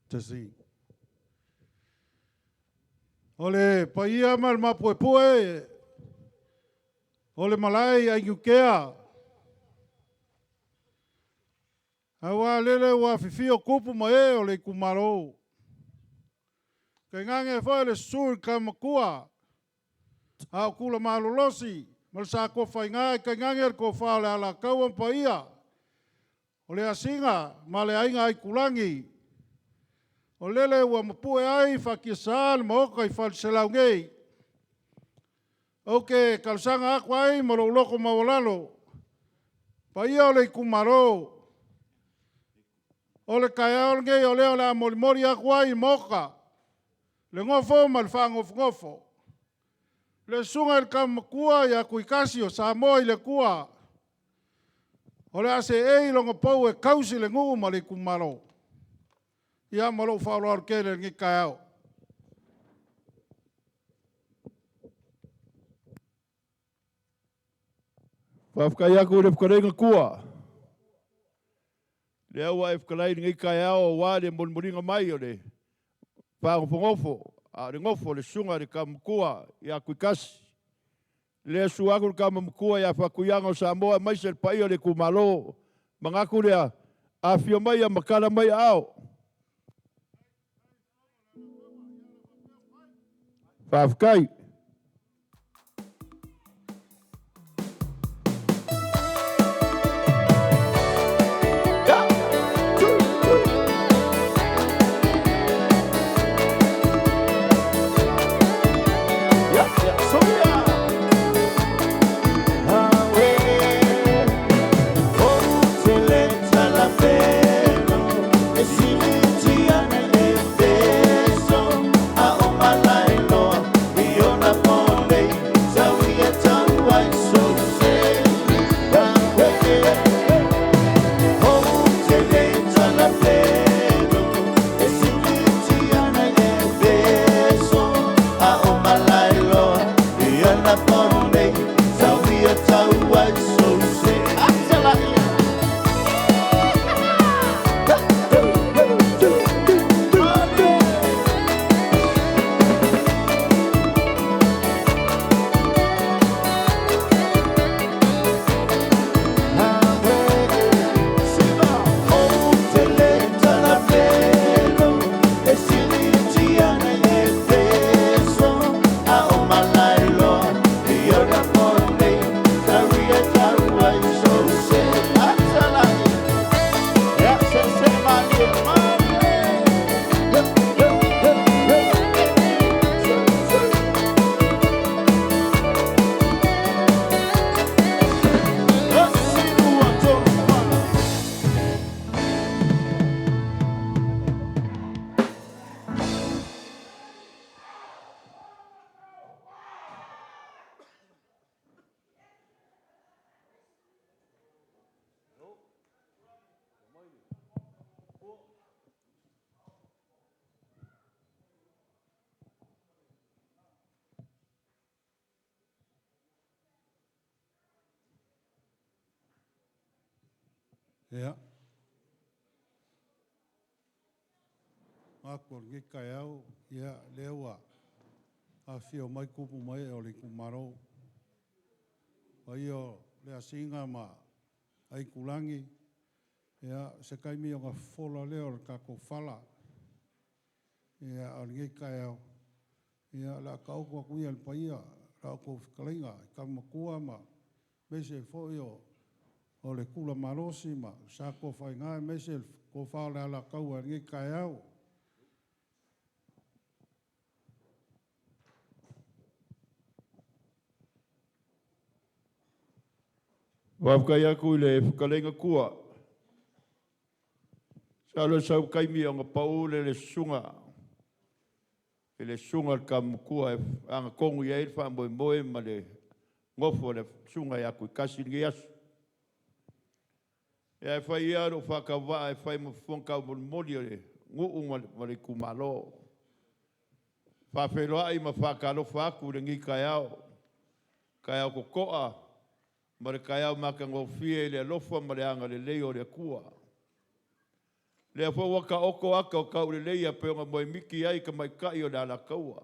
Tasi. O le paia ma le mapuepue, o le malae i Aigiukea, aua lele ua afifio tupu ma e o le itumalo. Tainane foi le susu i le Tama Matua, a o Tula Malolosi ma le Satofa i tainane le tofa o le Alataua ma paia, o le Asina ma le Aiga Aitulagi, o lele ua mapue ai faatiasa le Maota i Faleaseela nei. Ou te talosaga atu ai ma lou loto maualalo, paia o le itumalo, o le taeao lenei o lea o le a molimoli atu ai i Maota le nofo ma le faanofonofo. Le susuga i le Tama Matua ia Tuitasi o Samoa i le Atua, o le a seei lona pou e tausi le nuu ma le itumalo. Ia ma lou faaaloalo tele i lenei taeao. Faafetai atu i le fetalaiga Tua. Lea ua e fetalai i lenei taeao aua le molimoliga mai o le faanofonofo, a o le nofo a le susuga i le Tama Matua ia Tuitasi. Lea susu atu le Tama Matua ia Faatuiaga o Samoa aemaise le paia o le itumalo. Manatu lea, afifio mai ia matala mai aao. Faafetai. Ia, aku o lenei taeao, ia, lea ua afifio mai tupu ma ee o le itumalo. Paia o le Asiga ma Aitulagi, ia, se taimi ona fofola lea o le tatou fala. Ia, a o lenei taeao, ia, o le a taoto atu ia i le paia, la outou fetalaiga i Tama Matua ma aemaise foi o le Tula Malosi ma Satofaigā, aemaise le tofa o le Alataua i lenei taeao. Faafetai atu i le fetalaiga tua. Sa lo sau taimi ona pau le susuga i le susuga i le Tama Matua e agatonu i ai le faamoemoe ma le nofo a le susuga ia Tuitasi i lenei aso. Ia e fai ia lou faatauvaa e fai ma fofoga taumolimoli o le nuu ma le itumalo. Faafeiloai ma faatalofa atu i lenei taeao, taeao totoa ma le taeao matagofie i le alofa ma le agalelei o le Atua. Lea foi ua taoto ata o taulelei pei ona moemiti ai tamaitai o le Alataua.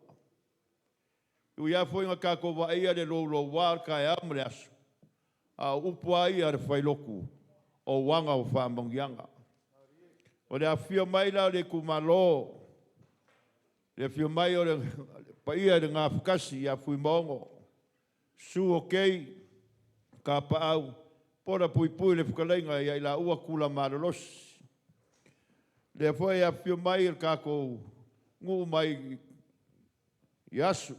Ui lava foi ina tatou vaaia le louloua o le taeao ma le aso, a o upu lava ia a le failotu, o uaga o faamanuiaga. O le afifio mai la o le itumalo, le afio mai o le paia i le Gafatasi ia Fuimaono, susu o Kei, Kapaau, Pola Puipui le fetalaiga ia i laua Tula Malolosi. Lea foi e afifio mai le tatou nuu mai i Asu,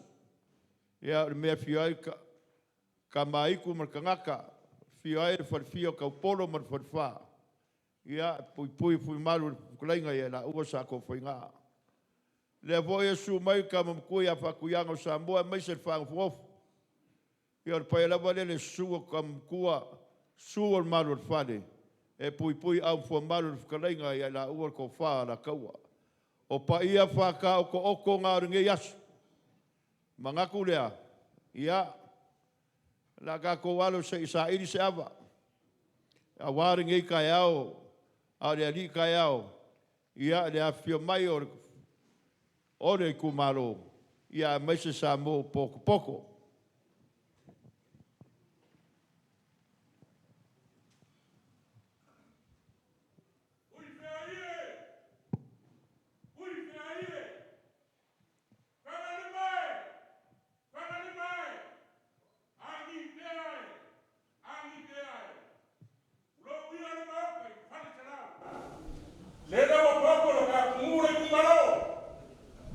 ia o le mea e afio ai Tamaitu ma le tagata, afio ai le falefia o Taupolo ma le falefa, ia Puipui Fuimalu le fetalaiga ia i laua Satofaiga. Lea foi e susu mai le Tama Matua ia Faatuiaga o Samoa aemaise le Faagofogofa. Ia o le paia lava lea i le susu o Tama Matua, susu o le malu o le fale, e puipui aufuamalu le fetalaiga ia i laua le Tofa o Alataua. O paia faataotooto na o lenei aso. Manatu lea, ia, o le a tatou alo se i saili se ava, aua lenei taeao, a o le alii taeao, ia le afifio mai o le itumalo, ia aemaise Samoa ua potopoto. Lele ua popo le faatumu le itumalo,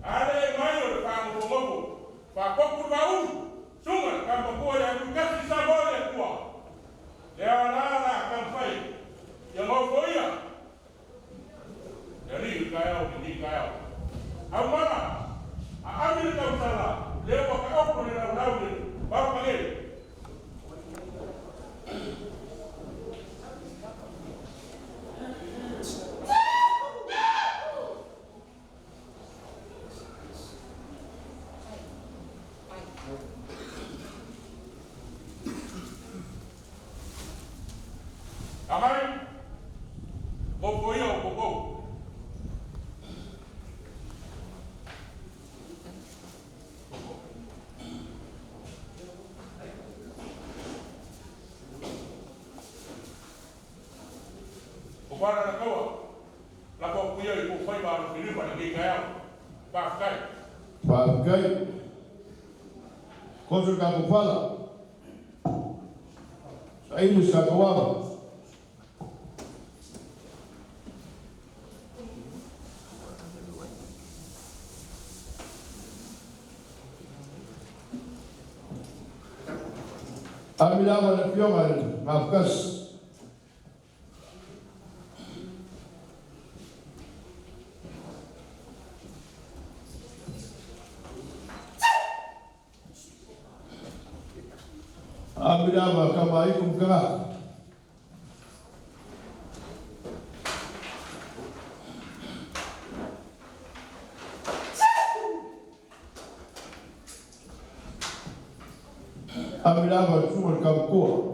ale mai o le faagofogopo, faakopu le vaaulu, suga le Tama Matua ia Tuitasi Samoa le Atua. Lea la la taumafai, ia nofoia, le alii o le taeao lenei taeao. Aumala, aami le tausala, lea ua taoto le laulau i le Maota nei. Amai, nofoia o outou. O fana na taua, lafo atu ia i tou faiva alofilima i lenei taeao. Faafetai. Faafetai. Koso le tatou fala. Saili se tatou ava. Ami lava le afioga i le Gafatasi. Ami lava Tamaitu ma tagata. Ami lava le susuga i le Tama Matua.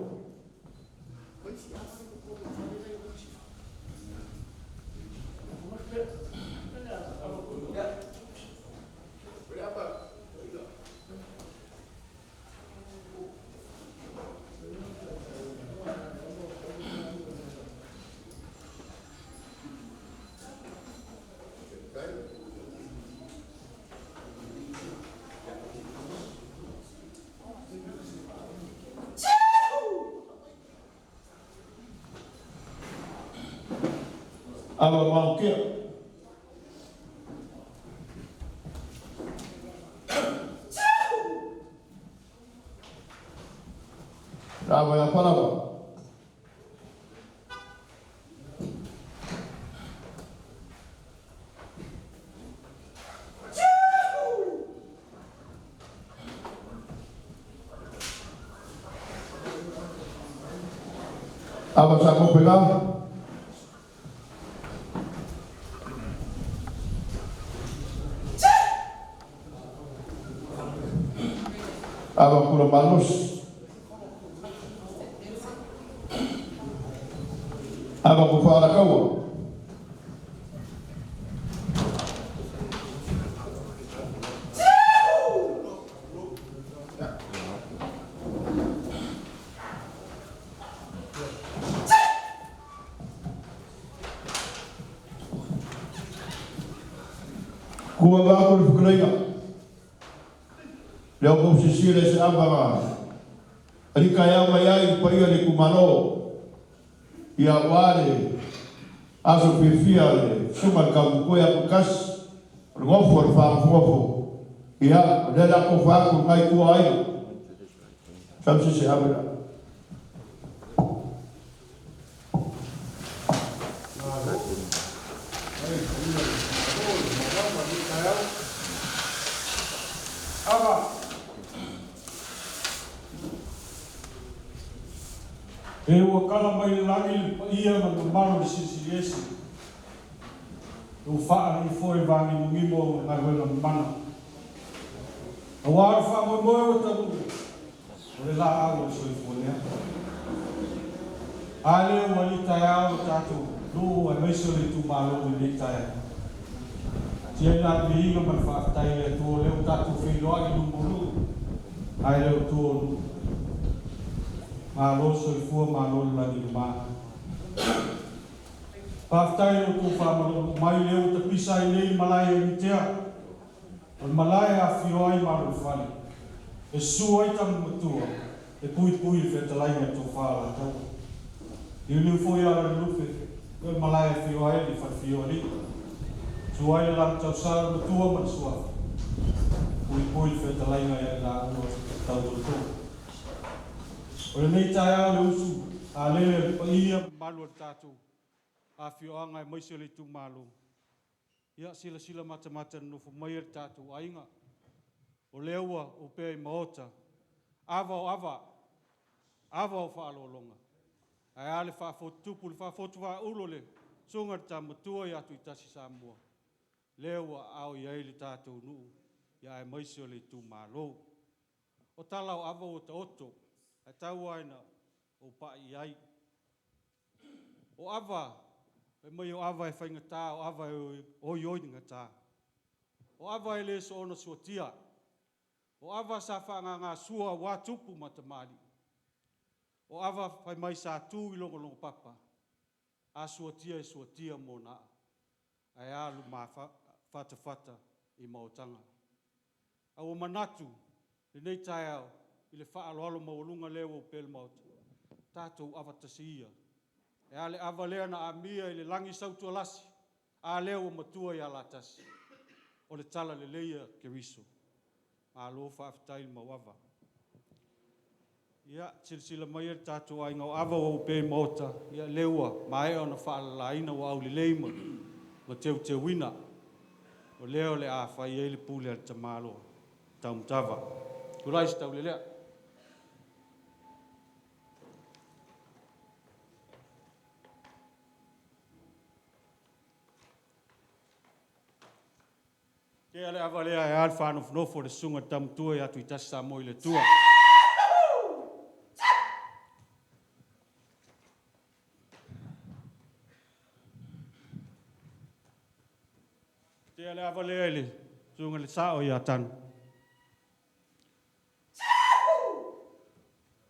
Ava maokia. Lava ia Falaua. Ava sa mo pela. Ava kula malus. Ava ku whaara kaua. Kua vā kuri fukureiga. Leo kou sisile se ava Alika e au mai ai paia le kumalo. Ia wale aso fiafia le suma le kamukoe a kasi. O le gofo le whaafofo. Ia, o le la ko whaaku ngai tua ai. Samsi se ava la. Ava. E ua kala mai le lagi le paia ma le mamalu le silisili ese. Ua faalii foi le vagimogimo o galuega mamana. Auā le faamoemoe ua taunuu, o le laau o le soifua lea. A lea ua alii taeao lo tatou nuu aemaise o le itumalo i lenei taeao. Tia i la le viiga ma le faafetai i le Atua o lea ua tatou feiloai i luma o nuu, ae le o tua o nuu. Malo le soifua, malo le lagi luma. Faafetai i lo outou faamalolo'u mai lea ua tapisa ai nei le malae i Aliitea. O le malae e afifio ai malo o le fale, e susu ai tama matua, e puipui i le fetalaiga i le tofa o Alataua. Liuliu foi ala o le lupe, o le malae e afio ai le falefia o alii. Susu ai le lagi tausala le matua ma le suafa, puipui le fetalaiga ia i laua tautoatoo. O lenei taeao le usu a lele o le paia mamalu o le tatou afioaga aemaise o le itumalo. Ia, silasila matamata nonofo mai e le tatou aiga. O lea ua opea i maota, ava o ava, ava o faaaloaloga. Ae a le faafotutupu, le faafotuvaaulo le susuga i le Tama Matua ia Tuitasi Samoa, lea ua aao i ai le tatou nuu, ia aemaise o le itumalo. O tala o ava ua taoto, ae tau lava ina ou pai i ai. O ava, fai mai o ava e faigata, o ava e oioigata. O ava e le soona suatia. O ava sa faaagagasua aua tupu ma tamalii. O ava fai mai sa tu i logologo papa, a suatia e suatia mo naa, ae alu mafatafata i maotaga. A ua manatu lenei taeao i le faaaloalo maualuga lea ua opea i le Maota, tatou avatasi ia. E a le ava lea na amia i le lagi Sautualasi, a lea ua matua ia Latasi, o le talalelei a Keriso. Malo faafetai le mauava. Ia, silasila mai le tatou aiga o ava ua opea i maota, ia lea ua maea ona faalalaina ua aulelei ma teuteuina. O lea o le a fai ai le pule a le tamaloa Taumatawa. Tulai se taulelea. Tea le ava lea e a le whanofonofo le susuga i le Tama Matua ia Tuitasi Samoa i le Atua. Tea le ava lea i le susuga i le Sao ia Tanu.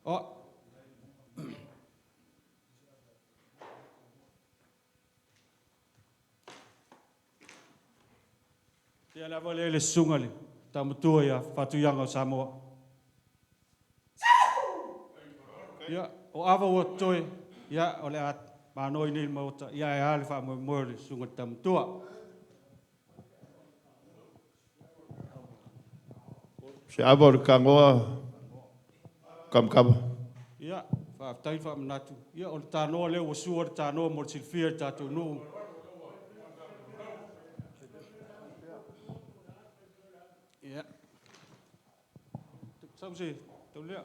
O. Tea le ava lea i le susuga i le Tama Matua ia Faatuiaga o Samoa. Ia, o ava ua totoe, ia, o le a manoi nei le maota, ia e a le faamoemoe o le susuga i le Tama Matua. Se ava o le kagoa kamakama. Ia, faafetai le faamanatu. Ia, o le tanoa lea ua sua le tanoa mo le silafia i le tatou nuu. Ia. Sau se taulea.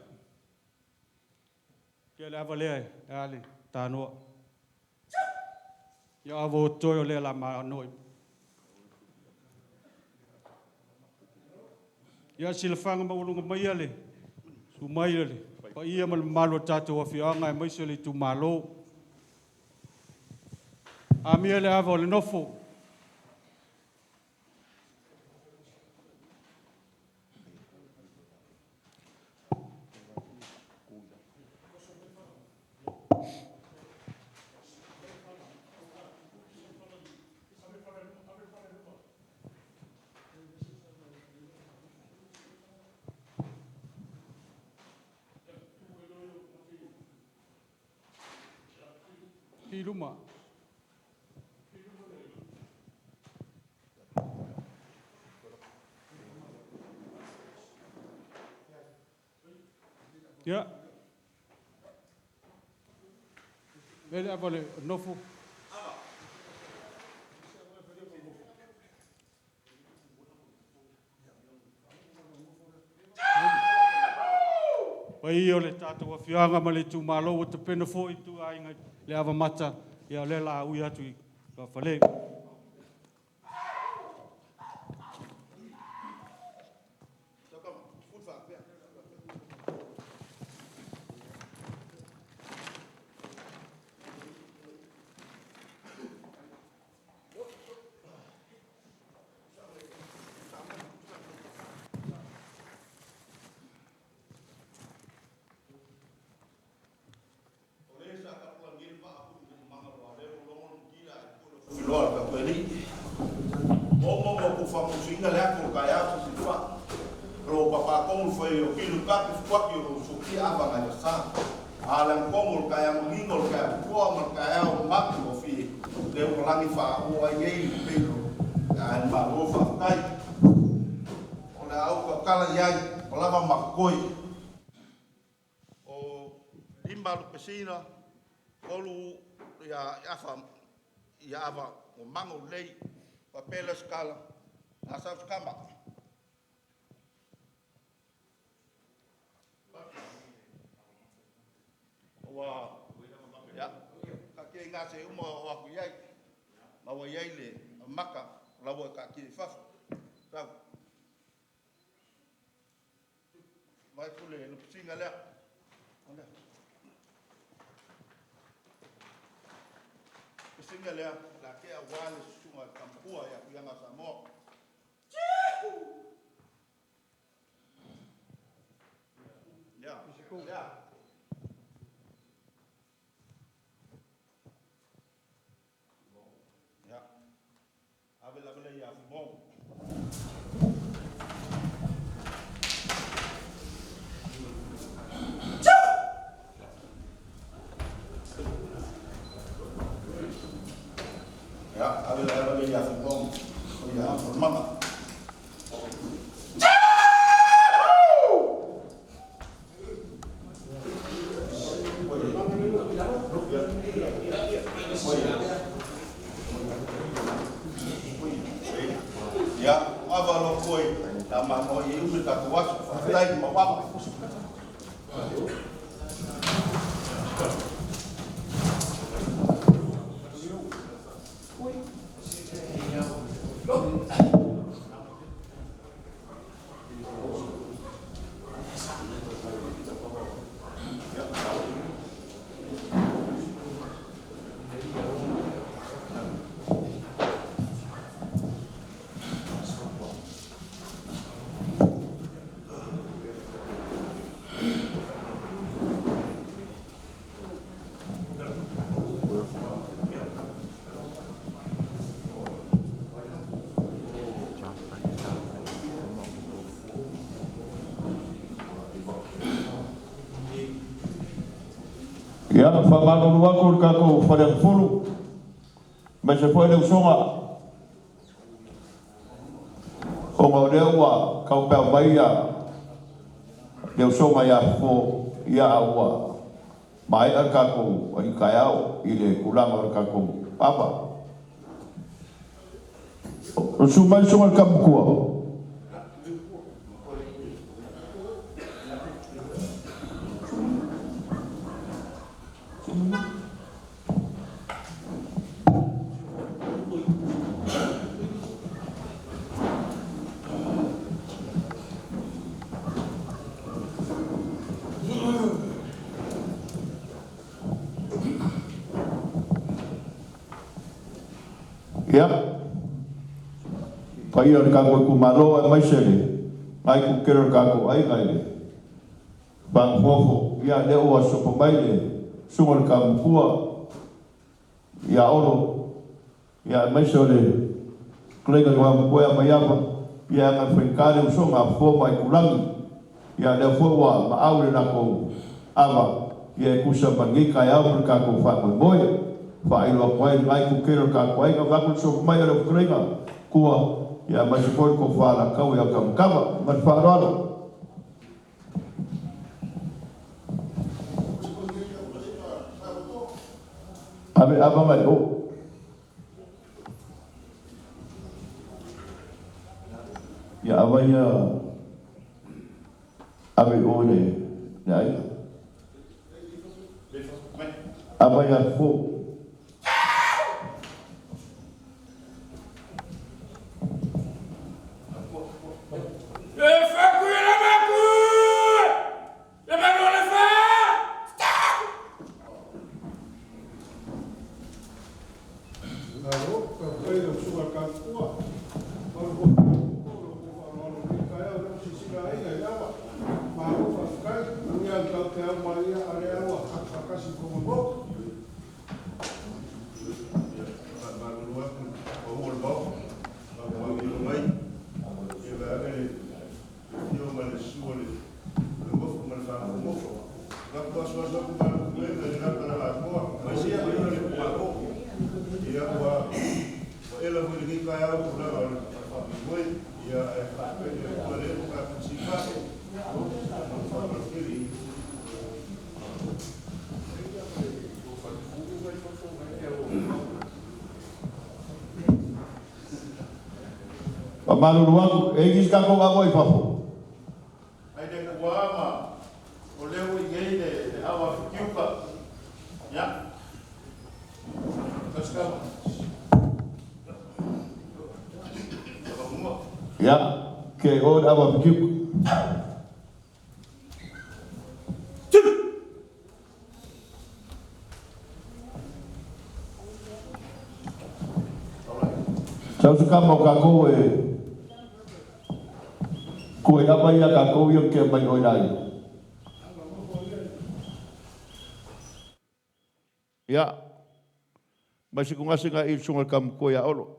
Tea le ava lea e a le tanoa. Ia ava o toe o lea la maanoi. Ia silafaga maualuga mai le su mai le paia ma le mamalu o tatou afioaga aemaise le itumalo. Amia le ava o le nofo. I luma. Ia. Mele ava le nofo. Pai o le tatou afioaga ma le itumalo ua tapena foi tu aiga le ava mata ia o lea la ui atu i fale. Pesina, olu ia afa ia ava o mango lei papela skala asa skama wa ya ka ke nga se uma o aku iai ma wa iai le maka lawa ka ki fa sa vai kule no singa lea Singa lea, la ke a wale sunga kampua ya kuyanga Samoa. Ya, ya. Ya. Ave la vele ya mo. Ya, ave la vele ya mo. Ya, mama. Ya, ava lo koi, la ma mo i umi ka kuasu, whaatai ma wapa. Ia, whamalulu aku le kākou faleagafulu, ma se foi le usoga, ona o lea ua kaupeau mai ia le usoga ia fofo ia a ua maea le kākou alii i le tulaga o le kākou ava. O su mai suga le kamatua. Ia, paia o le kākou itumalo aemaise le nai kukele o le kākou aiga i le faagofoofo. Ia, lea ua sopo mai le susuga i le Taumatua ia Olo, ia aemaise o le fetalaiga i le Igoamatua ia Maiava, ia e agaifaigata le usoga a Fofo ma Aitulagi. Ia lea foi ua maau le latou ava, ia e tusa ma lenei taeao ma le tatou faamoemoe. Faailoa atu ai lena itu tele o le tatou aiga, vaeatu le sofu mai a lau fetalaiga tua, ia aemaise foi le tofa Latau ia Tamatava. Ma le faaaloalo. Ave ava mai o. Ia ava ia ave i o i le aiga. Ava ia fo. E faku i la maku! Le manu o le fa! Malo, faafetai i lau susuga i le Taumatua. Malu foi i le o lo o faaaloalo i lenei taeao lea ua silasila aiga i le ava. Malo faafetai. Manuia le tatou te au mai ia, a o lea ua tatou faatasi i Fogamotu. Faamalulu atu i le pau o le Maota, faamauina mai, ia vaeane le afio ma le susu o le nofo ma le faalogologo. Ua asuasu atu malu e le gata na atoa, mai sia mai le itumalo. Ia ua ela foi lenei taeao tulaga o le faamoemoe, ia ae faafetai i le Atua lea ua tatou siifai. Faamalulu. Faamalulu atu, e i ai nisi tatou ava i fafo. Ai le ua ma o lea ua i ai le ava fitiuka. Ia. Tasikama. Ia, ke o le ava fitiuka. Sau se kama o kākou e kua i ava ia kākou ia ke mai oi lai. Ia, mai se kungase ngā i le sunga le kamatua ia Olo.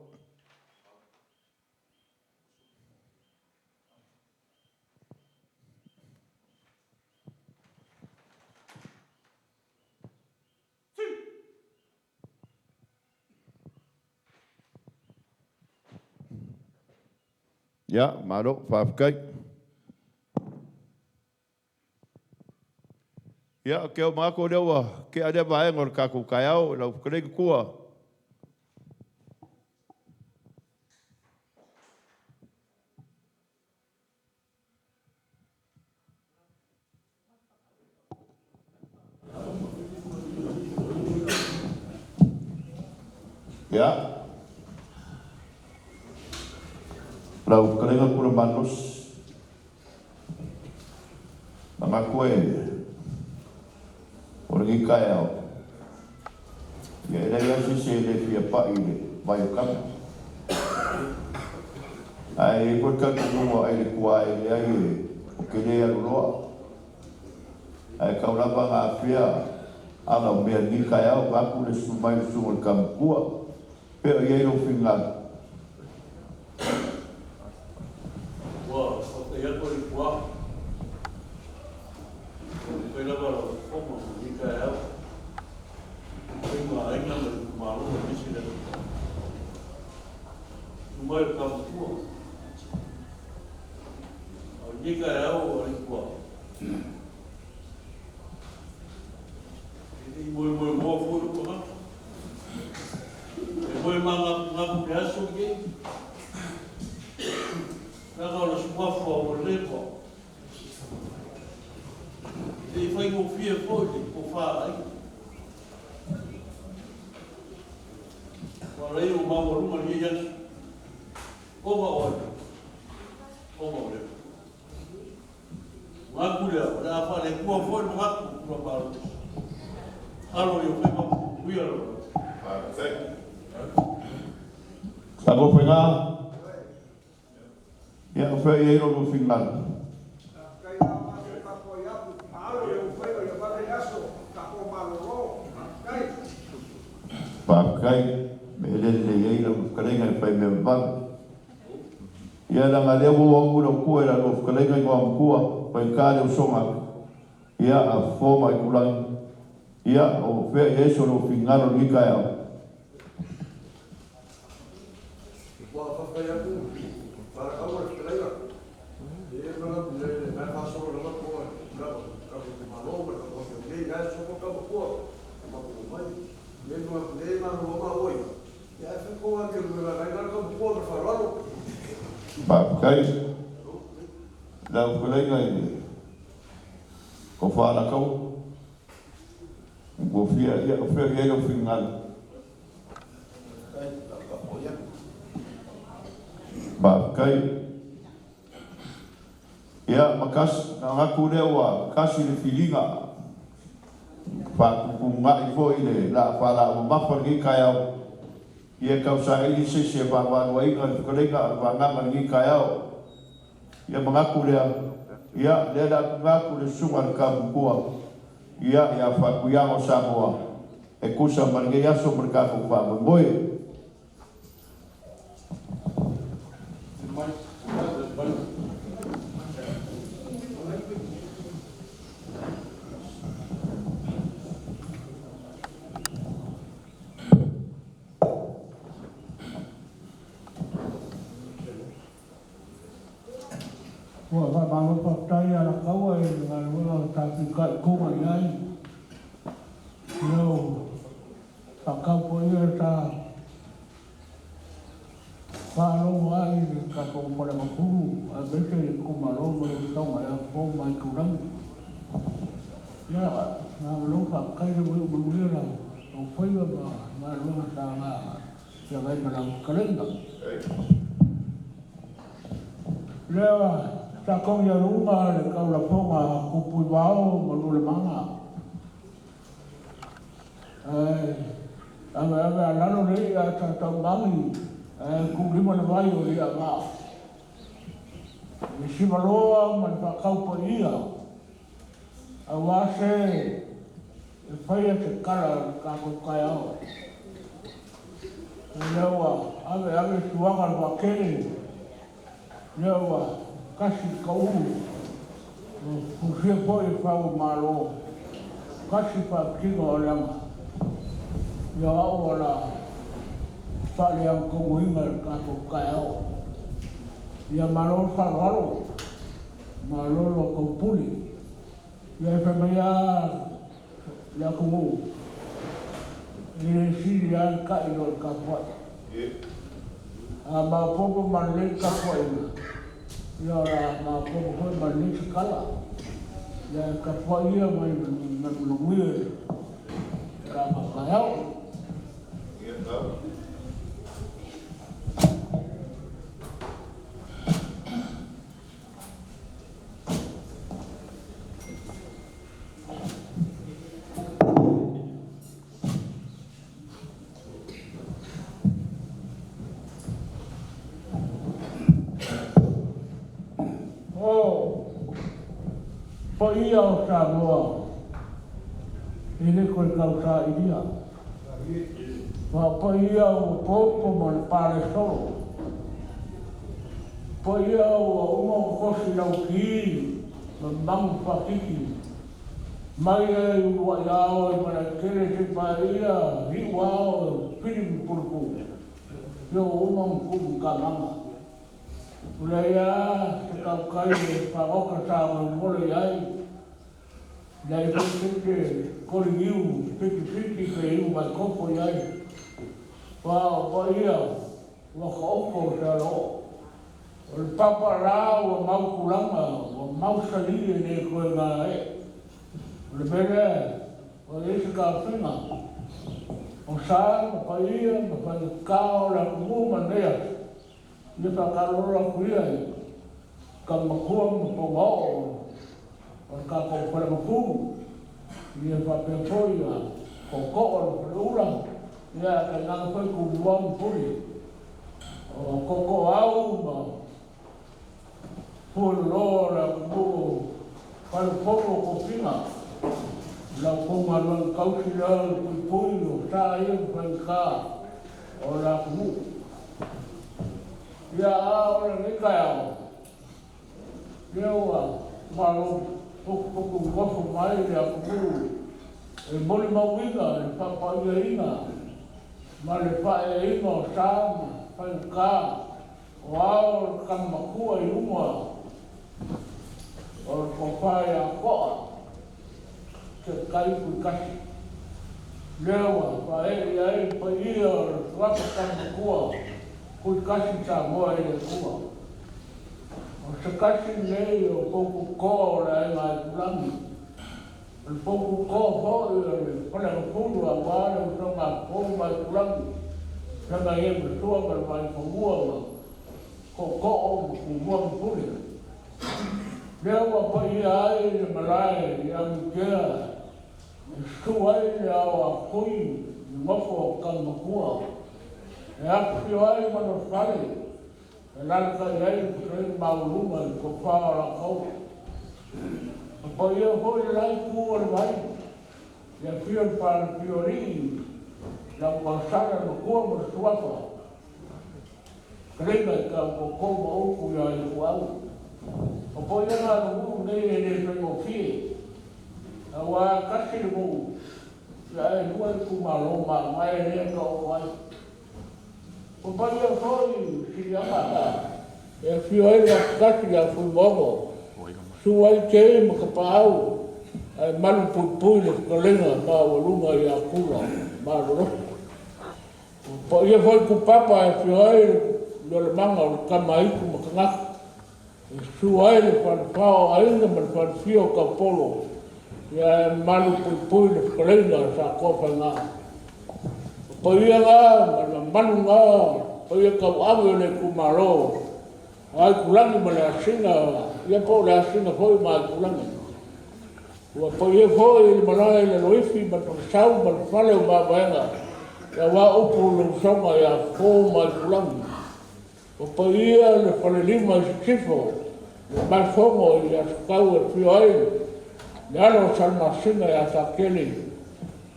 Ia, malo, faafetai. Ia, ke o mākou lea ua ke alea vaega o le kākou taeao, lau fetalaiga tua. Ia, lau fetalaiga kula malosi. Mangatu e o lenei taeao. Ia e leai lava se isi e le fia pa'i i le vai o kama. Ae i ai foi le talitonuga ai le tuae e leai e o te le alu loa. Ae tau lava na afea ala o mea i lenei taeao vaeatu le susu mai o le susuga i le Taumatua. Pea o i ai lou finagalo. Ua faafetai atu i le tuā. Ua fai lava lau fofoga ma lenei taeao. Fai ma aiga ma le itumalo aemaise le atunuu. Susu mai le Taumatua. A o lenei taeao a le tuā. E le i moemoemoa foi lou tagata. E moe manatunatu i le aso lenei. Leaga o le suafa ua leva. E le i faigofie foi le tofa a aiga. Ua ala ai ona maualuga lenei aso. Ona o ai? Ona o lea. Manatu lea, o le a faale-Atua foi le manatu o Tulamalo. Alo i o faiva manuia lau Afioga. Tago faiga. Ia, o fea i ai lo lua finagalo. Faafetai, me le lelei ai lau fetalaiga e fai mea vavave. Ia laga lea ua ou atu lau tua i la lua fetalaiga i Igoamatua, faigata le usoga ia a Fofo ma Aitulagi. Ia o fea i ai so lou finagalo i lenei taeao. Ua faafetai atu Falakaua i le fetalaiga. E manatu le na faasolo lava po o tulaga o tatou malo ma le tatou afio nei la e sopo tau matua matou mai le manatu le malolo ma oi ia e fai ko ake le la ngai tau matua ma le faaaloalo. Faafetai lau fetalaiga i le Tofa Alataua. Ua fia ia o fea i ai lou finagalo. Faafetai. Ia ma kasi manatu lea ua kasi le filiga faatutuga'i foi le laa faalaau mamafa lenei taeao. Ia tausaili se isi e vaavaluaina le fetalaiga o le vagaga lenei taeao. Ia manatu lea, ia lea le atuga atu le susuga i le Taumatua ia ia Faatuiaga o Samoa e tusa ma lenei aso ma le tatou faamoemoe. Ua faamalo faafetai Alataua i le galuega o tafiutaituga i ai. Ia o faataupuaia sa faalogo ai le tatou falemapulu aemaise le itumalo ma le usoga ia Fofo ma Aitulagi. Ia malo faafetai le ua manuia la lau faiva ma galuega sa feagai ma lau fetalaiga. Lea tatou ia luga le taulafoga kupu i vao ma nulemana. Ai ave ave alalo le ia tatau magi ae kulima le vai o le aga. Le sivaloa ma le whakaupa ia. Aua se e whaia te kala o le kākou kai ao. Lea ua ave ave suaga le wakele. Lea ua kasi ka ulu. Fusia foi e whau malo. Kasi whakatino o leanga. Ia au ala whaale ang kongo le kākou kai ao. Ia malo whaloalo. Malo lo kaupuli. Ia e whai a le atunuu. E le sili a le kai lo le kapuai. A maopopo ma lelei tapuaiga. Ia o la maopopo foi ma lelei se kala. Ia e tapuai ia mai ma manuia le tapapaeao. O paia o Samoa, e le koe tausailia. Ma paia ua popo ma le pale solo. Paia ua uma o kosi lau ki, ma mangu whakiki. Mai e ua i ao e mana kere te paia, hi ua ao e piri mpuluku. Ia ua uma mkumu ka mama. Ula ia te kaukai e whaoka tā mo mole i ai. Ia i te kori iu, piki piki ke iu mai kopo i ai. Wā o pa ia, ua ka oko o te alo. O le papa rā ua mau kulanga, ua mau sali e ne koe ngā e. O le mele, o e isi ka whina. O sa, ma pa ia, ma pa i kā o le akumu ma nea. Ia whakaroro aku ia i ka makua ma ponga o o le kākou whare mapu. Ia whapea foi a koko o le whare ula. Ia ka nganga foi ku mua mpuri. O kokoau ma pulo le atunuu falefono o tofiga lau outou galuega tausi lea o le puipui o sa ia ma faigata o le atunuu. Ia a o lenei taeao lea ua malo potupotu nofo mai le atunuu e molimauina le faapaiaina ma le faaeaina o sa ma faigata o ao o le tama matua i luma o le tofa ia To'a Sekai Kuikasi. Lea ua faaee ai le paia o le suafa tama matua Kuikasi Samoa i le Atua. O se kasi lenei o poutu toa o le Aiga Aitulagi, o le poutu toa foi o le Faleagafulu aua le usoga a Fofo ma Aitulagi, feagai ai ma Sua ma le Vaifanua ma Tootoo ma Tumua ma Pule. Lea ua paia ai le malae i Agitea e susu ai le ao a Tui i nofo o Tamatua, e afifio ai ma le fale e alalatai ai le fetalaiga maualuga i le tofa o Lakaua. O paia foi le la itu o le vai, i afio le Palepioalii, le Auausala le Matua ma le Suafa, fetalaiga i Tautoutou ma upu ia Ituau. O paia na o le nuu nei e le faigofie, auā tasi le nuu, ae lua itumalo mamae lea e taoto ai. O paia foi Siliaga e afio ai le Gafatasi ia Fuimaono, susu ai Kei ma Tapaau, ae malu puipui le fetalaiga maualuga ia Tula ma Loloto. O paia foi Tupapa e afio ai le Lalomanga o le Tama a Aitu ma Tagata, e susu ai le falefa o Aiga ma le falefia o Taupolo, ia e malu puipui le fetalaiga a Sakoa Faiga. O paia na ma le mamalu na, paia tauave o le itumalo o Aitulagi ma le Asiga, ia po o le Asiga foi ma Aitulagi. Ua paia foi le malae i Laloifi ma le Falesau ma le Fale o Mavaega, aua upu o le usoga ia Fofo ma Aitulagi. Ua paia le falelima i Sisifo, le Malafono i Asotau e afio ai le alo o Salamasina ia Satele,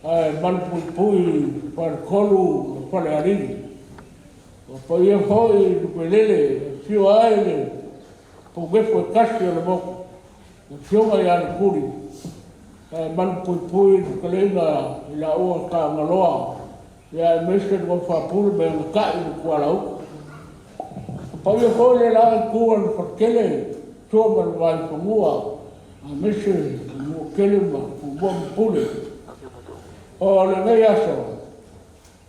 ae malupuipui Faletolu ma Falealili. Ua paia foi Lupelele e afio ai le Pounefu e tasi o le motu, le afioga ia Lupuli, ae malupuipui le fetalaiga i laua Tagaloa, aemaise le nofo a Pule ma e na ta'i le tualauta. O paia foi le la itu o le faletele, Sua ma le Vaifanua, aemaise le Manuatele ma Tumua ma Pule. O lenei aso,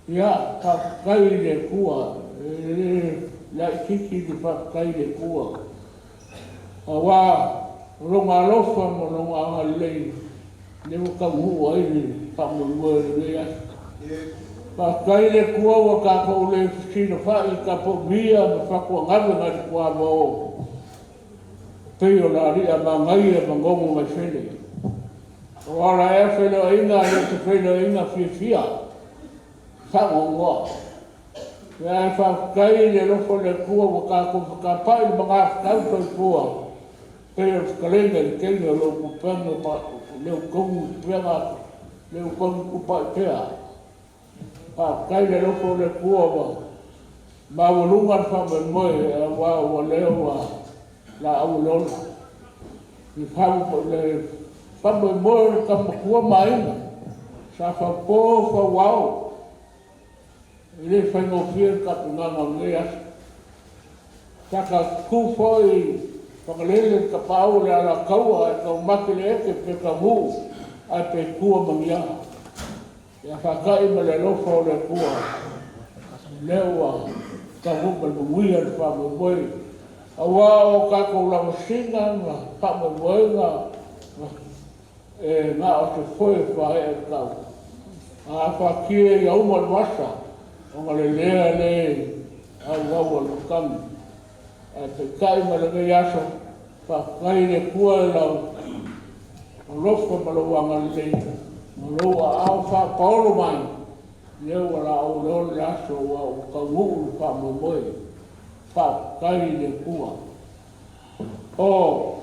ia, faafetai i le Atua, e le laitiiti le faafetai i le Atua, aua o Lona alofa ma Lona agalelei lea ua taunuu ai le faamoemoe o lenei aso. Faafetai i le Atua ua tatou le fesilafai i tapaumia ma fatuagave nai le tuavao pei o le alii manaia ma gogogaifele. O ala ea feiloaiga e le o se feiloaiga fiafia faanoanoa. Ae faafetai i le alofa o le Atua ua tatou fetapai i le magafetau soifua pei o le fetalaiga i le teine o Leutogitupega Leutogitupaipea. Faafetai i le alofa o le Atua ua maualuga le faamoemoe, aua ua lea ua laau le ola. Le faamoemoe o le tama matua ma aiga sa faupo fauao, e le faigofie le tapenaga o lenei aso. Sa ta tutu foi Fagalele le tapaau o le Alataua ae taumate le ete pe taunuu ae pe tua ma ni aa. Ia faata'i ma le alofa o le Atua lea ua taunuu ma le manuia le faamoemoe, aua o tatou lavasiga ma faamoemoega e na o se foe e faaee o le tau. A fatia ia uma le vasa ona lelea lea auau o le matagi. Ae peitai ma lenei aso, faafetai i le Atua i lau alofa ma lou agalelei ma lou aao faapaolo mai, lea ua laau le aso ua taunuu le faamoemoe. Faafetai i le Atua. O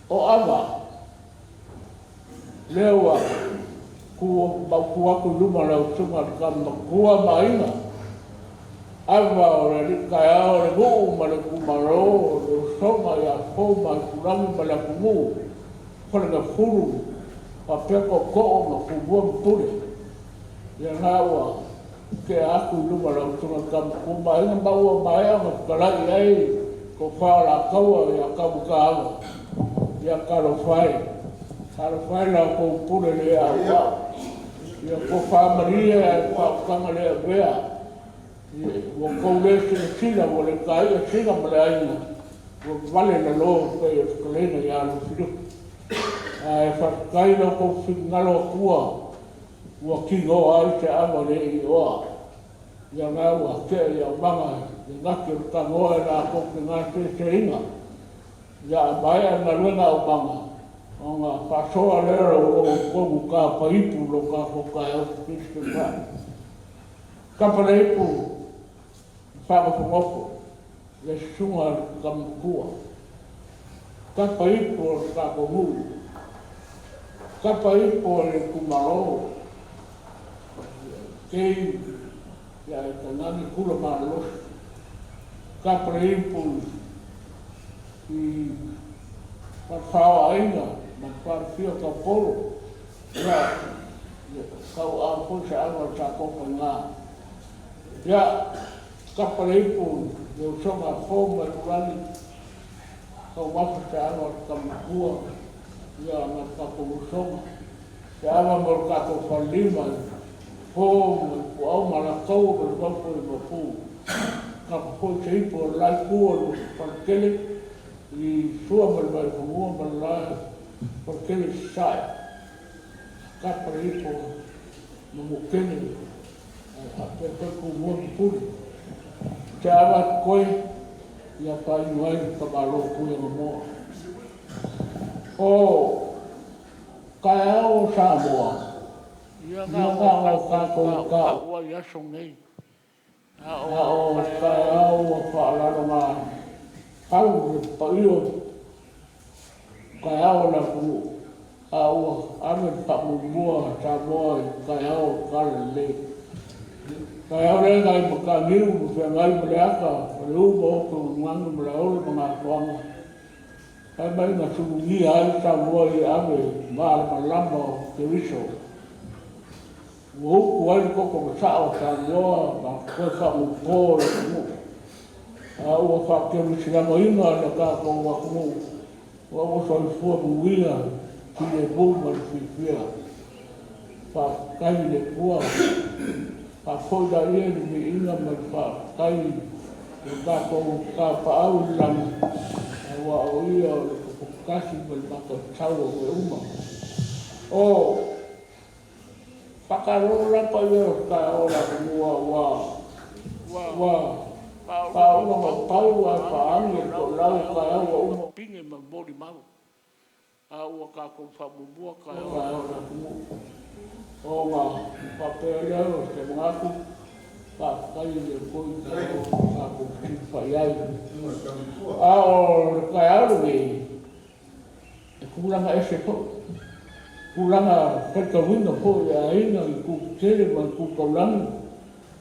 o ava lea ua tu mautu atu i luma o lau Susuga i le Tama Matua ma Aiga, ava o le alii taeao o le nuu ma le itumalo, o le usoga ia Fou ma Aitulagi ma le atunuu, Falegafulu faapea tootoo ma Tumua ma Pule. Ia na ua tea atu i luma o lau Susuga i le Tama Matua ma Aiga ma ua maea ona fetalai i ai tofa o Alataua ia Taumataava. Ia talofa e, talofa e la outou pule le auau. Ia tofa malie ae faautaga le avea. Ua tou le silasila ua le taia Sina ma le aiga, ua vale lalo pei o le fetalaiga ia Lufilufi. Ae faafetai i lo outou finagalo Atua ua tinoa ai se ava le ioa. Ia na ua tea i aumaga le gati o le tanoa e latou te gaseseina. Ia a maea le galuega aumaga, ona faasoa lea o lo outou tonu tapa ipu lo tatou taeao Kristian. Tapa le ipu faanofonofo le susuga i le tama matua. Tapa ipu o le tatou nuu. Tapa ipu o le itumalo. Kei ia e tainane kula malolosi. Tapa le ipu i falefā o aiga ma le falefia o taupolo. Ia, tau a foi se ava o le tatou faiga. Ia, tapa le ipu le usoga a Fou ma Aitulagi, taumafa se ava o le tama matua, ia ma le tatou usoga. Se ava mo le tatou falelima, Fou ma Ituau ma Alataua ma le Maopu i Maopu. Tapa foi se ipu o le la itu o le faletele i Sua ma le Vaifanua ma le la faletele i Sasae. Tapa le ipu Manutele ae faapea foi Tumua ma Pule. Se ava atu koe ia faaiu ai le Faamalo Pulegamoa. O taeao o Samoa, Ia ia na na o o tatou tatou taua ai aso nei. A a o o taeao taeao ua faalalogā pau le paia o taeao o le atunuu, a ua ave le faamuamua a Samoa i taeao o le talalelei. Taeao lea nai mataniu ma feagai ma le ata o le u ma oto galugalu ma le aolo ma gatoaga. Fai mai na sulugia ai Samoa i ave malamalama o Keriso. Ua utu ai le toto masao o Samoa ma toe faagupo o le atunuu. A ua faakerisianoina le tatou atunuu, ua ua soifua manuia, filemu ma le fiafia. Faafetai i le Atua, faafoi laia le viiga ma le faafetai i o tatou tapaau i le lagi, aua o ia o le tasi ma le mataitau o mea uma. O faatalofa la paia o taeao o le atunuu ua ua ua faauma faauma pau pau ae ae faagi faagi le le toelau toelau o taeao taeao ua ua uma uma pine ma molimau. A ua tatou faamuamua taeao o taeao o le atunuu. Ona faapea lea o se manatu, faafetai i le Atua i taeao ua tatou fesilafai ai. A o le taeao lenei, e tulaga ese foi, tulaga faitauina foi e aiga i itu tetele ma itu taulagi,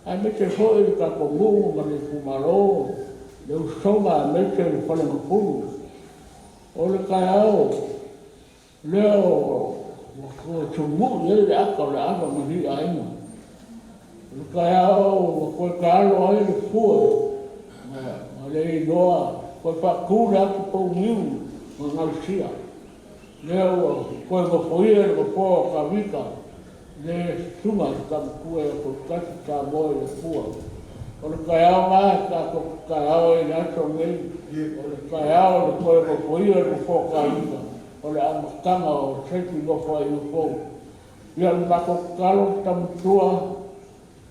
aemaise foi le tatou nuu ma le itumalo, le usoga aemaise le Falegafulu. O le taeao lea ua toe sumui ai le ata o le ava ma ni aiga. O le taeao ua toe taalo ai le fue ma le iloa toe faatu le atu pouniu ma gausia. Lea ua toe nofoia le nofoa o Tavita le susuga i le tamatua ia Toetasi Samoa i le Atua. O le taeao na e tatou te taeao ai i le aso lenei, o le taeao o le toe nofoia le nofoa o Tavita, o le amataga o se isi nofoaiga fou. Ia o le matou tatalo tamatua,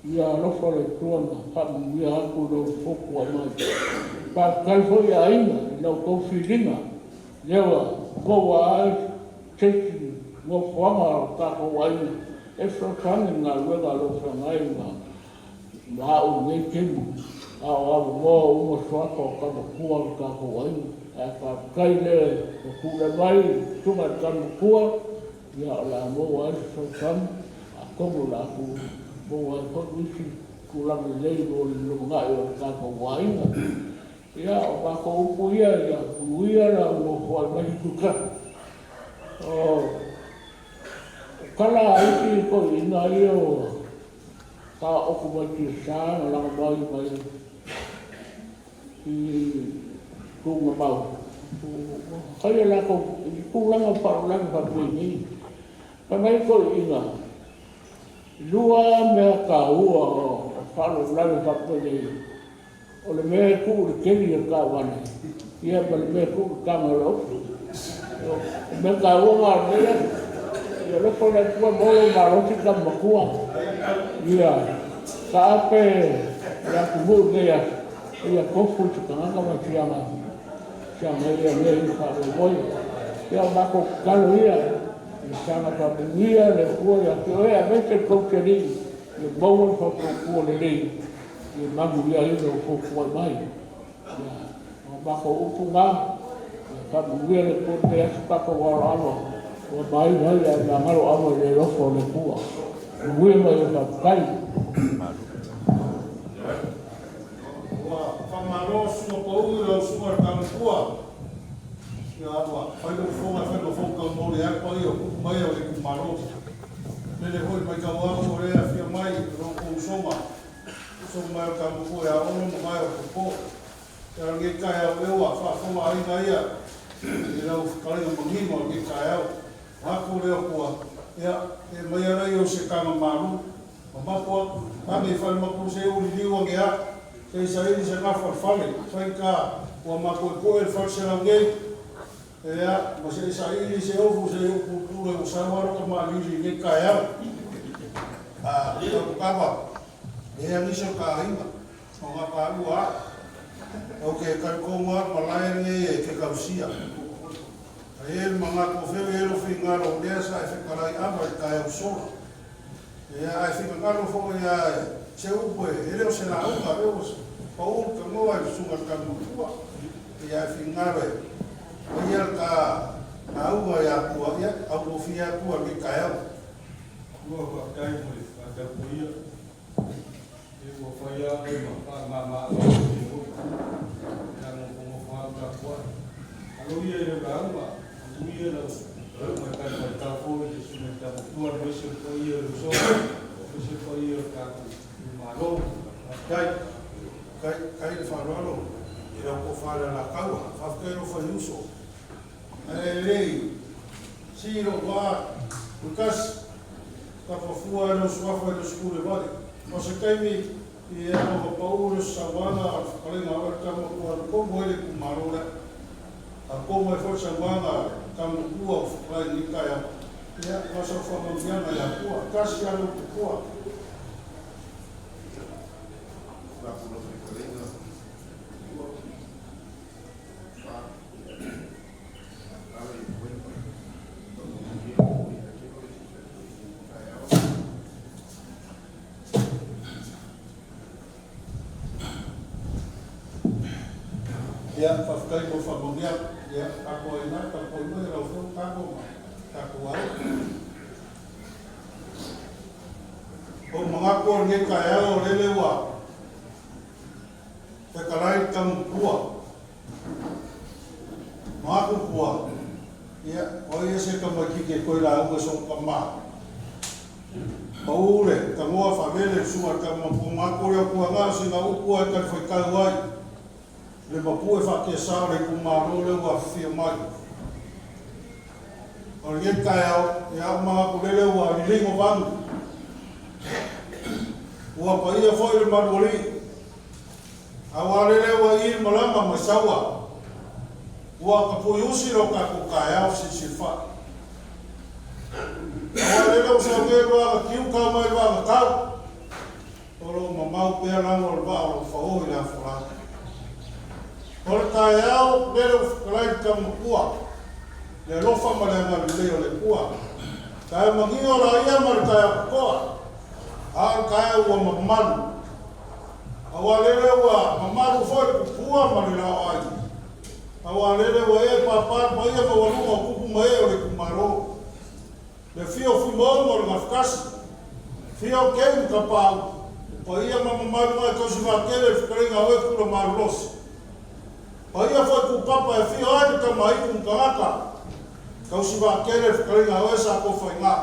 ia alofa le Atua ma faamanuia atu i lou fotuai mai. Faafetai foi i aiga i la outou filiga, lea ua maua ai se isi nofoaga o tatou aiga e fesoasoani i le galuega o lo o feagai ma au i lenei taimi. A o avanoa uma suafa o Tamatua o le tatou aiga. Ae faafetai le faapule mai susuga i le Tamatua, ia o le a maua ai se fesoasoani, atonu o le a maua ai foi nisi tulaga lelei mo le lumanai o le tatou aiga. Ia, o matou upu ia, ia manuia lau nofo ai mai Tuitasi. O tala a isi toeaiina ia ua faaootu mai tiasa na laga mai mai i Tuugamau, ua fai a latou i tulaga o faalavelave faapenei. Fai mai toeaiina, lua mea taua o faalavelave faapenei, o le mea e tuu i le keli o le taavale, ia ma le mea e tuu i le taga o le ofi. O mea taua na o lenei aso. Ia alofa le Atua maua lou malosi tama matua. Ia taape le atunuu i lenei aso, ia tofu i se tagata ma siaga siaga ia mea ia faamoemoe. Ia o matou tatalo ia, ia saga faamanuia le Atua ia te oe aemaise le tou Alii, ia maua le faapuapua lelei ia manuia ai lou fuafua'i mai. Ia, o matou upu na, ia faamanuia le Atua i lenei aso, tatou aloalo ua mainu ai ae magalo ava i le alofa o le Atua. Manuia ma ia faafetai. Ua faamalo susuga pau i lau susuga i le Taumatua. Ia ua fai lou fofoga e fai ma fofoga taumoli ai le paia o tupu ma ee o le itumalo. Lele foi matau atu o lea e afio mai lo outou usoga, uso mai o le Taumatua ia Olo ma vae o Popo. Ia o lenei taeao ea ua faafofoga aiga ia i lau fetalaiga manino o lenei taeao. Manatu lea ua, ia, e aumai lea o se taga malu, mamafu atu, ane i fale matua se i liliu ane a, se i saili se gafa o le fale, faigata ua matoetoe le fale selau nei, ia, ma se i saili se ofu se i ou pulupulu ai ua sau lava lota maalili i lenei taeao. A, tau kava, e nisi o ta aiga, o ngā pālua au. Ou te talitonu lava o le malae lenei e te tausia. Ae i ai le manatu o fea o i ai lou finagalo o lea sa e fetalai ava i le taeao sola. Ia, ae finagalo foi lava se upu e le o se lauga, o lea ua pau le tanoa i le susuga i le Taumatua. Ia, ae finagalo e faia le ta lauga ia Atua, ia, augofie Atua i lenei taeao. Ua faafetai mo le faatapuia. E ua fai lava oe ma faamama-avega o lenei foi. E anofonofo lava ma tapuai. Alo ia i lau lauga, manuia lau lauga e talifuaitau foi i le Susuga i le Taumatua aemaise o le paia o le usoga, aemaise o le paia o le tatou itumalo. Faafetai. Faafetai le faaaloalo i lau tofa i le Alataua. Faafetai i lou faiuso. Ae le i sii lou vaa Tuitasi, tapafua ai lou suafa i le usu vale. O se taimi ia ua pau le sauaga o le fetalaiga a oe le Taumatua na komo ai le itumalo lea. A komo ai foi le sauaga a le Taumatua o fetalai i lenei taeao, ia, ma sau faamanuiaga ia Atua. Tasi lava lou totoa. Ia, faafetai mo faamanuiaga. Ia, tatou ai ina, tapuai mai lau Afioga tago ma tatou aiga. O manatu o lenei taeao o lele ua fetalai le Taumapua. Manatu pua, ia, o ai se tamaitiiti e toe lauga i sona tamā. Pau le tanoa faalele le susuga i le Taumapua, manatu o le Atuaga o sina upu lava e talifuaitau ai le mapue faatiasa o le itumalo lea ua afifio mai. O lenei taeao, ia o manatu lele ua liligo vanu. Ua paia foi le malualii. Aua lele ua i le malama mai saua. Ua tapuiusi lo tatou taeao fesilisilifa'i. Aua lele ua saugē le vaa na tiu tau mai le vaa na tau. O lo o mamau pea lago o le vaa o lo o fao'o i le afolā. O le taeao lele ua fetalai le Taumatua, le alofa ma le agalelei o le Atua. Taeao manino laia ma le taeao totoa, a o le taeao ua mamalu. Aua lele ua mamalu foi le pupua ma le laoai. Aua lele ua e papa le paia maualuga o tupu ma ee o le itumalo. Le afio o Fuimaono o le Gafatasi, afio o Kei ma Tapaau, o paia ma mamalu na e tausi vaatele le fetalaiga a oe Tula Malolosi. Paia foi Tupapa e afio ai le tama a Itu ma Tagata, tausi vaatele le fetalaiga a oe Sakofaigā.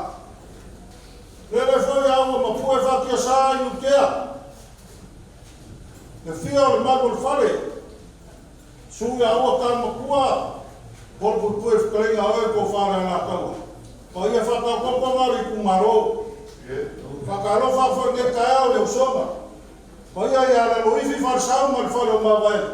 Lele foi a ua mapue faatiasa i Nutea, le afio o le malu o le fale, Susu ia ua tau matua, Polopuipui le fetalaiga a oe tofa le Alataua. Paia faatautautaga o le itumalo. Faatalofa atu foi i lenei taeao i le usoga. Paia ia Laloifi Falesau ma le fale o Mavaega.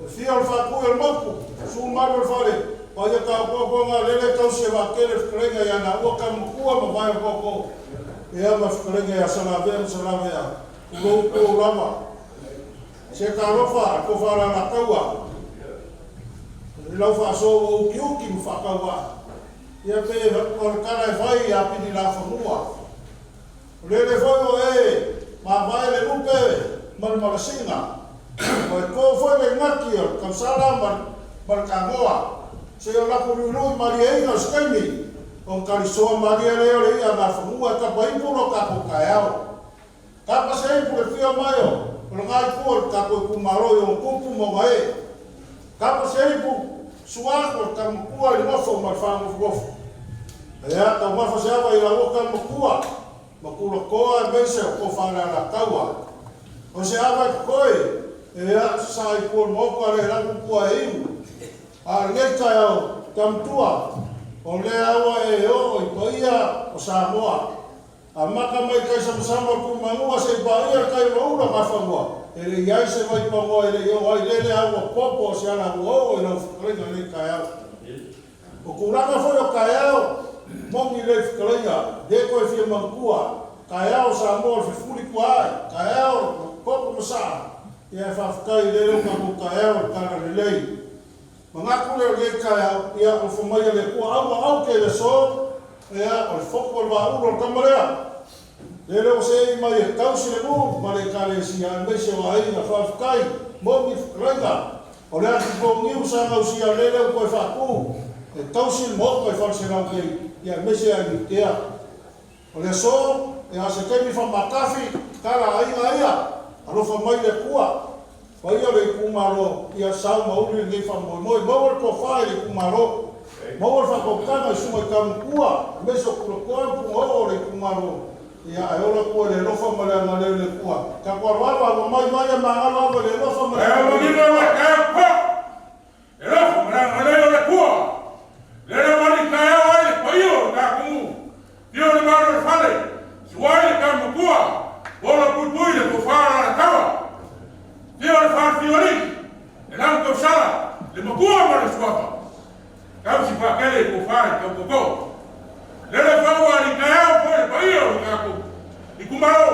Le fia o le faatui o le motu, susu malu o le fale, paia tautautaga lele tausi e vaatele le fetalaiga ia Naua tau matua ma vae o tootoo. Ia ma fetalaiga ia Salavea ma Salavea. Tulou tulou lava. Se talofa a ko Faalalataua i lau faasoa ua utiuti ma faatauvaa. Ia pe o le tala e fai ia Pililafanua. O lele foi ua e mavae le lupe ma le malasina, ua e to foi le gati o le tausala ma le tagoa. Se o laku luilui malieina o se taimi, ona talisoa malie lea o le ia Gafanua e tapa ipu lo tatou taeao. Kapa se ipu le fia mai o lena itu o le tatou itumalo i ona tupu ma ona ee. Kapa se ipu suaku o le taumatua i le nofo ma le faanofonofo. Ea, taumafa se ava i laua taumatua ma tulatoa aemaise o tofa Alaalataua. O se ava e totoe, ea, sasaa i tua o le maota le latou tua e inu. A o lenei taeao, taumatua, o lea ua e oo i paia o Samoa. Amata mai tai samasama o Tuimanua seia paia le tai o Loula Gafanua, e le i ai se vaipanoa e le i oo ai lele a ua popo o se ala ua oo i lau fetalaiga i lenei taeao. O tulaga foi o taeao, moni lei fetalaiga, le toe fia manatua, taeao o Samoa o le fefuli tuaai, taeao o popo ma saa, ia e faafetai i lele o tatou taeao o le tala lelei. Manatu lea o lenei taeao, ia alofa mai a le Atua, au ma au ke le aso, ia, o le fotu o le vaaulu o le tama lea. Lele ua seei mai e tausi le nuu ma le Ekalesia aemaise o aiga, faafetai, moni fetalaiga, o le atu pouniu sa gausia lele ua toe faatu e tausi le maota i Faleselau nei, ia aemaise Aigitea. O le aso, ia se taimi faamatafi, tala a aiga ia, alofa mai le Atua, paia o le itumalo, ia sau ma uli lenei faamoemoe, maua le tofa i le itumalo, maua le faatautaga i susuga i taumatua, aemaise o tulatoa ma punaoo o le itumalo, ia ae ola tua i le alofa ma le agalelei o le Atua. Tatou aloalo ava mai mai a magalo ava i le alofa ma le Ae agalelei o le manino Atua. le taeao E lofo ma le agalelei o le Atua, lele ua alitaeao ai le paia o le tatou nuu, afio le Malo o le Fale, suai le Taumatua, ola puipui le tofa o le Alataua, afio le Falefiualii, le Lamu Tausala, le Matua ma le Suafa, tausi faatele i tofa i tautoto. Lele foi ua alitaeao foi le paia o le tatou itumalo,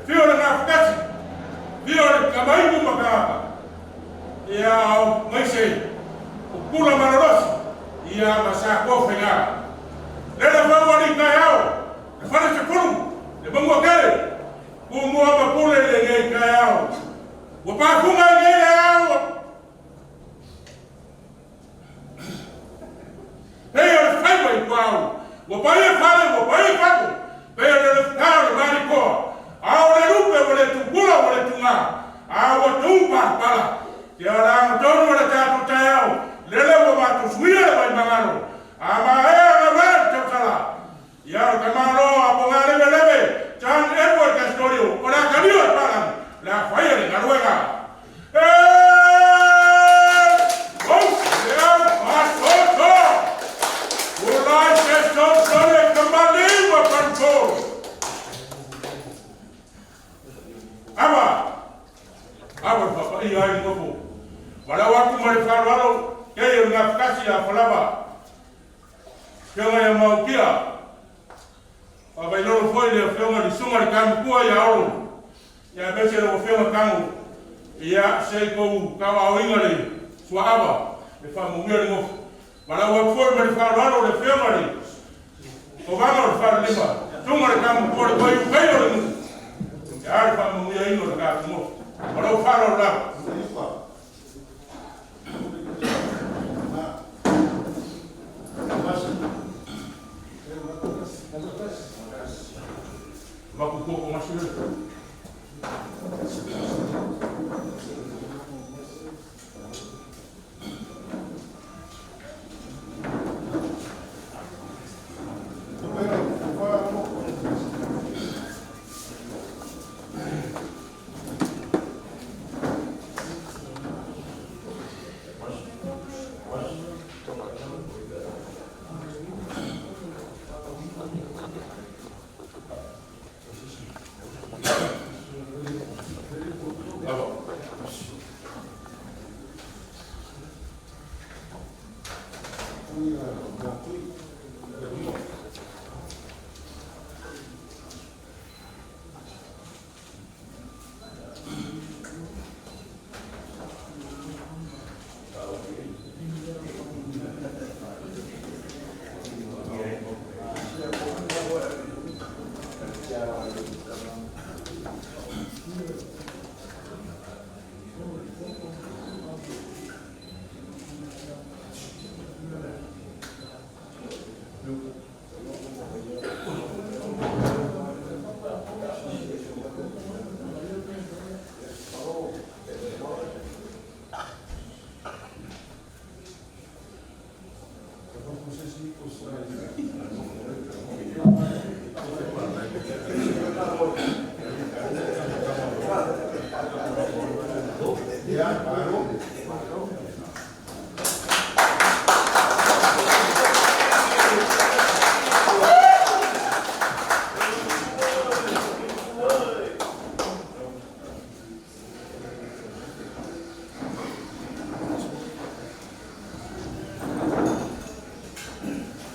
afio le Gafatasi, afio le Tamaitu ma Tagata, Ia aemaise o pula malolosi ia ma Sakoa faiga. Lele foi ua alii taeao le fale sefulu le Manuatele Tumua ma pule i lenei taeao. Ua pafuga i nei leao pei o le faiva i tuaau. Ua paia fale ua paia fatu pei o le lefta o le Malikoa. A o le lupe ua le tupula ua le tuga a ua tu palapala. Ia o le agatonu o le tatou taeao, lele ua matou suia le vaimagalo, a maea ona uea le tautala. Ia o le tamaloa a Pogaleveleve, John Edward Castorio, o le a talio e Palan, o le a faia le galuega. E ou le au faasoasoa, tulai se sososolia i tamalii ma falepo. Ava, ava le faapaia ai le nofo. Valaau atu ma le faaaloalo kei o le Gafatasi ia Falava, Afioga ia Mautia, Faavailolo foi le Afioga i le Susuga i le Taumatua ia Olo, ia aemaise lau Afioga Tago, ia se i tou tauaaoina le suaava e faamanuia le nofo. Valaau atu foi ma le faaaloalo le Afioga i le Kovana o le Falelima, Susuga i le Taumatua o le Toiukai o le nuu, ia le faamanuia. aiaiga o le tatou nofo. Ma lou faaaloalo lava. Avatu tua ko gasi lea.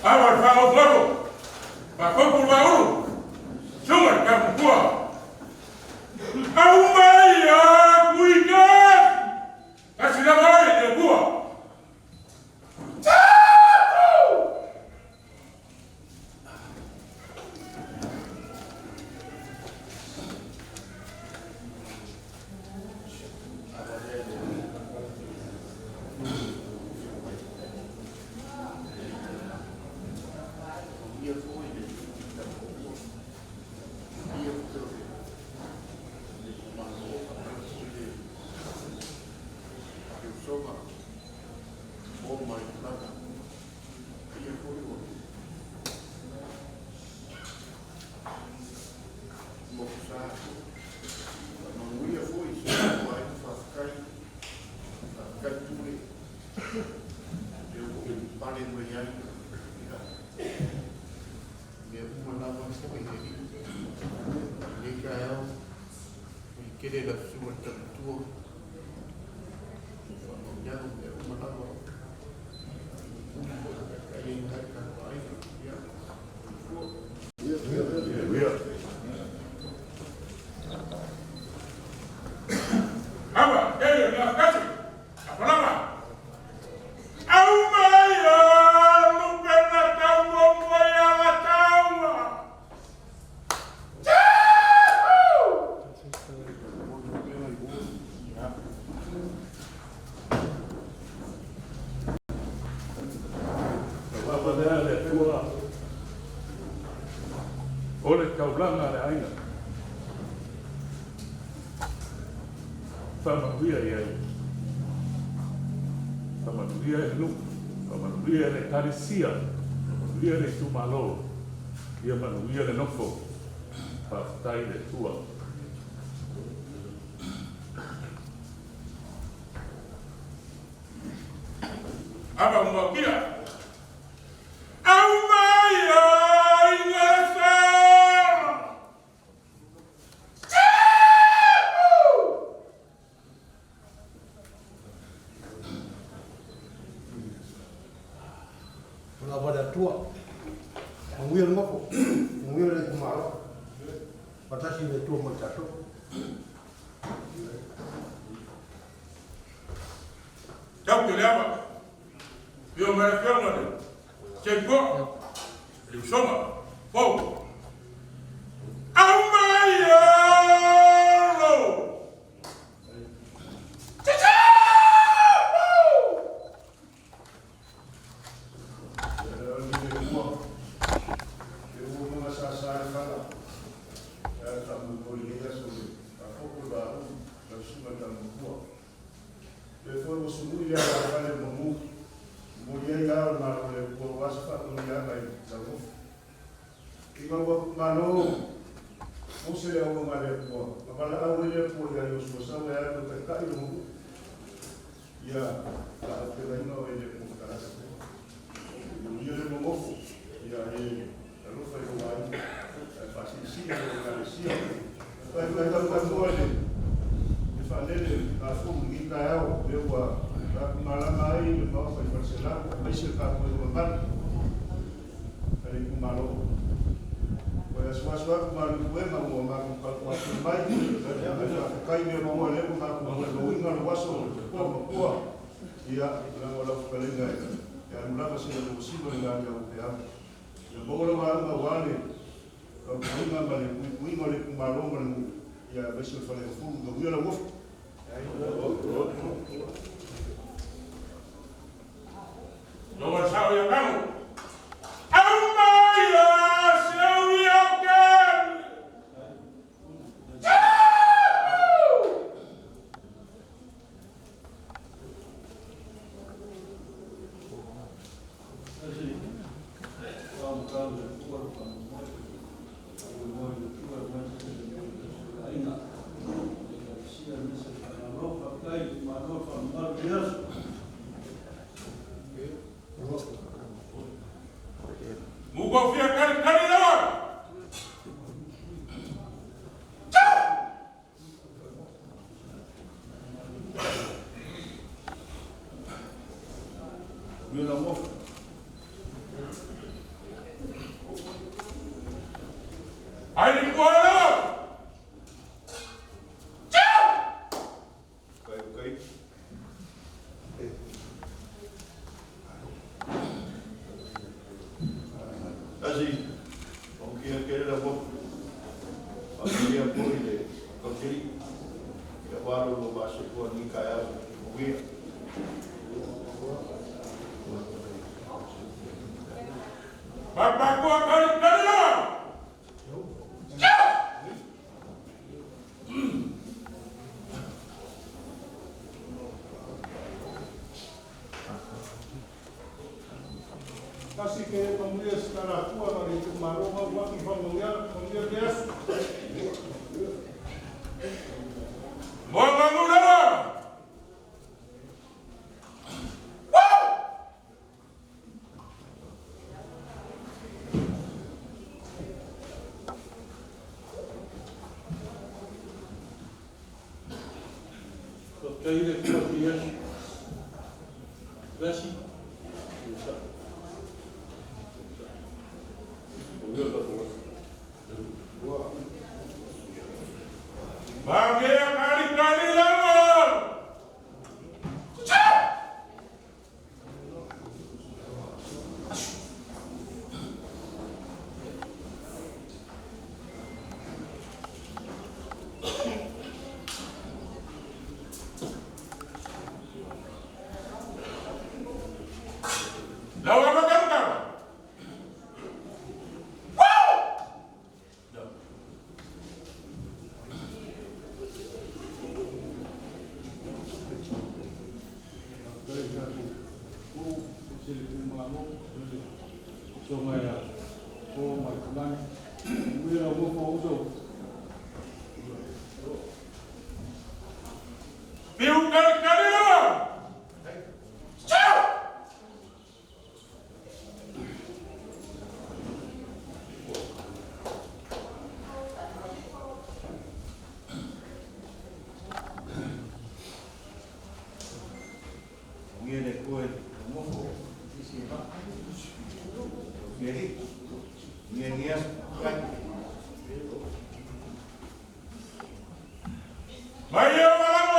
Ava le faagofoafo, faafofu le vaaulu, susuga i le Tama Matua. Aumai a Kuikasi, tasi lava oe i le Atua. Ava, e le afakasi, afalama. Aumai a lupena taumomo ia la taua. Lava lea le Atua o le taulaga a le aiga. Faamanuia i ai. Faamanuia i le nuu. Faamanuia i le Ekalesia. Faamanuia i le itumalo. Ia manuia le nofo. Faafetai i le Atua. Ava Umuautia. Aumai aiga sala. O lava le Atua, manuia le nofo, manuia le itumalo, faatasi le Atua ma i tatou. Tau te le ava. Afio mai le Afioga i le Seiko, le Usoga, Pou. Aumai alo. Inga ua malo Mose le auauna a le Atua, na valaau ai le Atua ia Iosua sau e alu e taitai lona nuu, ia faaaupegaina oe e le Atua Fetalai. Manuia le nonofo, ia e alofa i lou aiga, ae faasilisili lou ekalesia. Faafetai i le le faalele tatou i lenei taeao, lea ua tatou malama ai le Maota i Faleaseela, aemaise le tapuaiga mamalu a le itumalo. Toe asuasu atu malu i puega ua matou tapuai mai, ae faafetai le Atua o lea ua matou molimauina lou aso Taumatua, ia, leaga o lau fetalaiga e alu lava seia maua siva le galuega peau. Ia maua lau lauga aua le tautuaina ma le puipuiga o le itumalo ma le nuu, ia aemaise o le faleagafulu. Manuia lau ofi. Loa sao ia kamo. Aumai se ui o ke. Mukofia kali kali lawa. Ai ni kwa lawa. Kai kai. Tasi, o kia kere la mo. Whakaia poi le kautiri. Ia waro lo vase kua ni kai au. Uia. Papa kwa kali kali lawa. Kasi ke pamuia setara tua ma le itumalo ma ua ki whangaia, pamuia te aso. Moa mangu lawa. Faafetai i le Atua i lenei aso. Lasi, ia Manuia le tatou aso. Magea kali kali lawa. Lawa makan kau. Piu kali kali lawa. Ngia le koe ngofo. Isi e maa. Ngia hi. Ngia ngia. Kai. Maia malawa.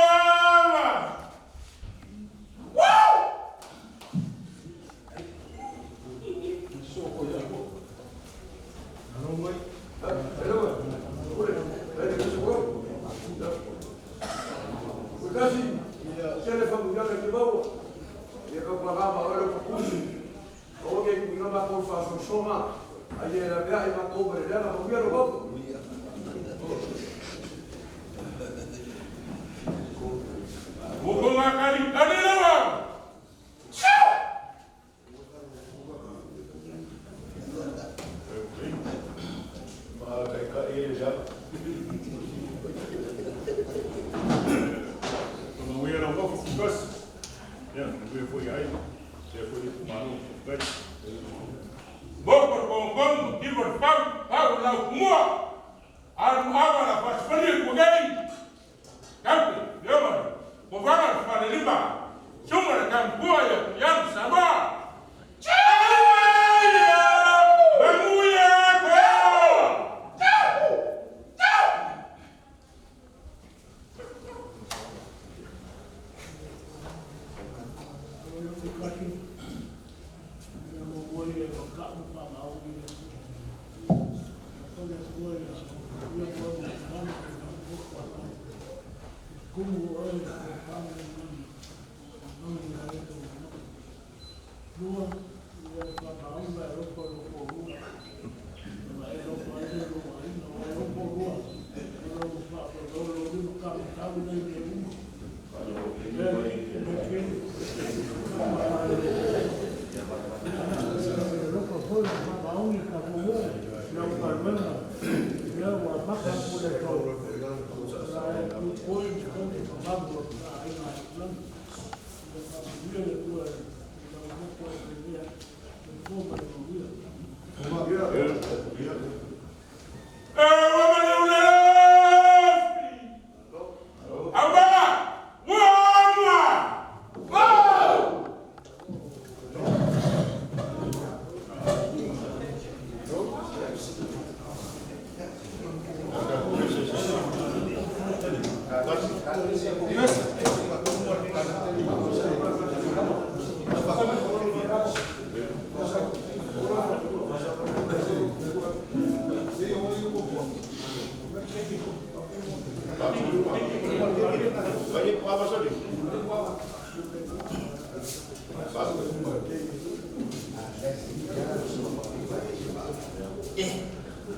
Mukunga kali kali lawa. Manuia lau nofo kukasi. Ia, manuia foi ai. Lea foi le itumalo, faafetai. Moko le kongokong, iva le fau, fau le laukumua. Alu ava la fasifalia kuagei. Kaupe, leoma, kovaga le falelima. Suga le kamukua ia Tuiamu Samoa. Manuia! Manuia ko!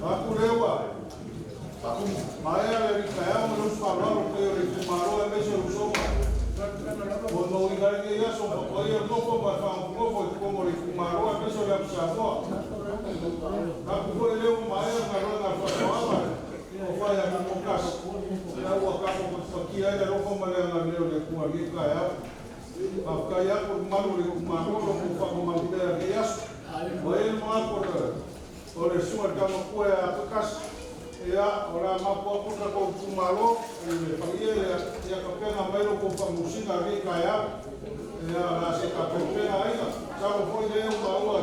Aku lewa. Maea le rika ma le faalalo pe o le itumalo aemaise o usoga. Ua mauiga ai lenei aso ma paia le nofo ma le faagofogofu i totonu o le itumalo aemaise o le atu Samoa. Tapu foi lea ua maea le galuega a le faatoaga o fai a Mokasi. Ia ua tatou patipatia ai le alofa ma le agalelei o le Atua i lenei taeao. Faafetai atu i le mamalu o le itumalo o lo o faamamalu pea i lenei aso. Ua i ai le manatu o le susuga i le Tama Matua ia Akakasi, ia, o le a mapu atu le tatou itumalo i le paia ia tapena mai lo outou faamusina i lenei taeao. Ia, o le a se tatou pena aiga. Masalo foi lea ua maua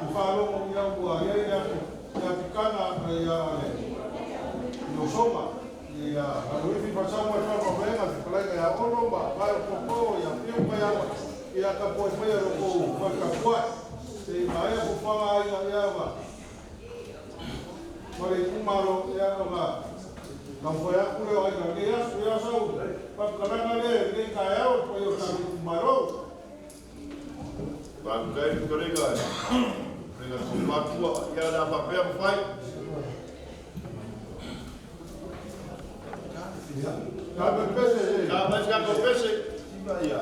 i faalogo ia ua i ai le apikana ia le Iosoma. Ia, Aloifi Faasau ma le Faalupega, le fetalaiga ia Olo ma Vae o Popo, ia Piu ma ia ia tapuai maia lo kou faletapuai. Se i maea fuafuaga a aiga ia ma ma le itumalo ia ona taumafai atu lea o aiga i lenei aso. Ia o sau faamatalaga lea i lenei taeao i le paia o le tatou itumalo. Faafetai le fetalaiga fetalaiga Tofatua, ia o le a faapea ma fai. Tatou pese se. Sa fai se tatou pese. Ia.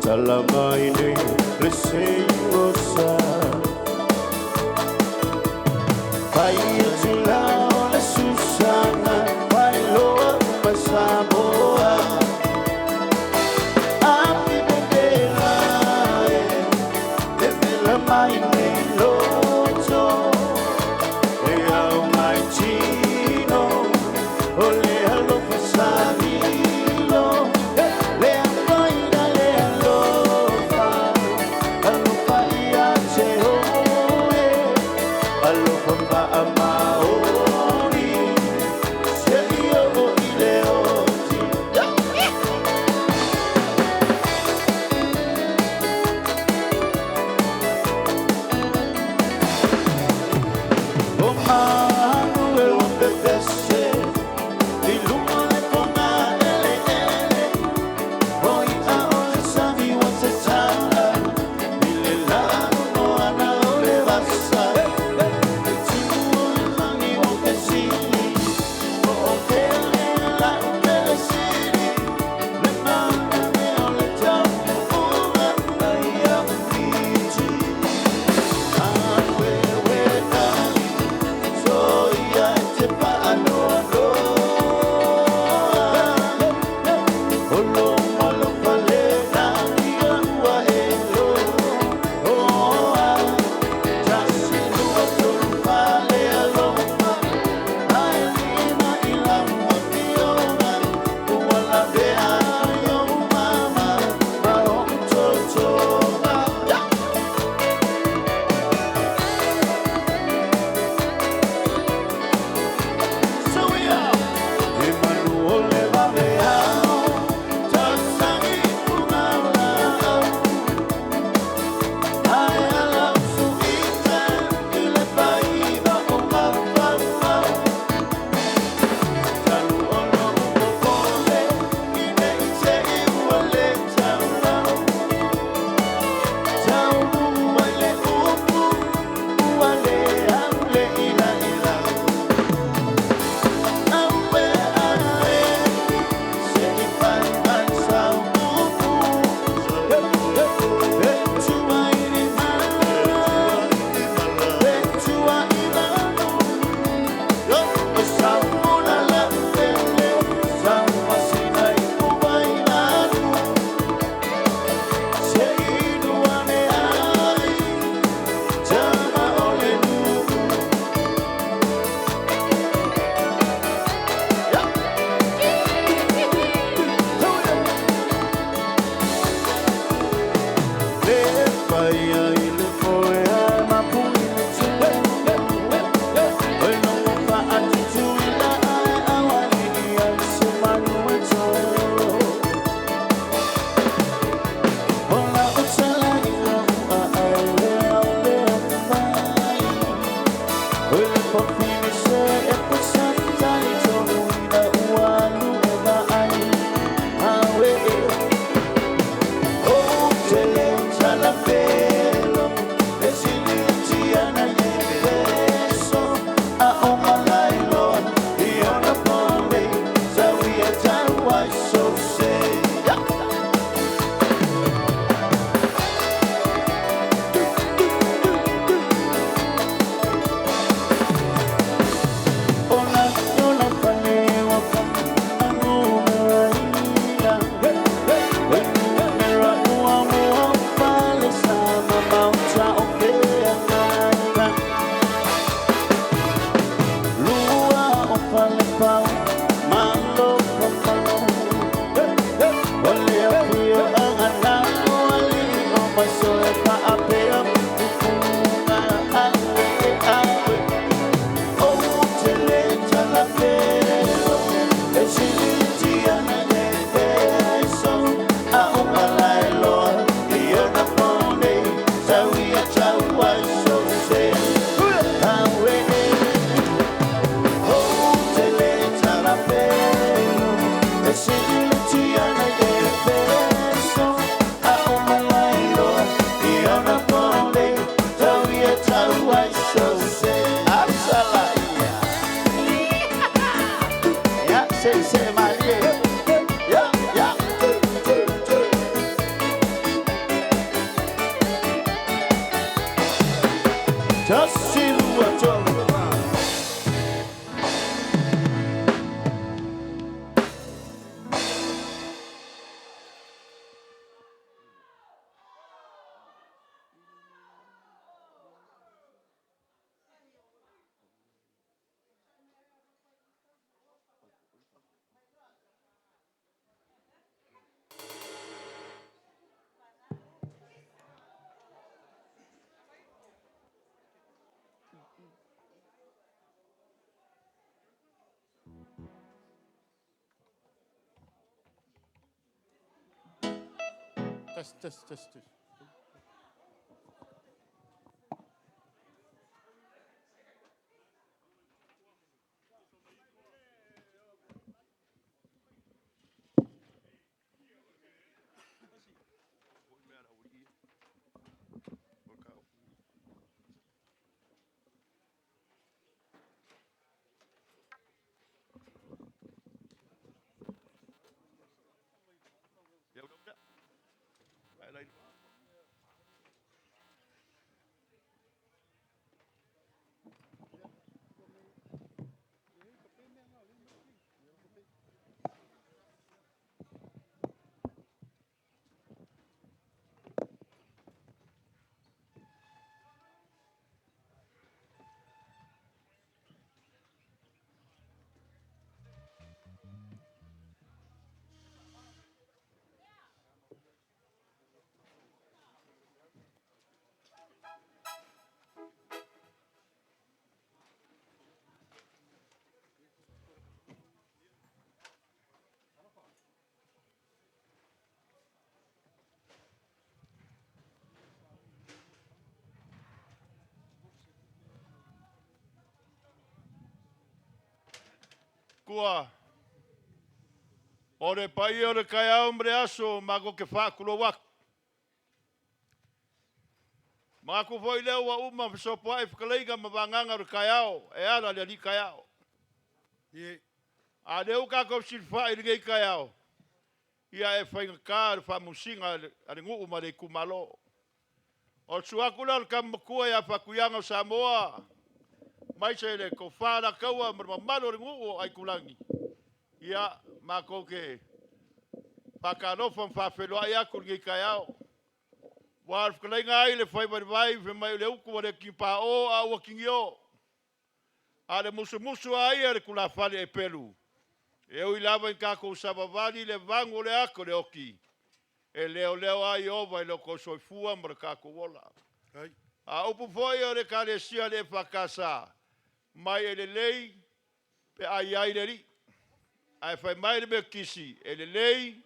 Talamaine le seingosa Pai tula o le Susana Pai loa mai Samoa Api bebela e bebela mai nei loto E au mai tino o le alofa savilo Le afaina le alofa Alofa ia te oe Alofa faamalo. Test, test, test, test. Kua. O le pai o le kai au mre aso ma ko ke whaakulo waku. Mako foi leo wa uma whisopo ai whakaleiga ma wanganga o le kai ao, e ala le ali kai ao. Ie. A leo ka kou silwha i le kai ao. Ia e whainga ka le whamusinga a le nguu ma le kumalo. O suaku la le kamakua ia whakuyanga o Samoa. Mai se le ko whala kaua ma mamalo le nguu o Aikulangi. Ia mako ke whakalofa mwhawheloa ai aku le kai ao. Wa whakalainga ai le whai wai wai whai mai le uku wa le kipa o a ua kingi o. A le musumusu ai a le kula whale e pelu. E ui lava i kako savavali le vangu le ako le oki. E leo leo ai ova i loko soifua ma le kako ola. Ai. A upu foi o le kalesia le whakasa. Mai e le lei pe ai ai le ri. Ai whai mai le mea kisi. E le lei,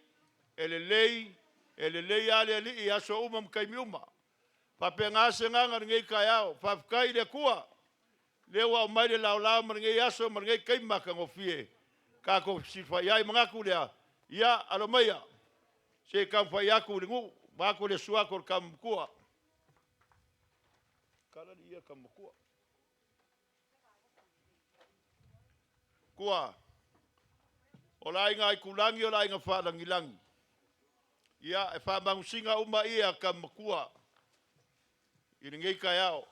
e le lei, e le lei a le li i aso uma mkaimi uma. Pape ngā se nganga ngei kai ao. Whawhakai le kua. Leo au mai le lao lao ma ngei aso ma ngei kaimaka ngofie. Ka ko silwhai ai mangaku lea. Ia alo maia. Se kam whai aku le ngu. Mako le suako le kamukua. Kala li ia kamukua. Kua. O la inga i kulangi o la inga whalangilangi. Ia e whamangusinga uma ia kamakua. I le ngei kai ao.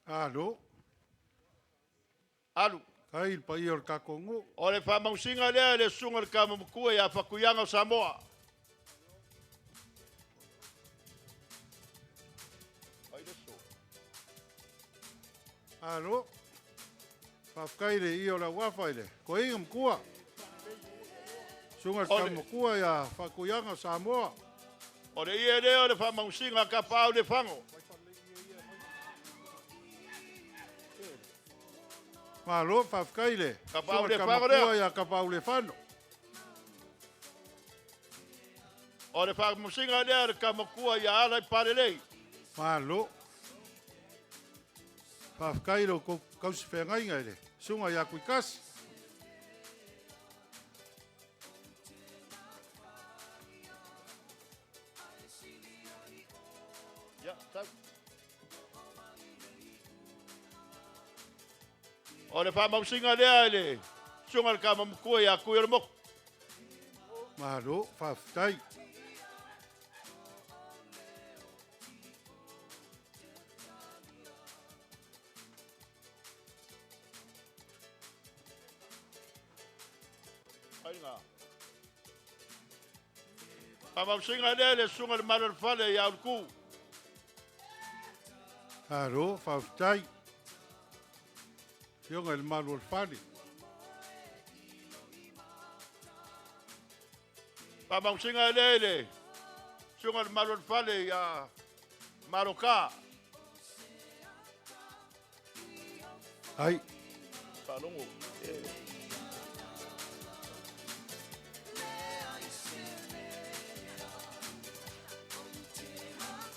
Alo. Alu. Kai le paia o le kakongo. O le whamangusinga lea le sunga le kamamukua ia whakuyanga o Samoa. Ai le so. Alo. Whawhakai le i o la wafa i le. Ko inga mkua. Sunga le kamamukua ia whakuyanga o Samoa. O le ia lea o le whamangusinga ka pau le whango. Malo, whawhakai le. Ka pau Sunga le le whango lea. kamamukua ia ka pau le whano. O le whamangusinga lea le kamakua ia ala i parelei. Malo. Whawhakai le kausi whengainga i le. Susuga ia Kuikasi. Ia, sau. O le faamausiga lea i le susuga i le Tama Matua ia Tuiolemoku. Malo, faafetai. Faamausiga lea i le susuga i le Malo o le Fale ia Uluku. Malo, faafetai. Afioga i le Malu o le Fale. Faamausiga lea i le susuga i le Malu o le Fale ia Maloka. Ai. Faalogo.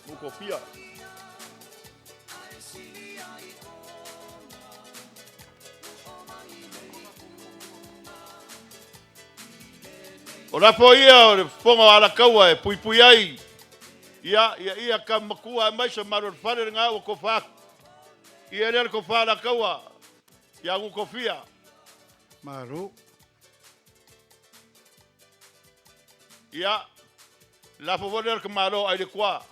Mukofia. O lafo ia o le fofoga o Alataua e puipui ai ia ia ia ka makua aemaise malu o le fale lena ua tofa atu. Ia lea le tofa Alataua ia Nukofia. Malo. Ia, lafo foi lea le tamalo ai le kua.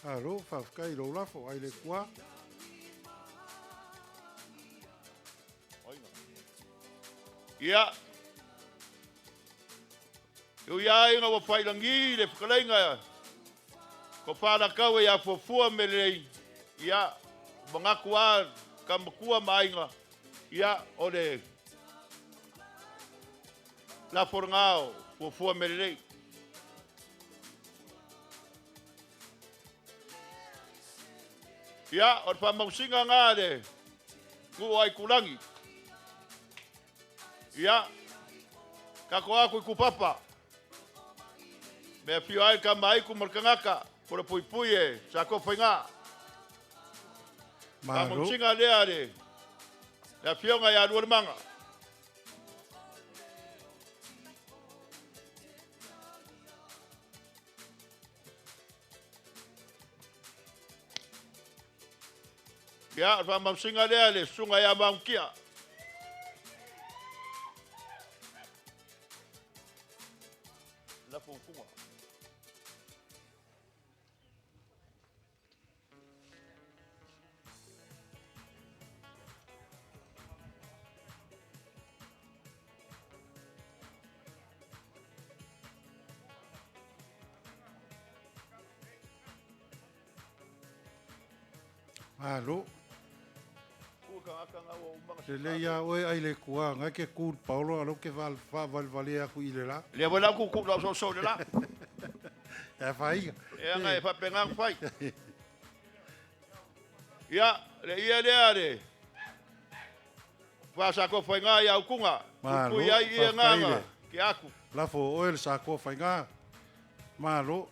Malo, faafetai i lou lafo ai le kua. Ia, e ui lava ina ua failagi le fetalaiga ko Falakaua ia fuafua me lelei, ia, manatu lava ka matua ma aiga, ia, o le lafo lena o fuafua me lelei. Ia, o le faamausiga lena a le nuu o Aitulagi. Ia, tatou atu i Tupapa, me afio ai le tama aitu ma le tagata, po le puipui e Satofaiga. Malo. Faamausiga lea a le afioga ia Lualemaga. Ia, o le faamausiga lea i le susuga ia Maumukia. Lafo utuga. Malo. Lelei lava oe ai le kua, ngai ke ku le paolo a lo ke faavalevalea aku i le la. Lea foi la ku ku lau soosoo le la. E faiga. E aga e faapena ona fai. Ia, le ia lea le Faasakofaiga ia Utuga. Malo, Pupui ai ia faafetai nganga le ke aku. Lafo o oe le Sakoa Faiga. Malo.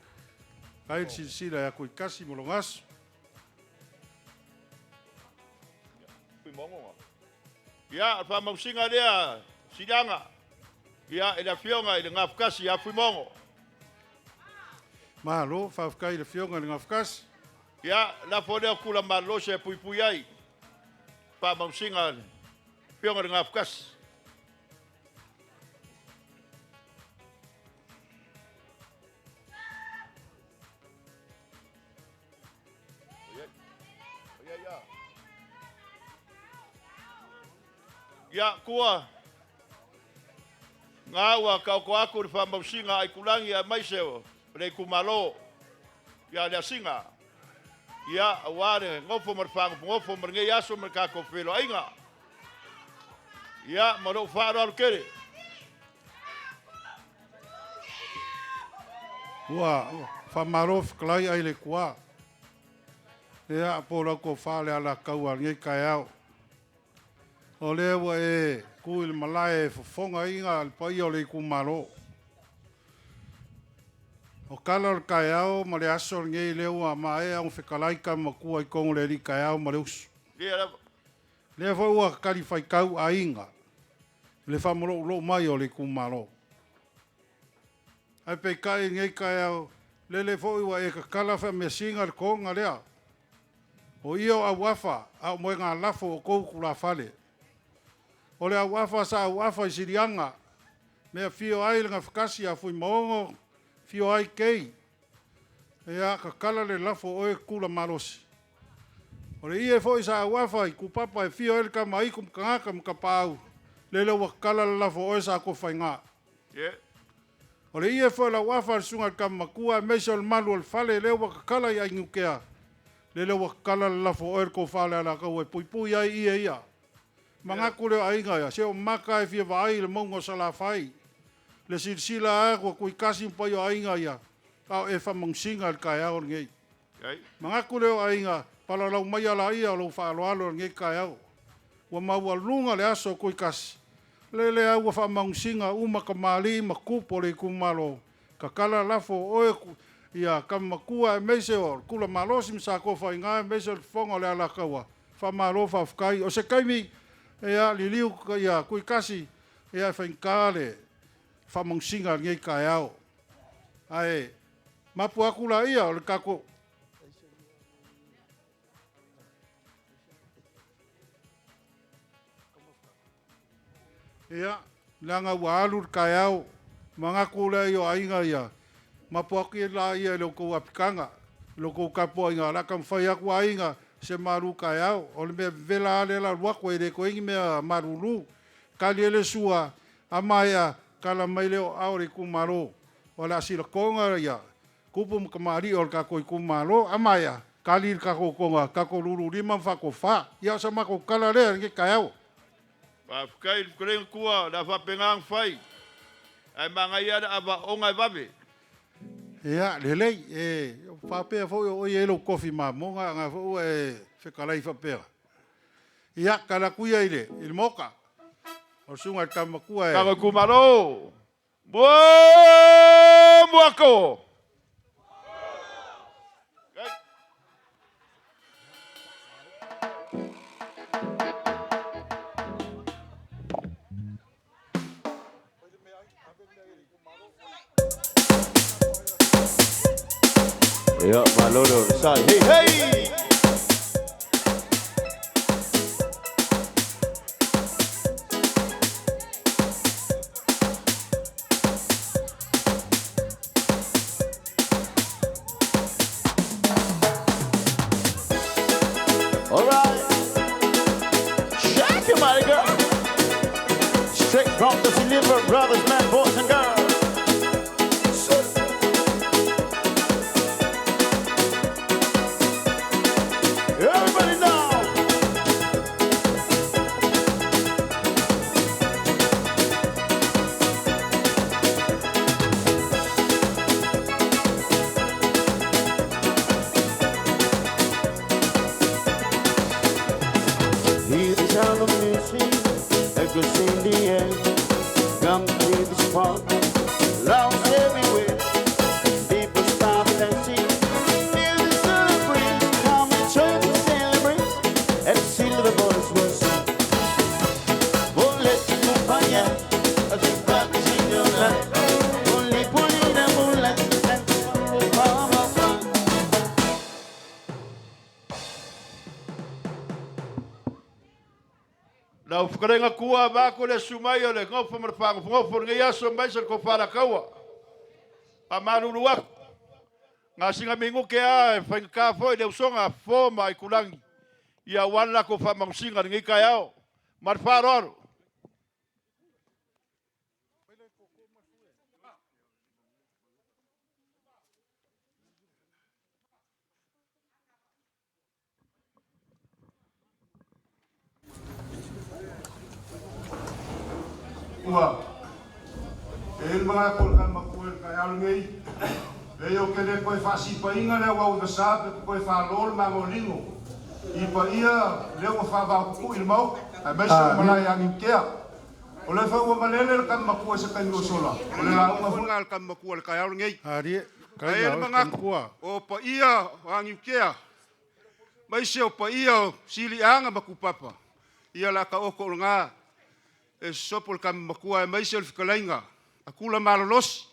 Kai le silasila ia Kuikasi ma Logaso. Ia, o le faamausiga lea siliaga. Ia, i le afioga i le Gafukasi ia Fuimogo. Malo, faafetai i le afioga i le Gafukasi. Ia, lafo lea o tula malolosi e puipui ai faamausiga a le afioga i le Gafukasi. Ia, kua, ngā ua taoto atu le faamausiga a Aitulagi aemaise o le itumalo ia le asiga. Ia, aua le nofo ma le faagofogofogo ma lenei aso ma le tatou feiloaiga. Ia, ma lou faaaloalo tele. Ua faamalo fetalai ai le kua. Ia, po lau tofa le alataua i lenei taeao. O lea ua e tu i le malae e fofogaina le paia o le itumalo. O kala o le kaeao ma le aso lenei lea ua maea ona fetalai tama matua i totonu o le alii taeao ma le uso. Lea lava. Lea foi ua talifaitau aiga i le faamaloulou mai o le itumalo. Ae peitai i lenei taeao, lele foi ua e tatala faameasina le toga lea. O ia o auafa a o moegalafo o tou tulafale. O le auafa sa auafa i Siliaga, mea afio ai le Gafatasi ia Fuimaono, afio ai Kei. Ia, tatala le lafo o oe Tula malosi. O le ie foi sa auafa i Kupapa e afio ai le tama Aitu ma Tagata ma Tapaau, lele ua tatala le lafo o oe Saatofaiga. O le ie foi o le auafa a le susuga i le tama matua aemaise o le malu o le fale lea ua tatala i Ainutea, lele ua tatala le lafo o oe le tofa o le Alataua e puipui ai ie ia. Manatu lea o aiga ia, se o mata e fia vaai i le mauga o Salafai, le silasila atu a Tuitasi ma paia o aiga ia, a o e faamanusina i le taeao lenei. Manatu lea o aiga, palalau maia laia o lou faaaloalo i lenei taeao. Ua maualuga le aso o Tuitasi, lele lava ua faamanusina uma tamalii ma tupu o le itumalo, tatala lafo o oe ia tama matua aemaise o le Tula malosi ma Satofa-iga aemaise o le Fofoga o le Alataua, faamalo faafetai. O se taimi ia liliu ia Tuitasi ia e faigata le faamanusina i lenei taeao. Ae mapu atu laia o le tatou Ia, leaga ua alu le taeao, manatu lea o aiga ia, mapu atu laia i la outou apitaga, i la outou tapuaiga, o le a taumafai atu aiga se malu taeao. O le mea vevela lava lea o le a alu atu, e le toe i ai ni mea malulu. Tali ai le sua, a maea, tala mai lea o aao o le itumalo, o le a silatoga tupu ma tamalii o le tatou itumalo. A maea, tali le tatou toga, tatou lululima ma faatofa. Ia, o sa matou tala lea i lenei taeao. Faafetai i le fetalaiga Tua, o le a faapena ona fai, ae manaia lava le ava aoga e vave. Ia, lelei, e faapea foi o oe e i ai lou tofi mamoga, a o lena foi ua e fetalai faapea. Ia, tala atu ia i le Maota, o le susuga i le tama matua e... Tago itumalo! Mua muako! Ia, malo le onosai. Hei, hei! All right. Shake your body, girl. Straight from the Silver Brothers, man, boys and girls. Everybody now. Hear the sound of music, echoes in the air. Come to this park, loud everywhere. People start dancing, feel the celebrate. Come and join the celebrate. And see the boys will sing. Voletti compagna, signora. Volle pulire, volle, Lau fetalaiga Tua, vaeatu le susu mai o le nofo ma le fagofogofo o lenei aso aemaise le tofa Alataua. Faamalulu atu, na sina minute lava e faigata foi le usoga a Fofo ma Aitulagi ia aua le latou faamanusiga i lenei taeao. Ma le faaaloalo. Ua e i ai le manatu o le Tama Matua i le taeao lenei, leai ou te le toe faasipaina le auau i vasa pe te toe falo le magolino i paia lea ua faavaopupui i le Maota, aemaise o le malae ia Niutea. O lea foi ua malele le Tama Matua i se taimi ua sola, o le lauga foi lena a le Tama Matua i le taeao lenei. Alie. Ae Fetalaiga le o manatu Tamatua. o paia o Agiukea, maise o paia o Siliaga ma Kupapa, ia la taoto o lena e sosopo le tama matua aemaise o le fetalaiga a Tula Malolosi,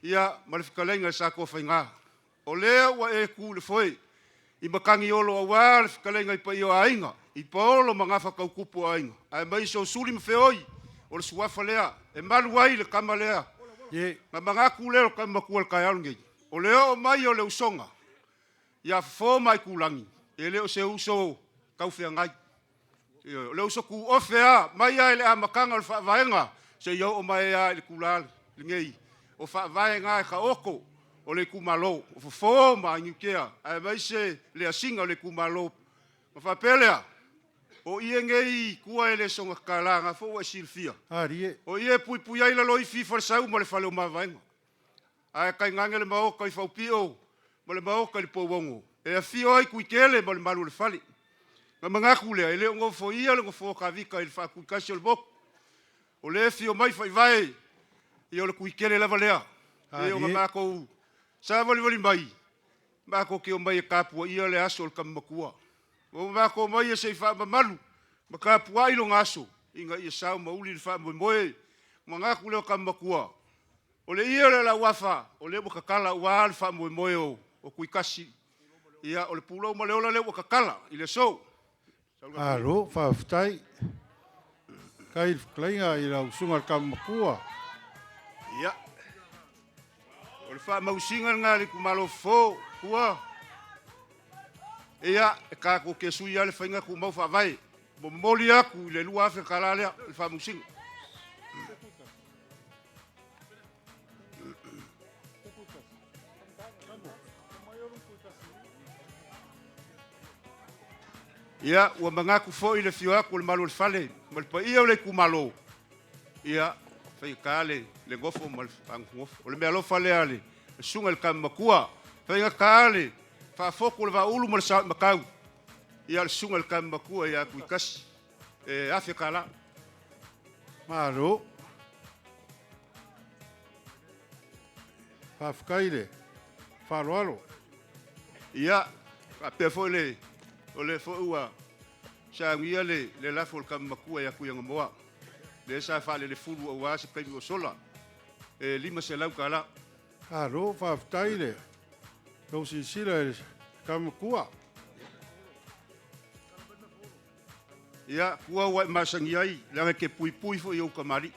ia ma le fetalaiga i le Satoafaiga. O lea ua e tu i le foe i Matagiolo aua le fetalaiga i paia o aiga, i paolo ma gafa tau tupu o aiga, aemaise o Suli ma Feoi, o le suafa lea e malu ai le tama lea. Ie. Na manatu lea o le tama matua i le taeao lenei, o le oo mai o le usoga ia Fofo ma Aitulagi, e le o se uso taufeagai. Ioe, o le uso tuofe lava, mai lava i le amataga o le faavaega seia oo mai lava i le tula lenei, o faavae na e taoto o le itumalo, o Fofo ma Agiukea, aemaise le asiga o le itumalo. Ona faapea lea, o ie nei i tua e le soona tatala, o lena foi ua e silafia, Alie. o ie e puipui ai Laloifi, Falesau ma le fale o Mavaega. Ae tainane le maota i Faupio ma le maota i le Pouono, e afio ai Tuitele ma le malu o le fale. Na manatu lea, e le o nofoia le nofoa o Tavita i le faatutasi o le motu. O lea e afio mai faivae, ia o le Tuitele lava lea. E pei ona Alie. matou savalivali mai, matou te omai e tapuaia le aso o le tama matua. Ua matou omai se i faamamalu ma tapuai lona aso, ina ia sao ma uli le faamoemoe. Manatu lea o tama matua, o le ie o le Lauafa, o lea ua tatala aua le faamoemoe o Tuitasi. Ia, o le pulou ma le ola lea ua tatala i le aso. Malo, faafetai. Kai le fetalaiga i lau susuga i le tama matua. Ia, o le faamausiga lena i le itumalo fofo, ua, ia, e tatou te sui lava le faiga tumau faavae. Momoli atu i le $2,000 lea, le faamausiga. Ia, ua manatu foi le afio atu o le malu o le fale ma le paia o le itumalo, ia, faigata le nofo ma le faanofonofo. O le meaalofa lea a le susuga i le tama matua, faigata le faafotu o le vaaulu ma le saoimatau, ia le susuga i le tama matua ia Tuitasi, e $1,000. Malo. Faafetai le faaaloalo. Ia, faapea foi le, o lea foi ua saunia le lafo a le tama matua ia Tuiaga lea sa faalelefulu aua se taimi ua sola, e $500. Malo, faafetai le lau silasila i le tama matua. Ia, tua ua e masani ai, leaga e te puipui foi i ou tamalii.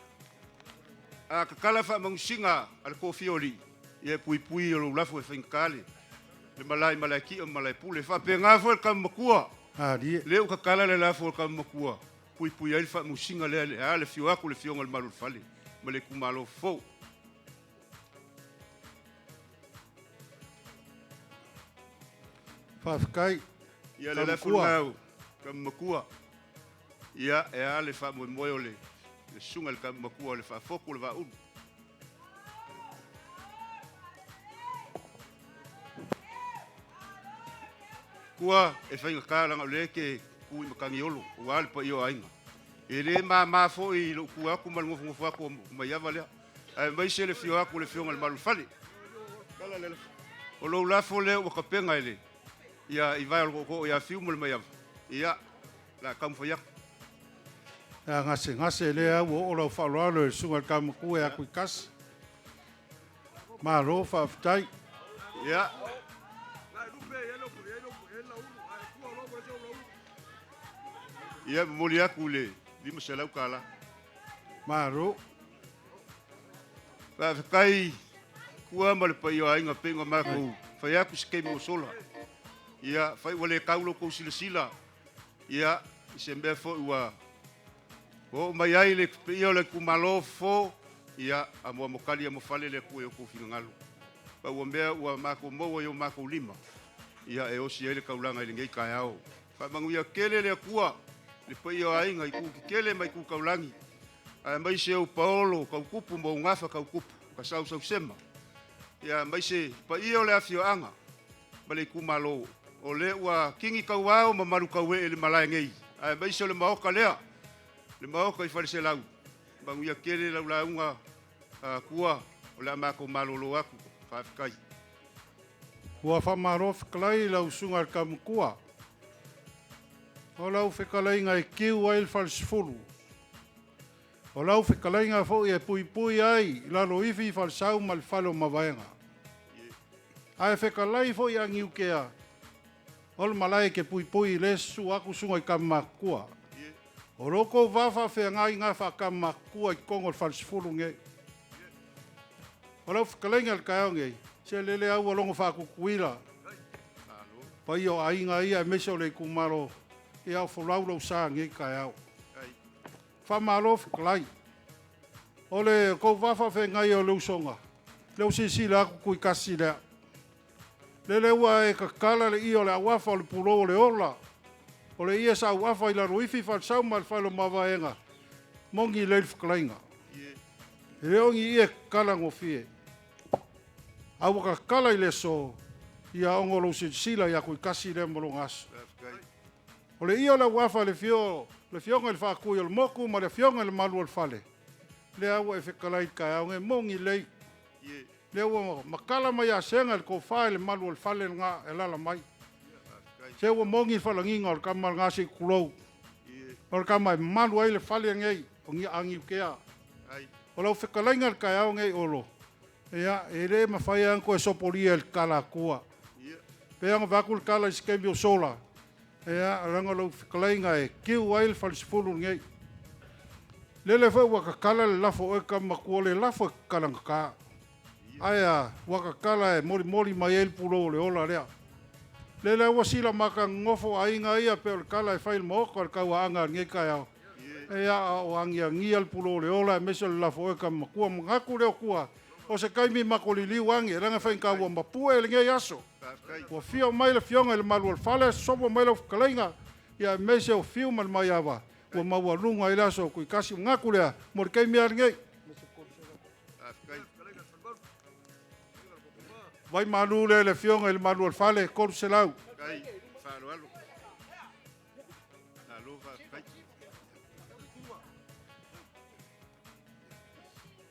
A tatala faamanusiga a le toafia o alii, ia e puipui o lou lafo e faigata le malae i Malaekia ma Malaepule. E faapena foi le tama matua, Alie. lea ua tatala le lafo a le tama matua, puipui ai le faamanusiga lea, a le afio atu le afioga i le malu o le fale ma le itumalo fou. Faafetai. Ia le lafo Tama matua. lena o tama matua, ia e a le faamoemoe o le susuga i le tama matua o le faafotu o le vaaulu. Tua e faigata leaga o lea e te tu i Matagiolo, ua le paia o aiga. E le mama foi i lou tu atu ma le nofonofo atu o Maiava lea, aemaise le afio atu o le afioga i le malu o le fale. O lou lafo lea ua tapena i le ia i vae o le tootoo ia Fiu ma le Maiava, ia, la taumafai atu. A gasegase lea ua oo lau faaaloalo i le susuga i le tama matua ia Tuitasi. Malo, faafetai. Ia. Ia, momoli atu le $500. Malo. Faafetai Kua ma le paia o aiga pei ona matou fai atu se taimi ua sola. Ia, fai ua le tau lo outou silasila, ia, i se mea foi ua oo mai ai le paia o le itumalo fofo, ia, amoamotali amofale le Atua i outou finagalo. Pa ua mea ua matou maua i o matou lima, ia, e osi ai le taulaga i lenei taeao. Faamanuia tele le Atua, le paia o aiga i tu tetele ma i tu taulagi, aemaise ou paolo tautupu ma ou gafa tautupu, ka sausausema. Ia, aemaise paia o le afioaga ma le itumalo, o lea ua kini tauao ma malu tauee i le malae nei, aemaise o le maota lea, le maota i Faleselau. Manuia tele lau lauga, Kua, o le a matou malolo atu. Faafetai. Ua faamalo fetalai i lau Susuga i le Taumatua. O lau fetalaiga e tiu ai le falesefulu. O lau fetalaiga foi e puipui ai i Laloifi Falesau ma le Fale o Mavaega. Ae fetalai foi Agiukea, o le malae e te puipui i le susu atu susuga i tama matutua. O lo outou va faafeagai na faatama matutua i totonu o le falesefulu nei. O lau fetalaiga i le taeao nei, se lele au ua logo faatutuila, paia o aiga ia aemaise o le itumalo, ia o folau lou sa i lenei taeao. Faamalo fetalai. O le tou va faafeagai o le usoga, lea ua silasila atu Tuitasi lea. Lele ua e tatala le ie o le auafa o le pulou o le ola, o le ie sa auafa i Laloifi Falesau ma le Fale o Mavaega, moni lelei le fetalaiga. E le o ni ie tatala gofie. A ua tatala i le aso, ia ona o lou silasila ia Tuitasi lea ma lona aso. O le ie o le auafa i le afio le Afioga i le Faatui o le Motu ma le Afioga i le Malu o le Fale, lea ua e fetalai i le taeao nei, moni lelei. Lea ua matala mai Asega i le tofa i le Malu o le Fale lena e alaala mai. Se ua moni le falagiga o le tama lena se i tulou. O le tama e malu ai le fale nei o Agiukea. O lau fetalaiga i le taeao nei Olo, ia, e le mafai lava ona toe sopolia e le tatala atua. Pei ona avatu le tala i se taimi ua sola, ia, leaga o lau fetalaiga e tiu ai le falesefulu lenei. Lele foi ua tatala le lafo a oe le tama matua, o le lafo e tatalagata. Ae a, ua tatala e molimoli mai ai le pulou o le ola lea. Lele ua sila mata nonofo aiga ia pei o le tala e fai i le maota o le tauaana i lenei taeao. Ia, a o agiagia le pulou o le ola aemaise o le lafo a oe le tama matua. Manatu le Atua, o se taimi matou liliu ane, leaga e faigata ua mapue lenei aso. Ua afio mai le Afioga i le Malu o le Fale, sopo mai lau fetalaiga, ia aemaise o Fiu ma le Maiava, ua maualuga ai le aso o Tuitasi. Manatu lea, mo le taimi lava lenei. Vai malu lea i le Afioga i le Malu o le Fale, 300.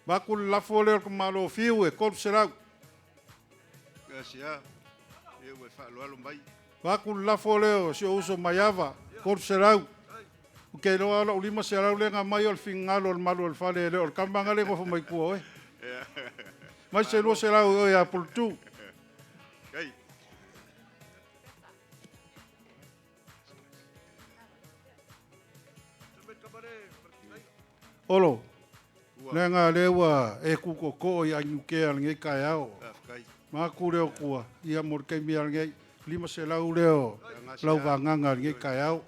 Vaku le lafo lea o le tamaloa Fiu e 300. Vaku le lafo lea o si ou uso Maiava, 300. Ou te iloa lava o lau 500 lea na aumai o le finagalo o le malu o le fale, e le o le tama lena e nofo mai tua o oe. Mai se 200 i oe ia Puletu. Olo, leaga o lea ua e tutootoo i Ainutea i lenei taeao. Manatu le Atua, ia mo le taimi lava lenei, 500 lea o lau vagaga i lenei taeao.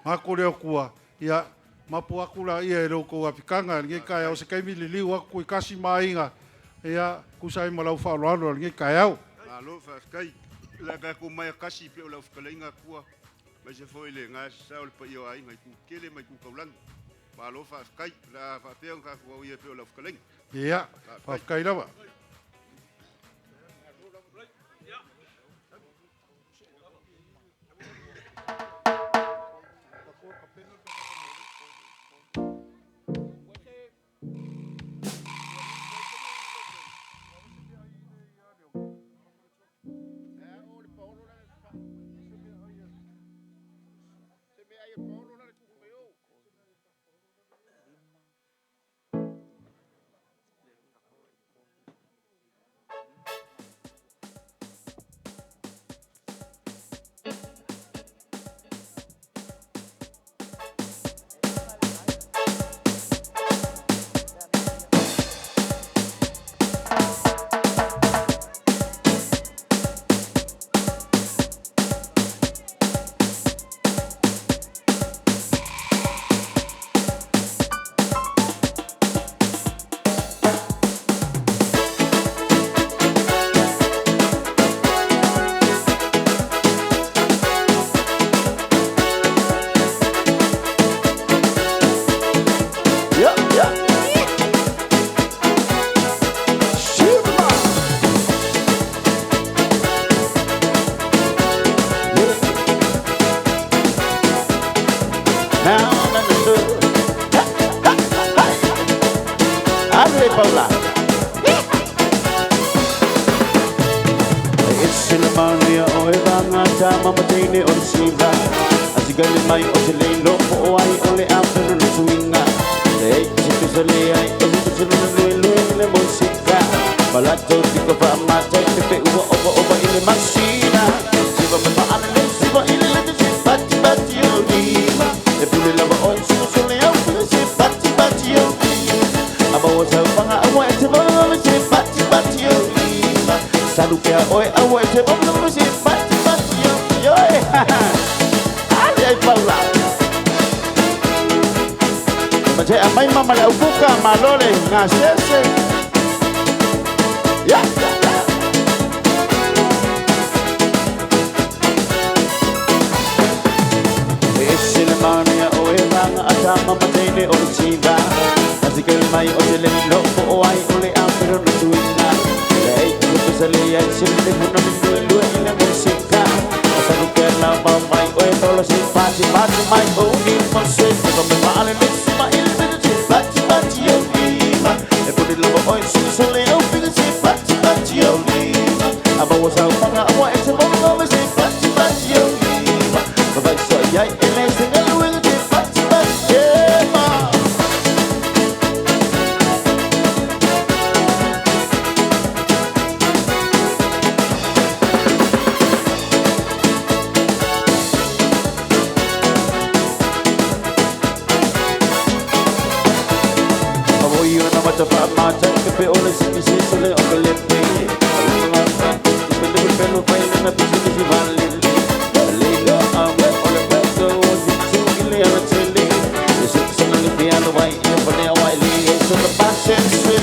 Manatu le Atua, ia mapu atu laia i lo outou apitaga i lenei taeao, o se taimi liliu atu Tuitasi ma aiga, ia tusa ai ma lau faaaloalo i lenei taeao. Malo faafetai. O le a tatou mai tasi pei o lau fetalaiga Tua, aemaise foi le gasesa o le paia o aiga i itu tetele ma itu taulagi. Malo faafetai. O le a faapea ona tatou auia pei o lau fetalaiga. Ia, faafetai lava. Yeah, yeah. Shiva. Yeah. Now let me do. Ha, ha, ha. Allez, Paula. Atama mateine o le siva Asigale mai o te leilo Po o ai o le apelo na tuinga Le ei se pesa le ai O se pesa le lue lue le mosika Malato tika wha mata Te pe ua ova ova i le masina Siva me maana le siva i le le te se pati pati o lima E pule lava oi suka sole au pule se pati pati o lima Ama o sau whanga awa e te wawa se pati pati o lima Salu pea oe awa e te wawa se pati pati o lima Ale ai paula Matea mai mama le aukuka malole ngā sese. Ya, ya, ya. E ese le mania o e ranga atama mateine o le tiva Asikele mai o te leilo po o ai o le apero na tuinga Le ei te pesa le ai se le huna mi lue lue i le musika Asalu ke la mau mai o e tola se pati pati mai o ni mo se Te pa me maale le sima i le pete te pati pati o lima E pune lava oi su sole o pika se pati pati o lima Ama o sau panga awa e te wawa se pati pati o lima Mawai so iai e le se ngalu e te pati pati e ma. Awo iyo na mata pa mata ke pe ole si si sole o ke le pe. Pe le pe lo pa ina pe si si va le le. Le lo amo ole pe so si tu ile ala tele. Se se le pe ala wai e pa le wai le so le pa se se.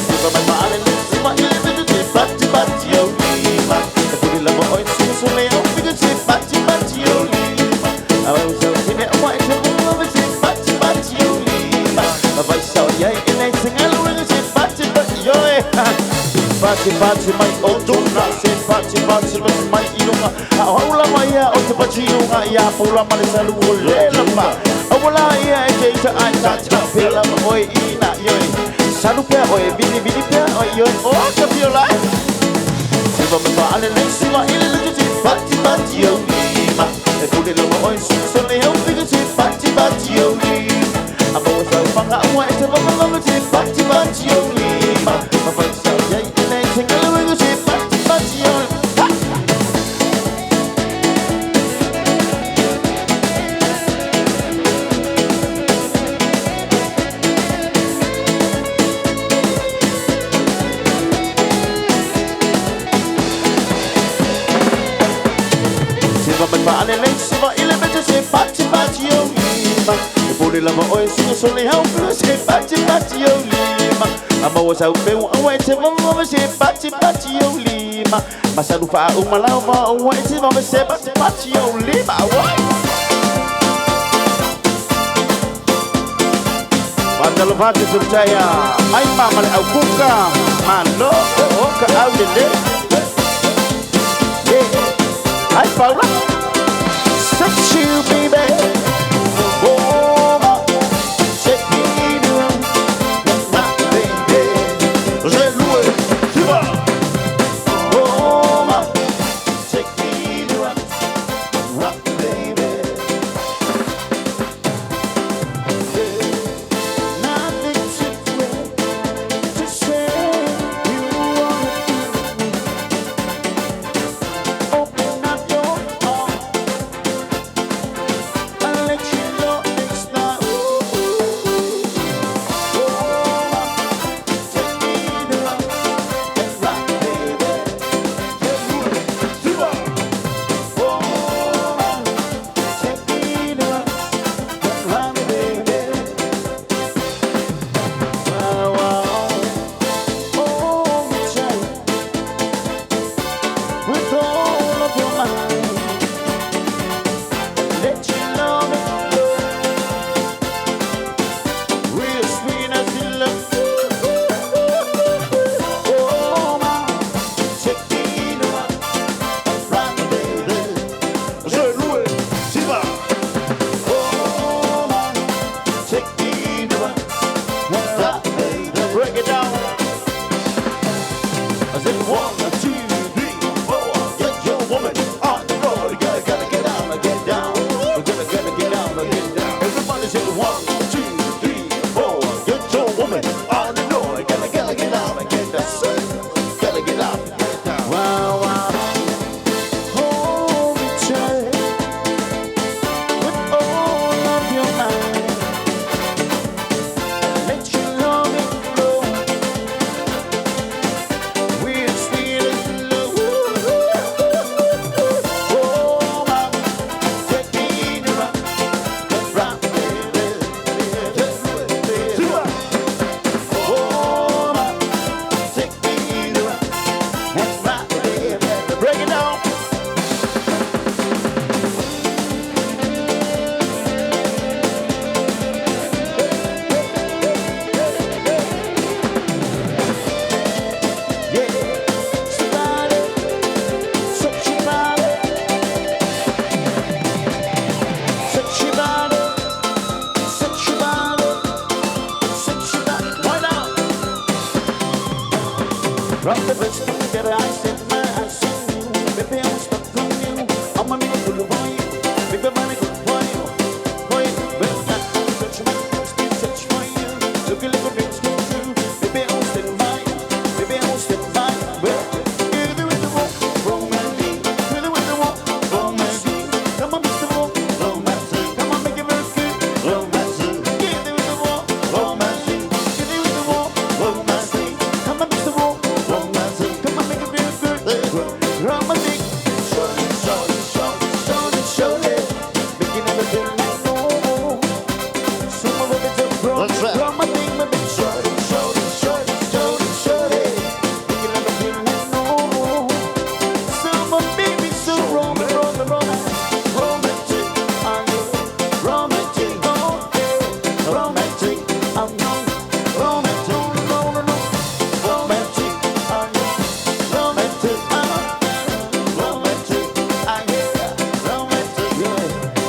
Si pa mai ma le si ma ile pe te pati pati o lima. E puri la mo oi si sole o pe te pati pati o lima. Awo so si ne o e te mo se pati pati o lima. Vai sau iai e le singalu e se pati pati yo e. Pati pati mai o tuna se pati pati mai ilunga. A haula mai ia o te pati ilunga ia paula ma le salu o le lama. Awala ia e te ita ai ta ta pela ma oi ina yo e. Salu pea oe vini vini pea oi yo e. O ka fiola. Siva me pa ale le siva ile le te pati pati o lima. E pule lama oi su sole o figa se pati pati o lima. Ama o sau whanga awa e te wawa wawa te pati pati o lima. Mawai sau iai e le tingalu e te pati pati o lima. Ha! Siva mai paale le siva ile me te se pati pati o lima. E pule lava oe suka sole hau pule se pati pati o lima. Ama o sau peu awa e te wawa se pati pati o lima. Masalu wha uma lava awa e te wawa se pati pati o lima. Awa! Watalovatu surutaya mai mama le aukuka malo o ka au le le. Yeah. Ai Paula. Sex you baby. Oh ma. Take me to my baby. J'ai loué. Tu vas. Oh ma. Take me to my baby. Nothing to do to say you wanna do me. Open up your heart and the first thing that I said, my eyes on you. Baby, I'm stuck on you. I'ma make a fool of you. Make a money good for you. For you. Well, I search my still search for you. Looking like a dreams come true. Baby, I'm stand by you. Baby, I'm stand by you. Well, either with the walk, romantic. Either with the walk, romantic. Come on, Mr. Walk, romantic. Come on, make it very good, romantic. Either with the walk, romantic. Either with the walk, romantic. Come on, Mr. Walk, romantic. Come on, make it very good, romantic. Surely, surely, surely, surely, surely. Making everything like no. Summer baby, just roll. Romantic, baby, surely, surely, surely, surely, surely. Making everything like no. Summer baby, so roman, roman, roman, romantic. I'm romantic, oh yeah, romantic. I'm young, romantic, no, no, no, romantic. I'm romantic, I'm romantic. I yeah, romantic, yeah.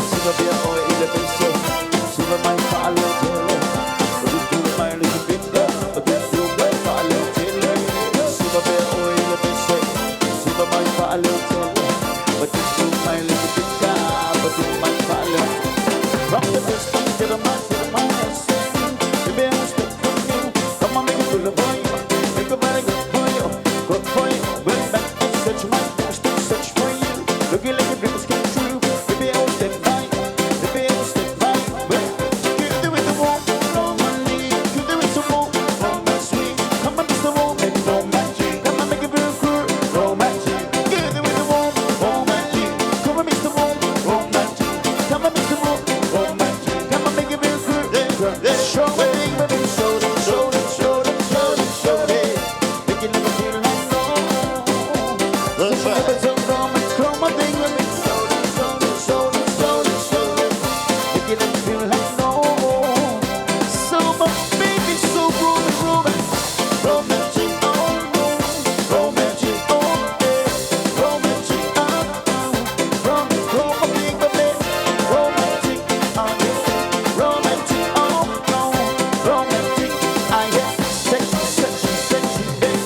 Siva bia oi ile pese, siva mai faale tele. Rutu mai le pinda, rutu mai faale tele. Siva bia oi ile pese, siva mai faale tele. Rutu mai le pinda, rutu mai faale. From the first time to the man, to the man, I say, baby, I'm stuck on you. Come on, make it full of boy, make a very good for you, good for you. Well, back to search my still search for you. Looking like a dreams come true. Baby, I will stand by you. Baby, I will stand by you. Well, you do it the walk, normally. You do it some more, romance sweet. Come on, Mr. Roman, romantic. Come on, make it very good, romantic. You do it the walk, romantic. Come on, Mr. Roman, romantic. Come on, Mr. Roman, romantic. Come on, make it very good. Show me, baby, show them, show them, show them, show them, show them. Make it never feel like no. Sexy, sexy, sexy, baby.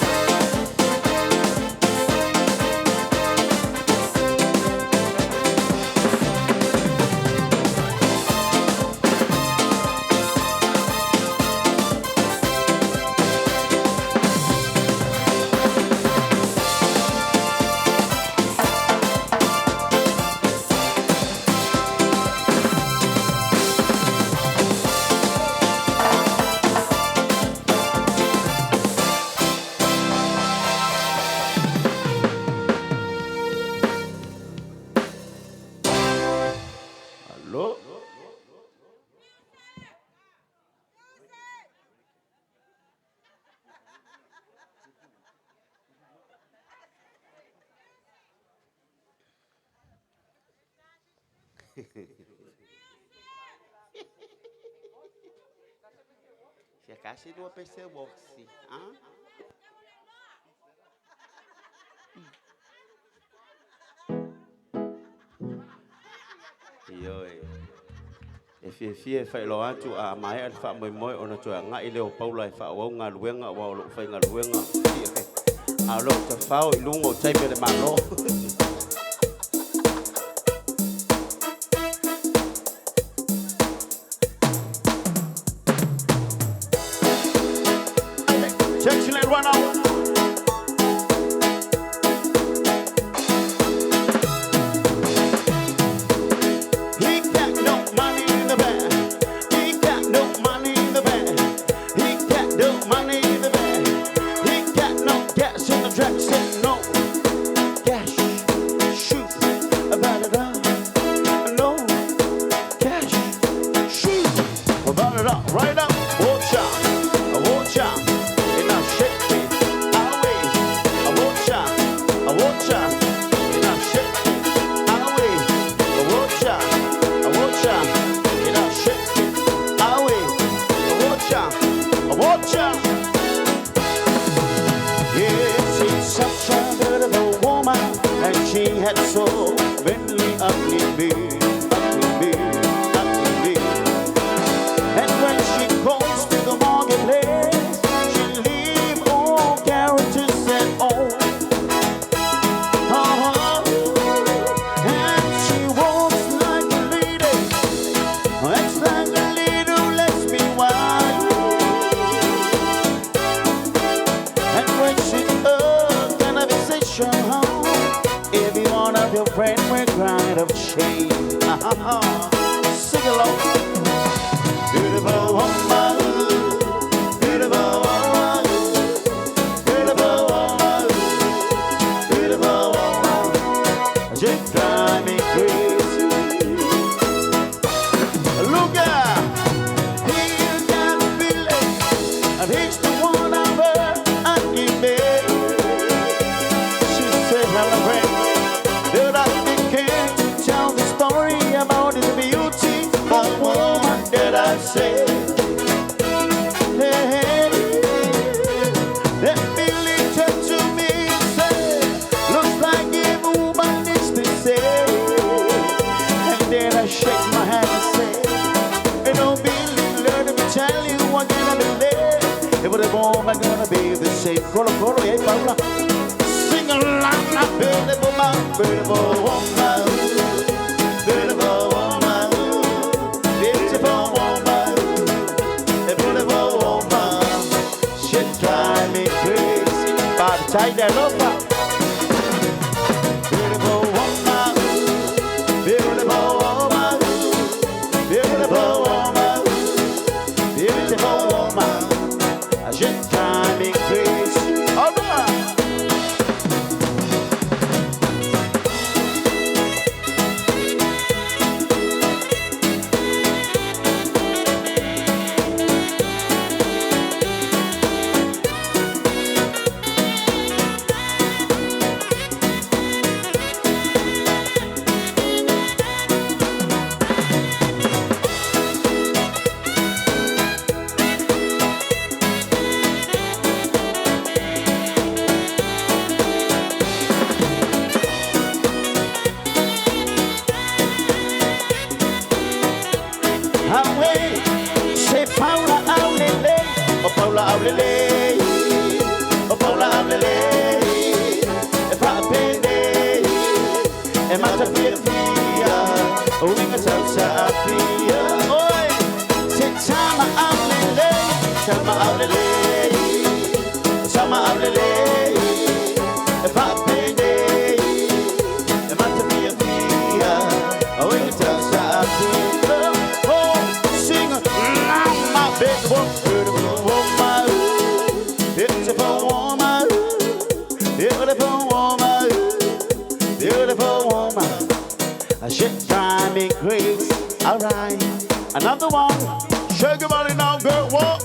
Alô? Se kasi dua pese boxi, ah? Ioe. E fiafia e faailoa atu a maea le faamoemoe ona toe agaʻi lea o Paula e faaauau galuega auā o loo faigaluega a o loo tafao i luga o taimi o le Malo. Excellent run out. He got no money in the bank. He got no money in the bank. He got no money in the bank. He got no gas in the track. Said no cash. Shoot about it all. No cash. Shoot about it all. Right up. Watch out. Watch out. And I shake it. I wait. Watch out. Watch out. And I shake it. I wait. Watch out. Watch out. And I shake it. I wait. Watch out. Watch out. Yes, it's such a beautiful woman, and she had so many ugly me, ugly me, ugly me. And when she goes to the marketplace, she leave all characters and friend, we're kind of shame. Sing along. Beautiful woman, beautiful woman, beautiful woman, beautiful woman. She drive me crazy. Look out, he got a feeling, and he's the one I've heard and he made. She said, hello, friend, that I began to tell the story about this beautiful woman that I said. Hey, hey, that Billy turned to me and said, looks like a woman needs to say. And then I shake my hand and say, hey, no, Billy, let me tell you, I'm gonna be there. If the woman gonna be the same. Colo, colo, hey, Paula. Sing along, now, beautiful man, beautiful woman, beautiful woman, beautiful woman, a beautiful woman. She drive me crazy. But tight that up. Beautiful woman, beautiful woman, beautiful woman, beautiful woman. She drive me crazy. All right. Say Paula aulele, oh Paula aulele, oh Paula aulele, e fa pende, e mata fia fia, o winga salsa fia, oi, say tama aulele, tama aulele, tama aulele, e fa pende, e mata fia fia, o winga salsa fia, oh, sing my big one, beautiful woman, beautiful woman, beautiful woman, beautiful woman. She drive me crazy. All right, another one. Shake your body now, girl. What?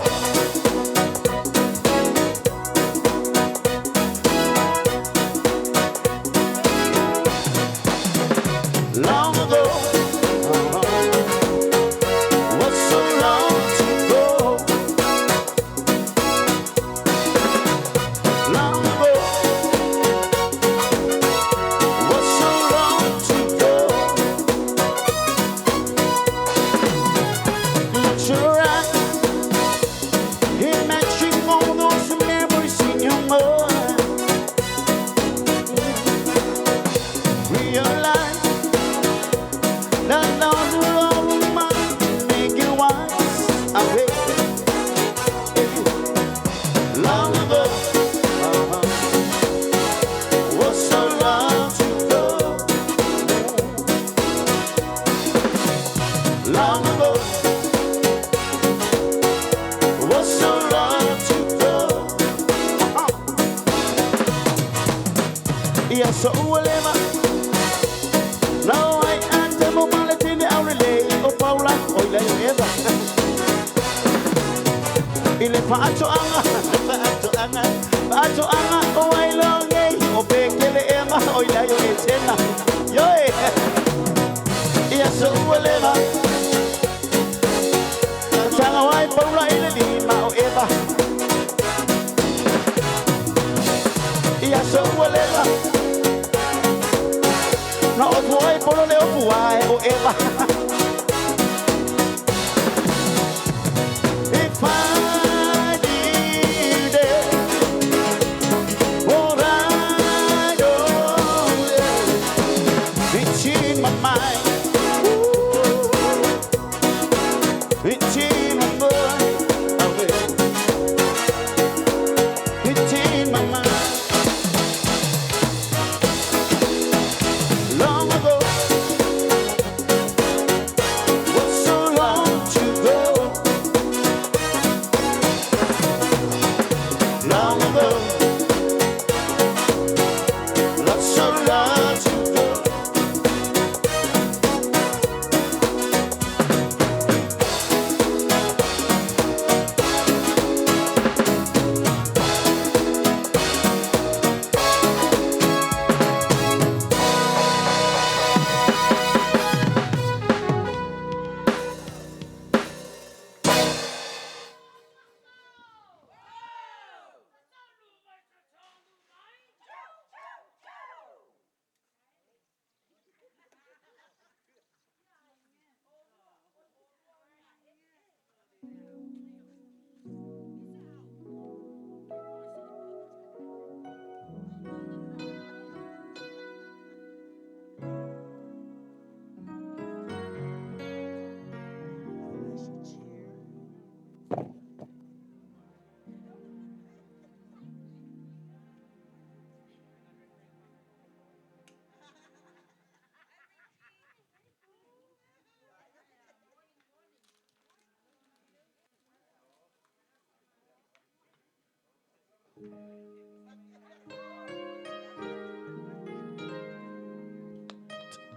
Long ago, was so long to go. Long ago, was so long to go. But you're right, imagine all those memories in your mind. Realize that all the love of mine make you wise. I will. Long ago, was so long to go. Long ago, was so long to go. Yeah, so ualema. No, I ante mo maletini aurele o Paula o ile eva. Ile faato anga, faato anga, faato anga o ai longe o bekele ema o ile yo etena. Yo e. Ia so ualema. Tanga wai Paula ile lima o eva. Ia so ualema. Na o tuai polo le o puai o eva. If I did it, what I don't, it's in my mind. Ooh, it's in my mind. I will. It's in my mind. Long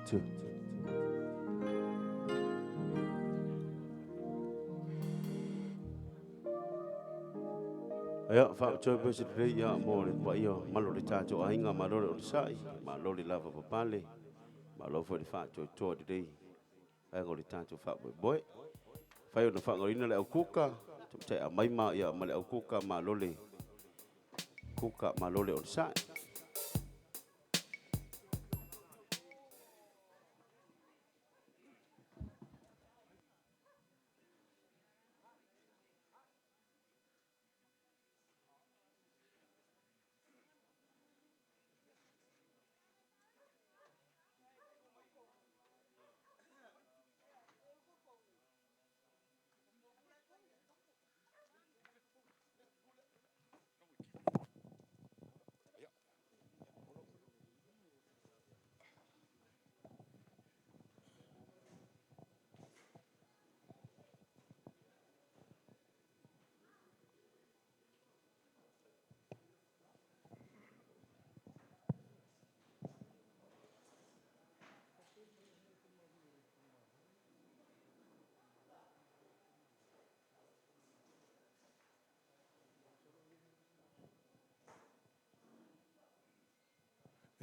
Two. Ia, whaotou pese rei ia mo le paia malo le tātou aiga, malo le onosai, malo le lava papale, malo foi le whaatoatoa rei, aiga o le tātou whaamoemoe. Whai o na whaangarina le au kuka, tumtai a maima ia ma le au kuka, malo le kuka, malo le onosai.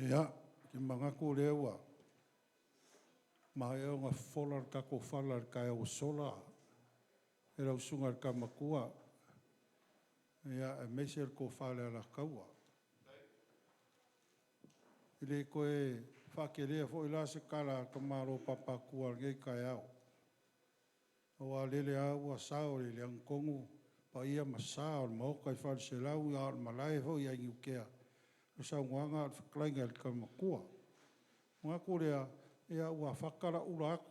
Ia, te mangaku lea ua maea ona fofola le tatou fala i le taeao ua sola e lau susuga i le Tama Matua, ia, aemaise le tofa i le Alataua. E le toe faatelea foi la se tala a le tamaloa Papatua i lenei taeao, aua lele lava ua sao i le agatonu paia ma sa o le Maota i Faleaseela, a o le malae foi i Ainutea, o le saunoaga a o le fetalaiga i le Tama Matua. Ona manatu lea, ia ua fata lau ula atu,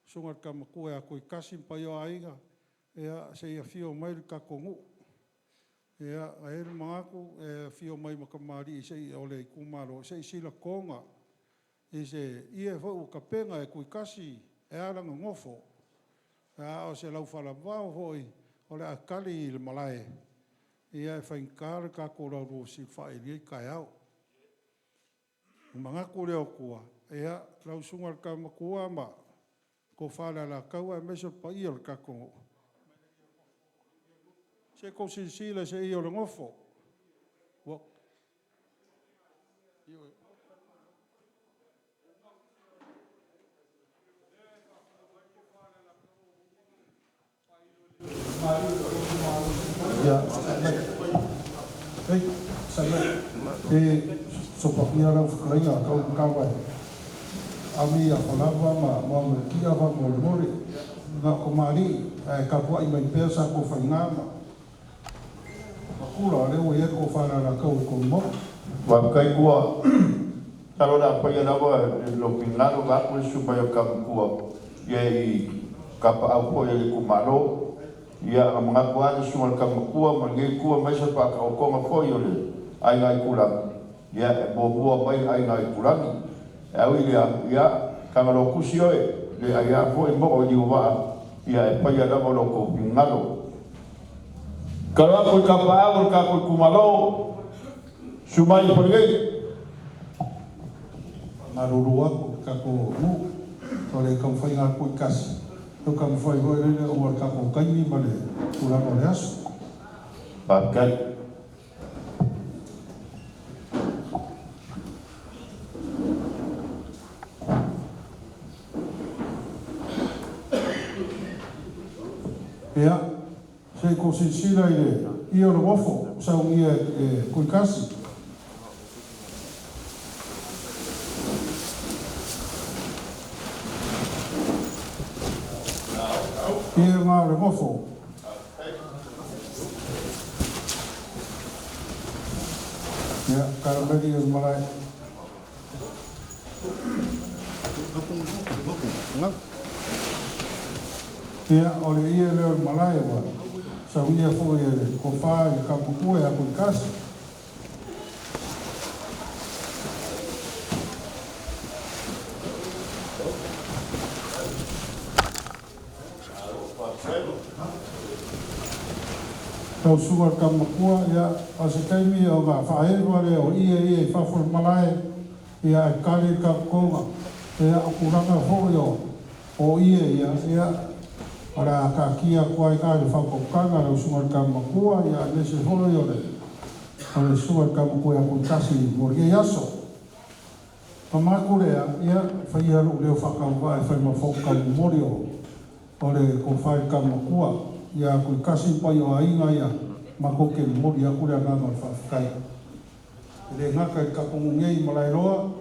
susuga i le Tama Matua ia Tuitasi ma paia o aiga, ia se i afio mai le tatou nuu. Ia, e i ai le manatu e afio mai ma tamalii se i o le itumalo se i silakoga i se ie foi ua tapena e Tuitasi e ala ona nofo. A o se laufalavao foi o le a tali i le malae, ia e faigata le tatou laulua fesilafai i lenei taeao. Ona manatu lea o tua, ia, lau susuga i le Tama Matua ma le Tofa i le Alataua aemaise le paia o le tatou nuu, se i tou silasila i se ie o le nofo. Ua Ia, e sopakia lau fetalaiga tau matava e ave ia falava ma moamoetia faamolemole na o tamalii ae tapuai mai pea sa tou faiga ma makula o lea ua i ai le tofa i le Alataua i totonu Maota. Faafetai tua, masalo o le a faia lava lou finagalo vaeatu le susu mai o le Tama Matua ia i tapaau foi a le itumalo. Ia na manatu lava le susuga i le Tama Matua ma lenei itu aemaise le faataotoga foi o le Aiga Aitulagi, ia e muamua mai Aiga Aitulagi. Ae ui i lea, ia Tagaloa Tusi oe, le aia foi moo i Liuvaa, ia e paia lava lo outou finagalo. Tatalo atu i tapaau o le tatou itumalo, susu mai i Falealili. Faamalulu atu i le tatou nuu o le taumafaiga a Tuitasi, o le taumafai foi lele ona o le tatou taimi ma le tulaga o le aso. Faafetai. Ia, se i tou silasila i le ie o le nofo ua saunia e Tuitasi. Ie na o le nofo. Ia, tala mai le malae. Ia, o le ie lea o le malae ua saunia foi e le tofa i le Tama Matua ia Tuitasi. Lau susuga i le Tama Matua, ia, o se taimi ona faaeva lea o ie ia i fafo o le malae, ia, ae tali le tatou toga. Ia, o tulaga foi o, o ie ia, ia, o le a taatia atu ai i ina i le faautautaga a lau susuga i le Tama Matua, ia, aemaise foi o le, o le susuga i le Tama Matua ia Tuitasi mo lenei aso. Ona manatu lea, ia, e fai ia lou leo faatauvaa e fai ma fofoga momoli o, o le tofa i le Tama Matua ia Tuitasi ma paia o aiga ia, matou te momoli atu le agaga o le faafetai. E le gata i le tatou nuu nei i Malaeloa,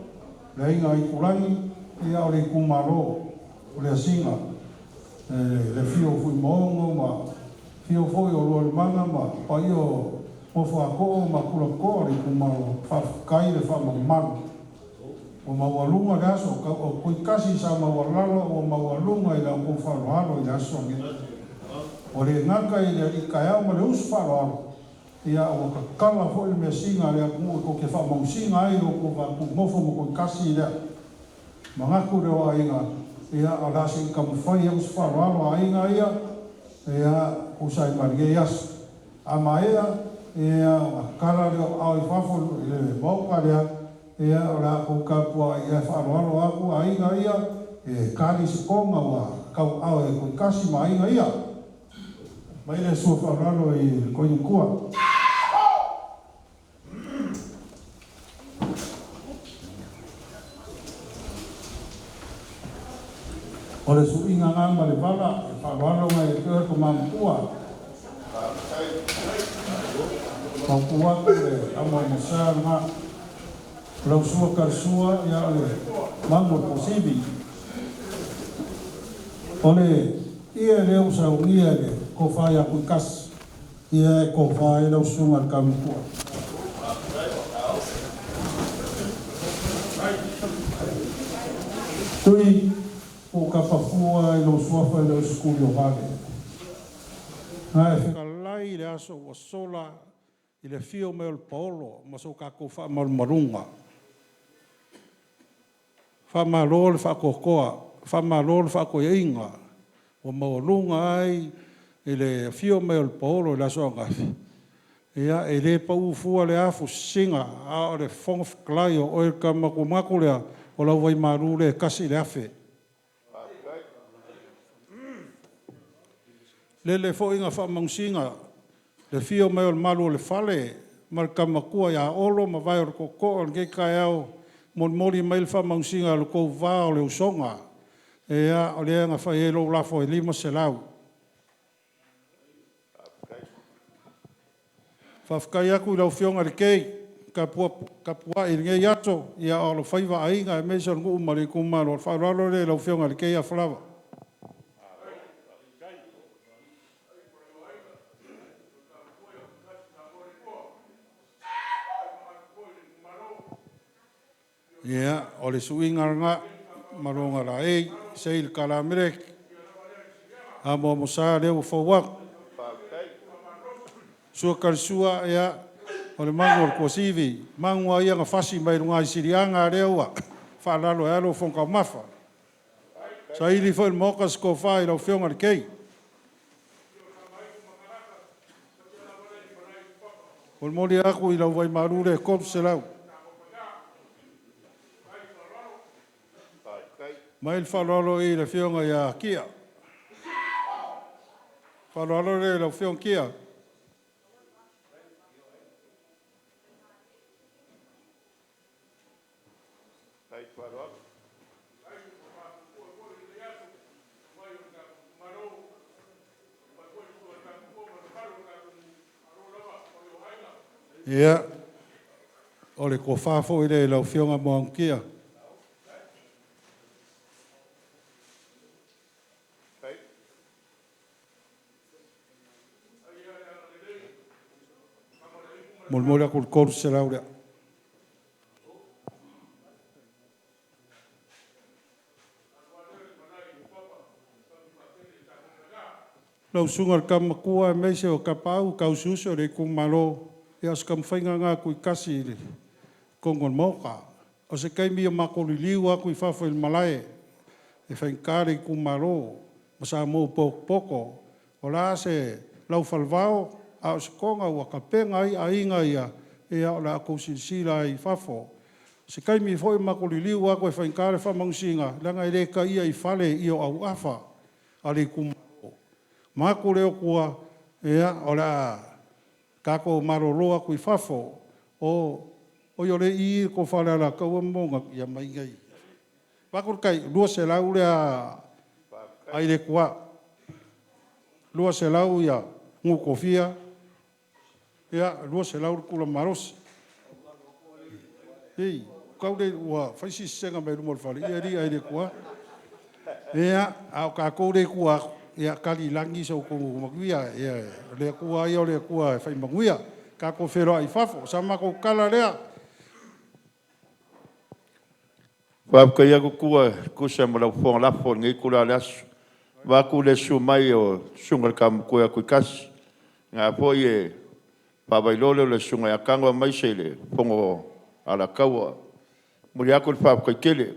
le aiga Aitulagi, ia o le itumalo o le Asiga, le afio o Fuimaono ma afio foi o Lualumaga ma paia o Nofoatoo ma Tulatoa o le itumalo, faafetai le faamamalu. Ua maualuga le aso, o Tuitasi sa maualalo ua maualuga i la outou faaaloalo i le aso lenei. Ua le gata i le alii taeao ma le usu faaaloalo, ia ua tatala foi le measina a le atunuu e tou te faamausiga ai lo outou va tuunofo ma Tuitasi lea. Manatu lea o aiga, ia o le a se i taumafai atu se faaaloalo a aiga ia, ia tusa ai ma lenei aso. A maea, ia ona tatala lea o aao i fafo i le Maota lea, ia o le a outou tapuai e faaaloalo atu aiga ia e tali se toga ua tauaao e Tuitasi ma aiga ia. Mai le sua faaaloalo i le Koinutua. O le suiga na ma le vala e faaaloalo nai ia te oe tama matua. Mautu atu le amoamosa lena. O lau sua talisua, ia o le magu o le tuasivi. O le ie lea ua saunia e le tofa ia Tuitasi, ia e tofa ai lau susuga i le Taumatua. Tui, ua ou tapafua i lou suafa i le uso o vale. Na e fetalai i le aso ua sola i le afio mai o le paolo ma so tatou faamalumaluga. Faamalo le faatoatoa, faamalo le faatoeaina, ua maualuga ai i le afio mai o le paolo i le aso ananafi. Ia, e le pau fua lea afu sisina, a o le Fofoga Fetalai o oe le Tama Matua. Ona manatu lea, o lau vaimalu lea e 1 i le 1000. Lele foi na faamanusina le afio mai o le malu o le fale ma le Tama Matua ia Olo ma vae o le Tootoo i lenei taeao, molimoli mai le faamanusiga i lo outou va o le usoga. Ia, o lea na fai ai lou lafo e $500. Faafetai atu i lau Afioga i le Kei tapuai i lenei aso, a o alofaiva aiga aemaise o le nuu ma le itumalo. O le faaaloalo lea i lau Afioga i le Kei Afalava. Ia, o le suiga lena ma lona laei sei le kalameleki amoamosa lea ua fou atu. Sua talisua, ia, o le magu o le tuasivi, magu lava ia na fasi mai luga i siliaga lea ua faalalo ai lava lou fofoga taumafa. Saili foi i le Maota se tofa i lau Afioga i le Kei. Molimoli atu i lau vaimalu lea e $300. Mai le faaaloalo i le Afioga ia Kia. Faaaloalo lea i lau Afioga Kia. Ia, o le tofa foi lea i lau Afioga Moagukia. Molimoli atu le $300 lea. Lau Susuga i le Tama Matua aemaise o Tapaau tausiuso o le itumalo, ia o se taumafaiga lena a Tuitasi i totonu o le Maota. O se taimi o matou liliu atu i fafo i le malae, e faigata le itumalo ma Samoa ua potopoto. O le a se lau falevao A o se koga ua tapena ai aiga ia, ia o le a outou silasila ai i fafo. Se taimi foi matou liliu atu e faigata le faamanusina, leaga e le taia i fale i o auafa a le itumalo. Manatu lea o tua, ia, o le a tatou malolo atu i fafo. O i o le i le tofa o le Alataua ma Mogatū, ia mai nei. Vaeatu le tai 200 lea ai le tua, 200 ia Nutofia, ia 200 le Tula Malosi. Ei, tau le ua fai sisega mai luma o le fale, ia alii ai le Atua. Ia, a o tatou le tua atu, ia tali i lagi so outou manuia. Ia, o le Atua ia o le Atua e fai manuia. Tatou feiloai i fafo. O sa matou tala lea. Faafetai atu Tua e tusa ma lau fofoga lafo i lenei itula o le aso, vaeatu le susu mai o le Susuga i le Tama Matua ia Tuitasi, na foi e faavailolo le Susuga ia Tago aemaise le Fono a Alataua. E momoli atu le faafetai tele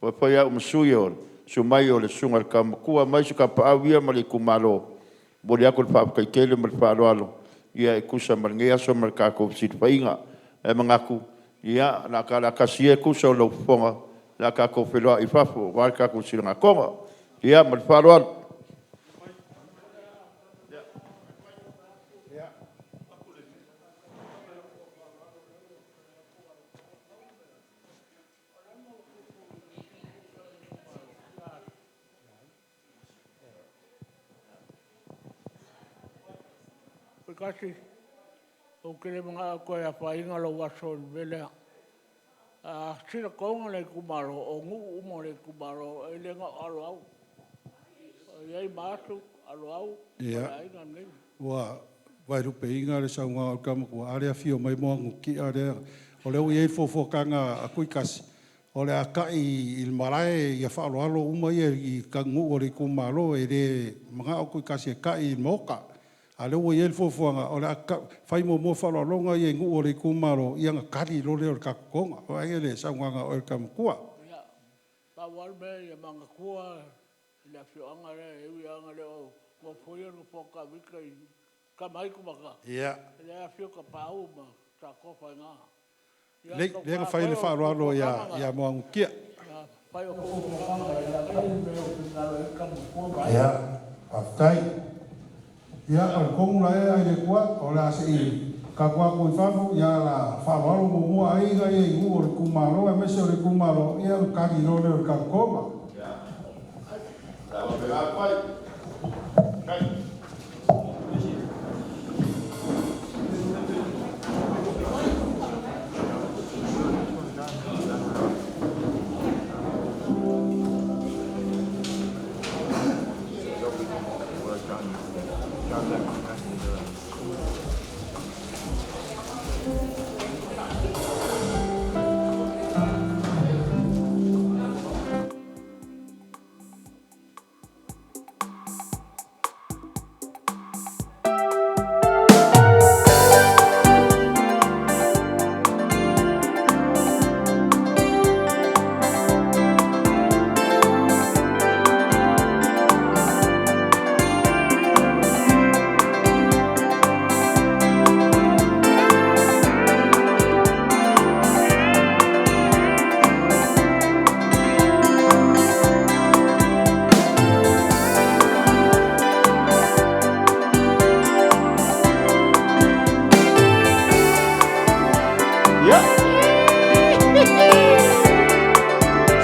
ua avea foi au ma sui o le susu mai o le Susuga i le Tama Matua aemaise tapaau ia ma le itumalo. E momoli atu le faafetai tele ma le faaaloalo e tusa ma lenei aso ma le tatou fesilafaiga. Ae manatu o le a tala tasi ia e tusa o lou fofoga, o le a tatou feiloai i fafo aua le tatou siligatoga. Ia ma le faaaloalo. Poikasi, ou te le manao e toe afaina lou aso i le mea lea. A sina toga le itumalo, o nuu uma o le itumalo, e le na o Aloau. E i ai Maatu, Aloau ma le aiga lenei. Ua vaelupeina le saunoaga a le Tama Matua, a lea e afio mai Muagututia lea, o lea ua i ai le fuafuataga a Tuitasi, o le a ta'i i le malae faaaloalo uma ia i nuu o le itumalo. E le manao Tuitasi e ta'i i le Maota. A o lea ua i ai le fuafuaga, o le a fai muamua faaaloaloga ia i nuu o le itumalo, ia ona tali loa lea o le tatou toga. Vaai i le saunoaga a oe le Tama Matua. Ia, pau lava le mea ia manatua le afioaga lea, e ui lava ina le o nofoia le nofoa o Tavita i Tama a Aitu ma Tama, o lea e afio Tapaau ma Satoafa i ina. Ia Lelei, lea na fai le tautua fai o faaaloalo fuafuaga, ia Muagututia. Fai o fuafuaga ia fai le mea ua finagalo i ai le Tama Matua ma Ia, Aiga. faafetai. Ia, o le tonu la ea ai le Atua, o le a se i tatou atu i fafo, ia o le a faaaloalo muamua aiga ia i nuu o le itumalo aemaise o le itumalo, ia ona tali loa lea o le tatou toga.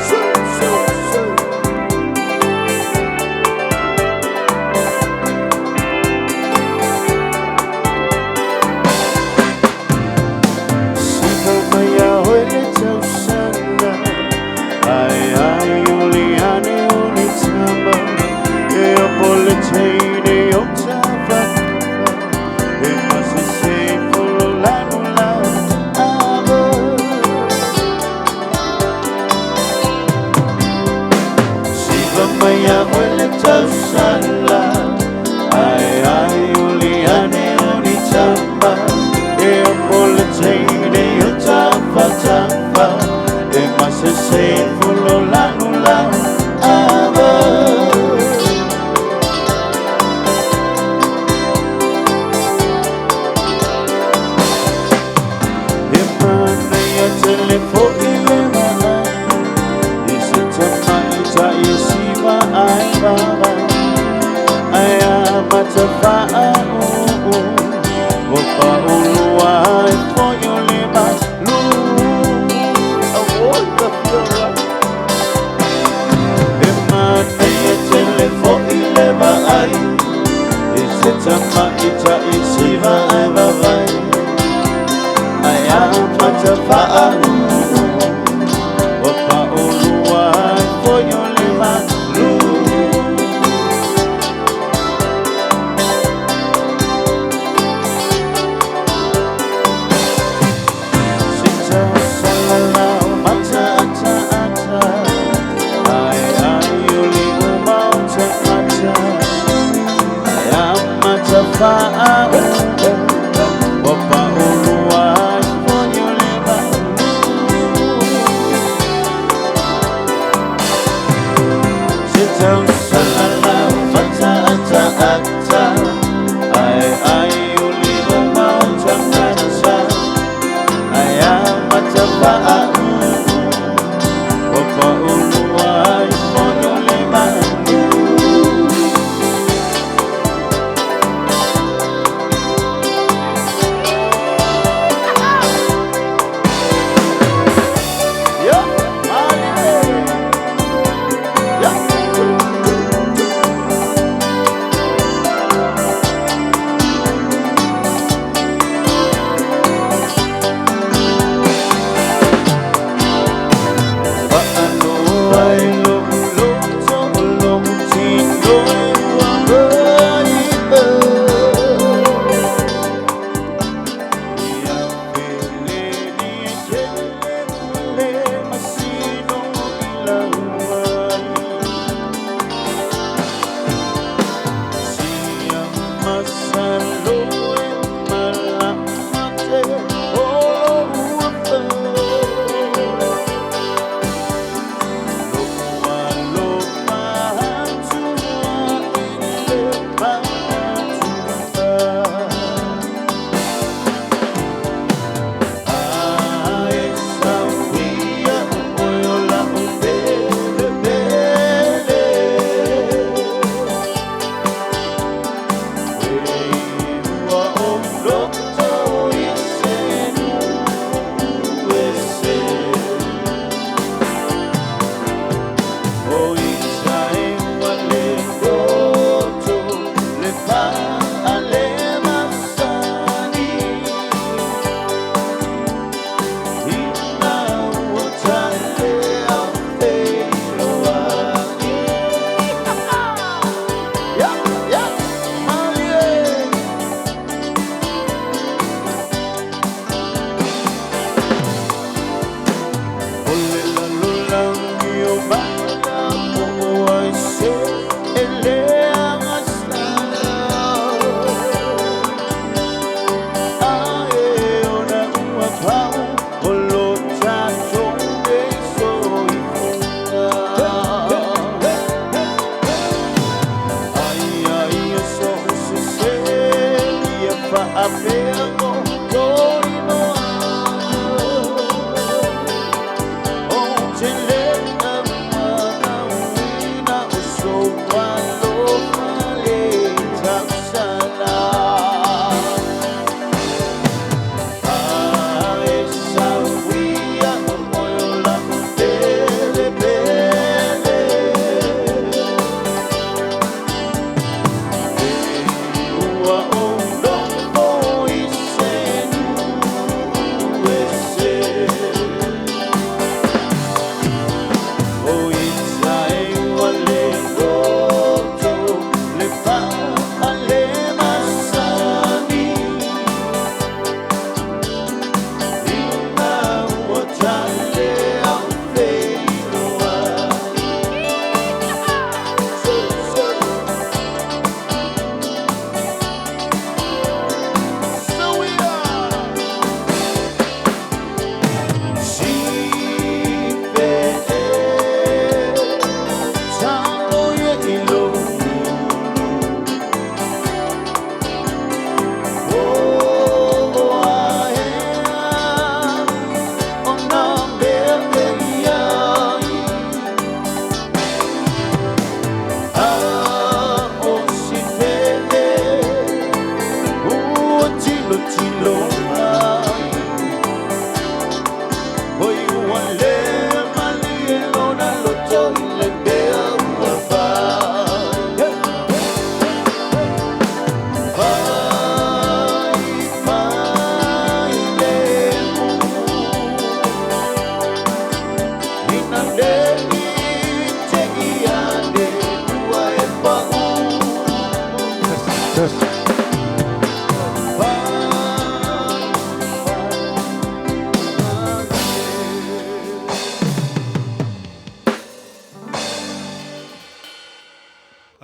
Su, su, su. Sifa mai a oe le tausaga, ai ai uli ane uli tama, e opo le teine o tafatafa, e masese folo lanu lau ava. Sifa mai a oe le tausala, ai ai uli ane uli tama, e opo le teine o tafatafa, e masese folo lanu lau ava.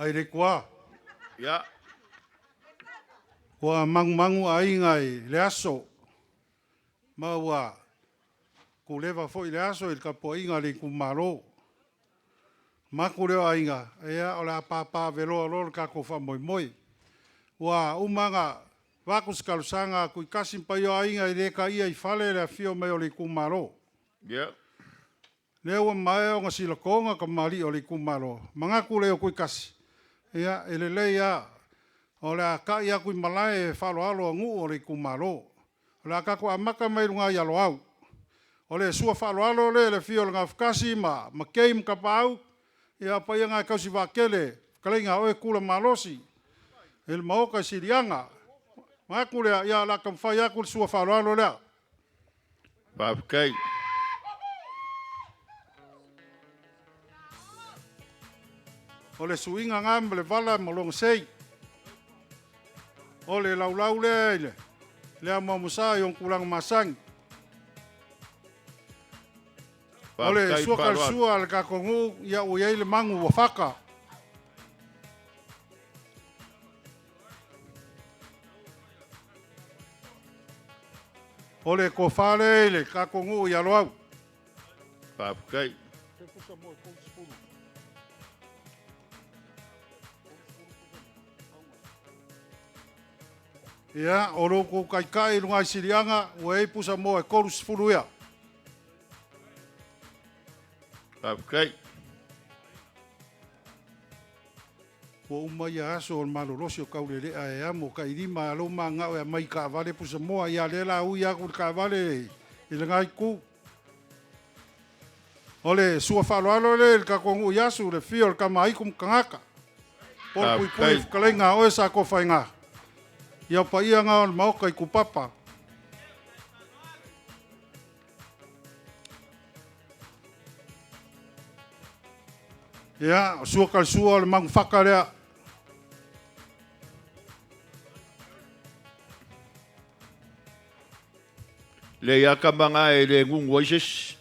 Ai le kua. Ia. Ua magumagu aiga i le aso. Ma ua kuleva foi le aso i le tapuaiga a le itumalo. Maku lea o aiga, ia, o le a pāpāveloa loa le tatou faamoemoe. Ua uma ona avatu se talosaga a Tuitasi ma paia o aiga e le taia i fale le afio mai o le itumalo. Lea ua maea ona silakoga tamalii o le itumalo, manatu lea o Tuitasi, ia, e lelei lava, o le a tai atu i malae e faaaloalo a nuu o le itumalo. O le a tatou amata mai luga i Aloau. O le sua faaaloalo lea i le afio o le Gafatasi ma Makei ma Tapaau, ia o paia na e tausi vaatele, fetalaiga ia oe Tula Malosi i le Maota i Siliaga. Manatu lea, ia o le a taumafai atu le sua faaaloalo lea. Faafetai. O le suiga na ma le vala ma lona sei. O le laulau lea i le amoamosa i ona tulaga masani. O le Faafetai sua faaaloalo. kalasua a le tatou nuu, ia ua i ai le magu ua faka. O le tofa lea i le tatou nuu i Aloau. Faafetai. Ia, o lo outou taitai i luga i Siliaga, ua i ai pusamoa e 30 ia. Faafetai. Ua uma ia aso o le malolosi o taulelea e amo tailima a lou manao e aumai i taavale pusamoa. Ia lea la ui atu i le taavale i lena itu. O le sua faaaloalo lea i le tatou nuu i Asu, le afio o le Tama a Aitu ma Tagata. Po o le puipui Faafetai. fetalaiga a oe Satofaigā. Ia o paia na o le Maota i Tupapa. Ia, o sua kalasua o le manufaka lea. Leai lava tama na e le gugu ai se isi.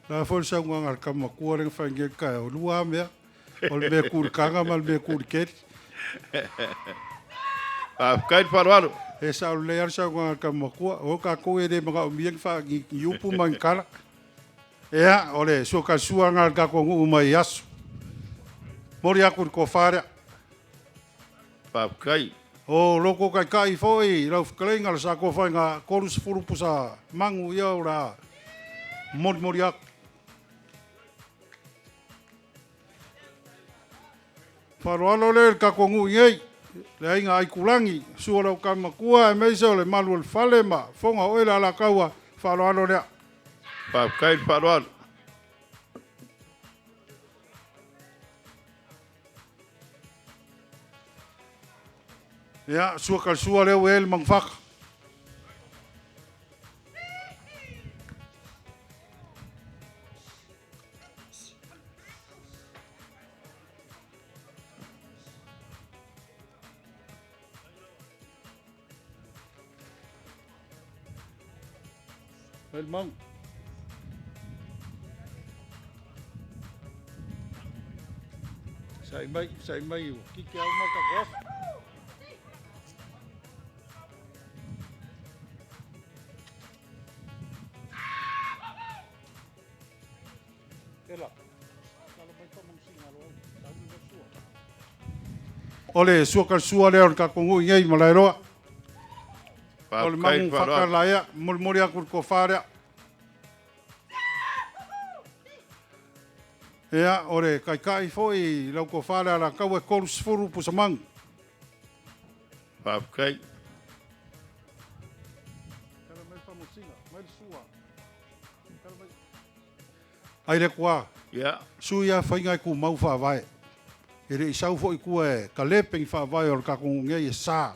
O le a foi le saunoaga a le tama matua lea na fai nei i le taeao, e lua lava mea, o le mea e tu i le taga ma le mea e tu i le keli. Faafetai le faaaloalo. E sao lelei lava le saunoaga a le tama matua, o tatou e le manaomia ni upu ma ni tala. Ia, o le suakalasua lena a le tatou nuu mai Aso. Momoli atu le tofa lea. Faafetai. O lo outou taitai foi lau fetalaiga le Satofaigā, 30 pusa manu ia o le a molimoli atu. Faaaloalo lea i le tatou nuu i nei, le aiga Aitulagi, susu o lau tama matua aemaise o le malu o le fale ma fofoga o oe le Alataua, faaaloalo lea. Faafetai le faaaloalo. Ia, sua kalasua lea ua i ai le manufaka. Mai le magu. Sai mai, sai mai, ua kiki au ma le tatou aso. Ela. O le sua kalasua lea o le tatou nuu i nei i Malaeroa. O le Faafetai le magu faka faaaloalo. laea, molimoli atu le tofa lea. Ia, o le taitai foi i lau tofa le Alataua e 30 pusa manu. Faafetai. Ai le Atua, Ia. sui lava faiga e tumau faavae. E le i sau foi i tua e kalepe ni faavae o le tatou nuu nei e sa.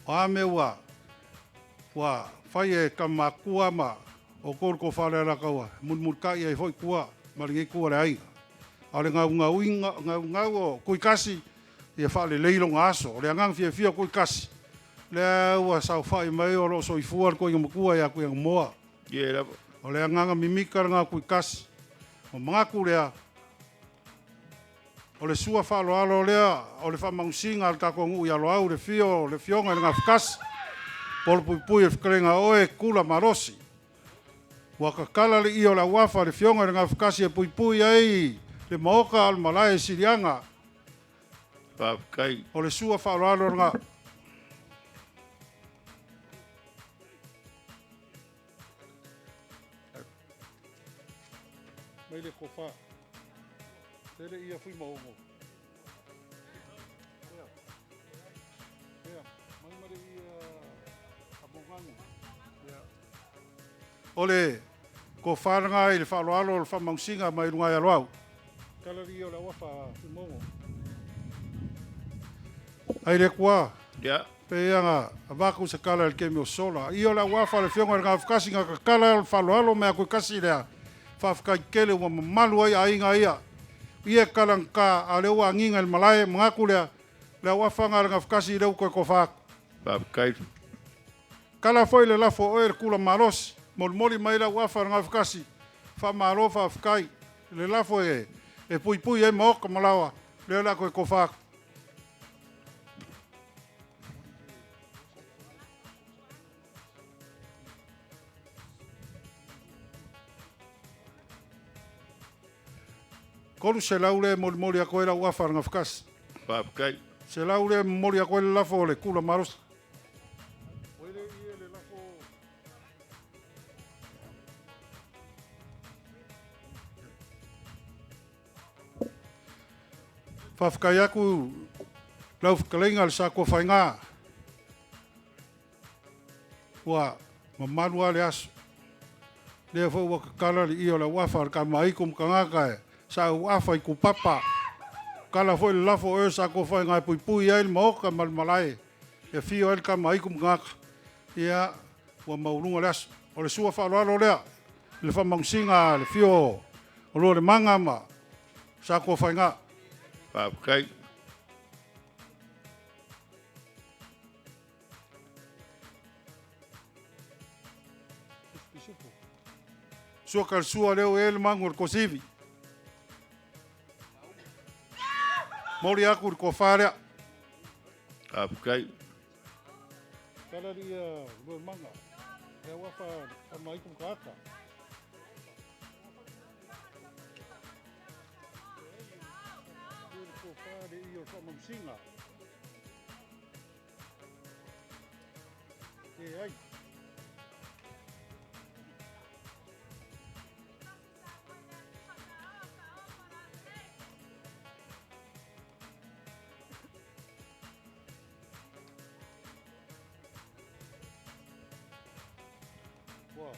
O a mea ua fai e tamatua ma outou le tofa o le Alataua, e mulimulitai ai foi tua ma lenei itu o le aiga. A o le gaugauina, gaugau o Tuitasi, ia faalelei lona aso. O le agaga fiafia o Tuitasi, lea ua saofai mai o lo o soifua le toeaina matua ia Tuiaga Ia lava. O le agaga mimita lena o Tuitasi. O manatu lea, O le sua faaaloalo lea o le faamagosiga a le tatou nuu i Aloau, le afio o le Afioga i le Gafatasi, Polopuipui e fetalaiga o oe Kula Malosi. Ua tatala le ie o le auafa le Afioga i le Gafatasi e puipui ai le maota o le malae i Siliaga. Faafetai. O le sua faaaloalo lena. Mai le kofa. Tele ia fui maongo. Ia. Ia. Mai mare ia abonganu. Ia. O le kofa lena i le faaaloalo o le faamausiga mai luga i Aloau. Tala li o le auafa fui maongo. Ai le kua. Ia. Pe ia nga avaku se kala i le kemi o sola. Ia o le auafa le fionga i le gafukasi nga kakala o le faaaloalo mea koe kasi lea. Faafetai tele ua mamalu ai aiga ia. Ia kalagata a o lea ua agiga i le malae manatu lea, le auafaga a le Gafekasi lea ua toe tofa atu. Faafetai. Kala foi le lafo o oe le kula malosi, molimoli mai le auafa a le Gafekasi, faamalo faafetai. Le lafo e puipui ai maota ma laoa, lea o le a toe tofa atu. 300 lea e molimoli atu ai lau afa a le Gafatasi. Faafetai. 100 lea e momoli atu ai le lafo o le kula malosi. Faafetai atu lau fetalaiga le Sakoa Faiga ua mamalu lava le aso. Lea foi ua tatala le ie o le auafa a le Tama a Aitu ma tagata e sa auafa i tupapa. Tala foi le lafo o oe Sakoa Faiga e puipui ai le maota ma le malae e afio ai le Tama a Aitu ma tagata. Ia, ua maualuga le aso. O le sua faaaloalo lea i le faamagosiga a le afio o Lualemaga ma Sakoa Faiga. Faafetai. Sua kalasua leo e le magu o le kosivi. Moli aku le kofa lea. Faafetai. Tala lia Lualemaga. Lea wafa amaiku mkaaka. Le kofa le iyo faamagosiga. E ai. Ua.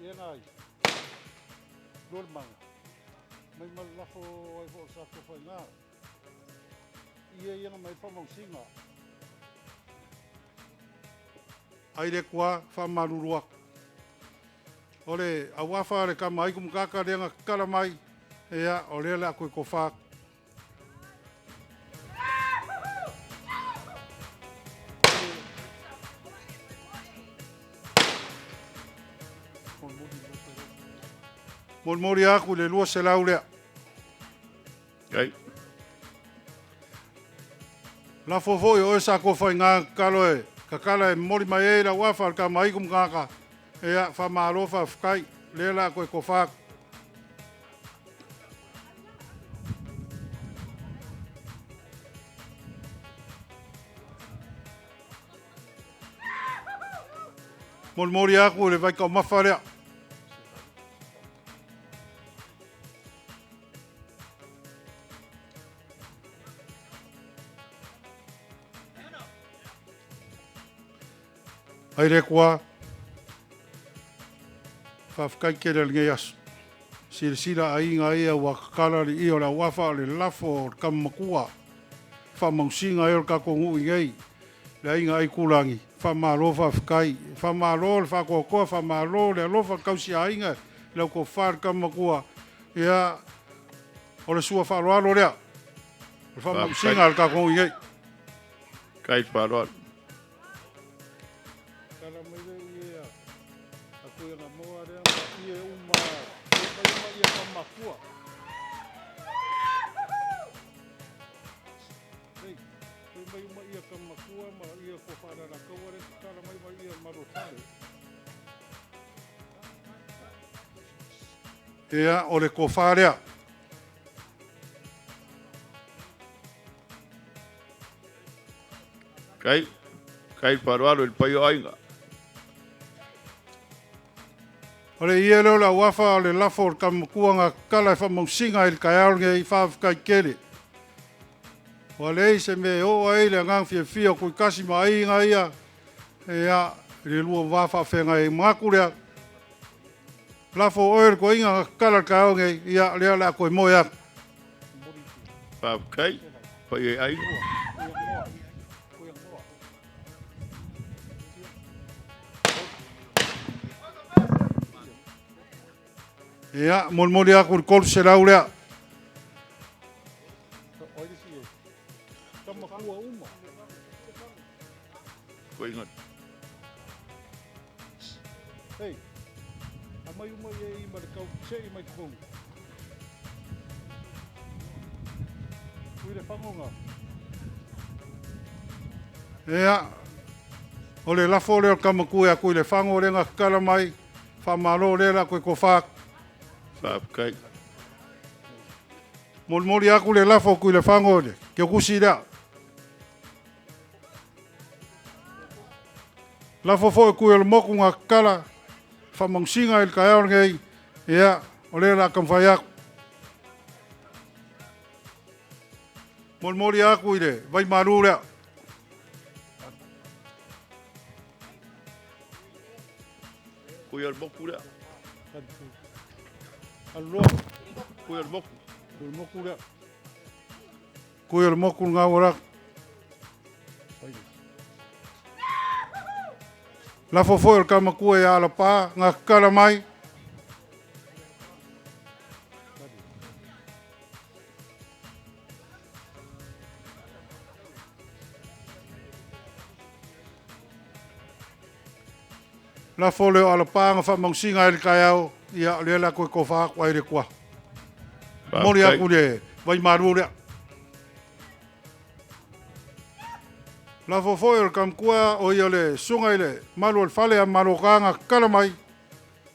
Ia nai. Lualemaga. Mai ma le lafo ai fo o le Sakoa Faiga. Ia ia na mai faamausiga. Ai le kua faamalulu atu. O le auafa le Tama a Aitu ma Kaka lea na tatala mai, ia o lea o le a toe tofa atu. Molimoli aku le 200 lea. Ai. Lafo foi o oe Sakoa Faiga kalo e kakala e momoli mai ai le auafa a le Tama a Aitu ma Kaka. Ia, faamalo faafetai. Lea o le a toe tofa atu. Molimoli aku le vaitaumafa lea. Ai le kua, faafetai tele o lenei aso. Silasila aiga ia ua kakala le ie o le auafa o le lafo o le tama matua. Faamausiga ai o le tatou nuu i nei. Le aiga Aikulagi, faamalo faafetai. Faamalo le faatoatoa, faamalo le alofa tausi aiga, lau tofa le tama matua. Ia, o le sua faaaloalo lea. O le faamausiga a le tatou nuu i nei. Kai faaaloalo. Tala mai le ia a kui nga moa lea ma ia uma. ia kamakua. Ei, toe mai uma ia kamakua ma ia ko whaalalakaua le tatala mai ma ia marofale. Ia, o le kofa lea. Kai, kai faaaloalo i le paia o aiga. O le ia lea o le auafa o le lafo o le Tamamakua na kala e faamausiga i le taeao lenei faafetai tele. Ua leai se mea e oo ai le agaga fiafia o Tuitasi ma aiga ia, ia, i le lua va faafeagai ai. Manatu lea, lafo oe le toeaina na tatala i le taeao lenei, ia, lea o le a toe moe atu. Faafetai, paia i aiga. Ia, molimoli atu i le 300 lea. Koinga. Hei, amai uma ia i ma le kau sei mai totonu. Ui le fagoga. Ia, o le lafo lea o le Tamatua ia Tuilefago lea na tatala mai, faamalo lea o le a toe tofa atu. Faafetai. Molimoli atu le lafo o Tuilefago i le Keukusi lea. Lafo foi kui o le moku na tatala, faamausiga i le taeao lenei, ia, o lea o le a taumafai atu. Molimoli atu i le vaimalu lea. Kui o le moku lea. Aluloa. Kui o le moku. Kui o le moku lea. Kui o le moku ngā ora. Lafo foi o le Tamatua ia Alapa, ngā kakala mai. Lafo lea o Alapa na faamausiga ai le taeao, ia o lea la toe tofa atu ai le Atua. Momoli atu le vaimalu lea. Lafo foi o le Tamatua o ia o le susuga i le malu o le fale a Maloka na tatala mai,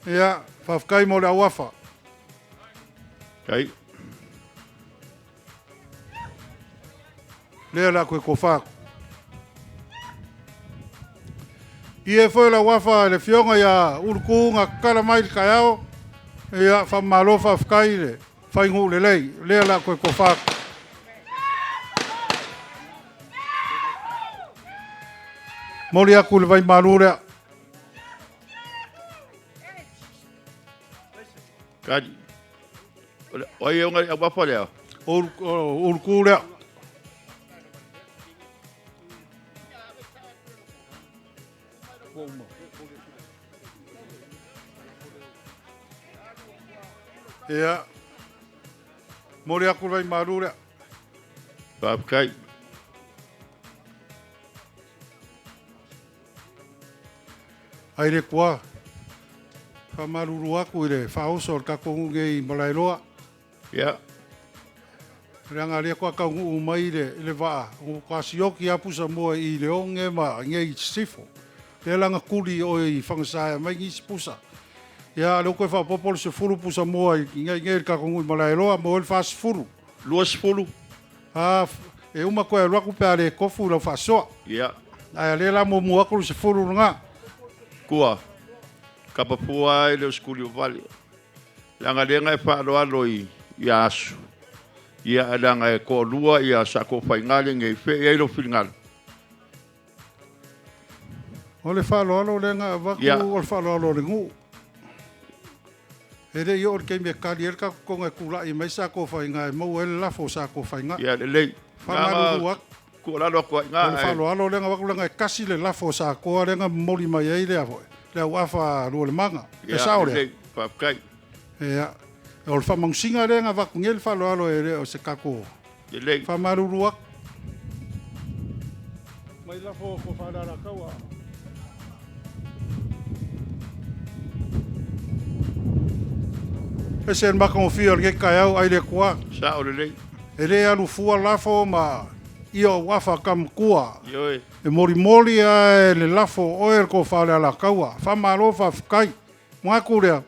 ia faafetai mo le auafa. Kai. Lea o le a toe tofa atu. Ia foi o le auafa i le afioga ia Ulutu na tatala mai le taeao, ia faamalo faafetai i le faiguu lelei, lea o le a toe tofa atu. Momoli atu le vaimalu lea. Kali. O ai e ona le auafa lea? O Ulutu lea. Ia, momoli atu le vaimalu lea. Faafetai. Ai le Atua, faamalulu atu i le faaoso o le tatou nuu nei i Malaeloa. Ia. Leaga lea toa taunuu mai i le vaa, ua toa sioki lava pusa moa i Leoge ma nei i Sisifo. Lea la na tuli oe i Fagasa e aumai nisi pusa. Ia, a o lea ua toe faaopoopo le 10 pusa moa i nei i le tatou nuu i Malaeloa, maua ai le 40. 20? A, e uma toe alu atu pe a le tofu i lau faasoa. Ia. Ae o lea la muamua atu le 10 lena. Kua, kapa fua ai le o sikuli o vale. Leaga lea na e faaaloalo i ia aso. Ia, leaga e toalua ia sa toafaiga lenei, fea i ai lou finagalo. O le faaaloalo lea na avatu, o le faaaloalo o le nuu. E le i oo i le taimi e kali ai le tatou toga e tulai mai sa toafaiga e maua ai le lafo o sa toafaiga. Ia, lelei. Faamalulu atu. Tuualalo atu ai i ina. O le faaaloalo lea na avatu leaga e tasi le lafo o Sakoa lea na momoli mai ai le le auafa Lualemaga. E sao lea? Ia, lelei. Faafetai. Ia, o le faamausiga lea na avatu nei le faaaloalo e le o se tatou. Lelei. Faamalulu atu. Mai lafo ko Faalalakaua. Ese le matagofie o lenei taeao ai le Atua. Sao lelei. E lē alu fua lafo ma ia ou afa kamatua. Ioe. E molimoli ae le lafo o oe le tofa o le Alataua. Faamalo faafetai. Manatu lea,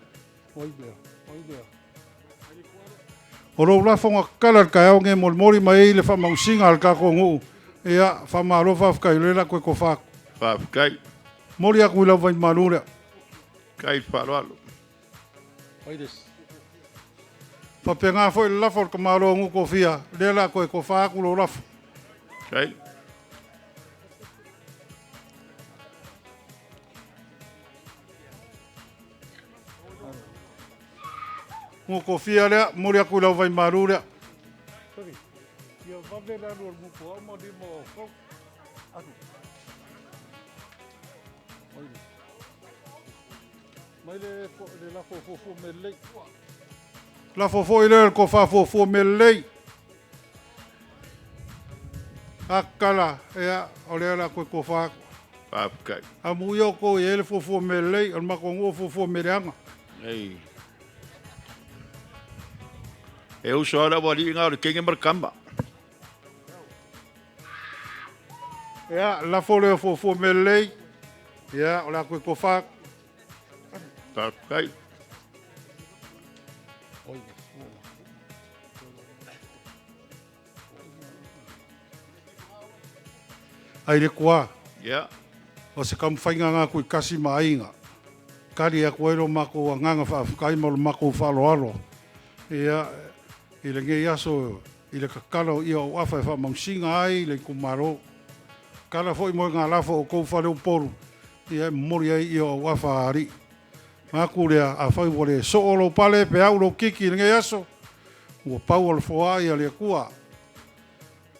o lou lafo na tatala i le taeao lenei e molimoli mai ai le faamausiga a le tatou nuu. Ia, faamalo faafetai o lea o le a toe tofa atu. Faafetai. Momoli atu i lau vaimalu lea. Faafetai le faaaloalo. Faapena foi le lafo a le tamaloa o nuu tofia, lea o le a toe tofa atu lou lafo. Faafetai. Nuu tofia lea, momoli atu i lau vaimalu lea. Lafo foi lea o le tofa fuafua mea lelei. A tatala, ia, o lea o le a toe tofa atu. Faafetai. Amuia outou e i ai le fuafua mea lelei, o le matou nuu o fuafua mea leaga. Ei. E uso lava le aualii na o le teine ma le tama. Ia, lafo lea o fuafua mea lelei, ia, o le a toe tofa atu. Faafetai. Ai le Atua. Ia. O se taumafaiga na Tuikasi ma aiga, tali atu ai lo matou agaga faafetai ma lo matou faaaloalo, ia, i lenei aso i le tatala o ia ou afa e faamausiga ai le itumalo. Tatala foi moegalafo o outou fale Upolu, ia, e momoli ai ia ou afa a alii. Manatu lea, afai ua le soo lou pale pe au lou kiki i lenei aso, ua pau o le foai a le Atua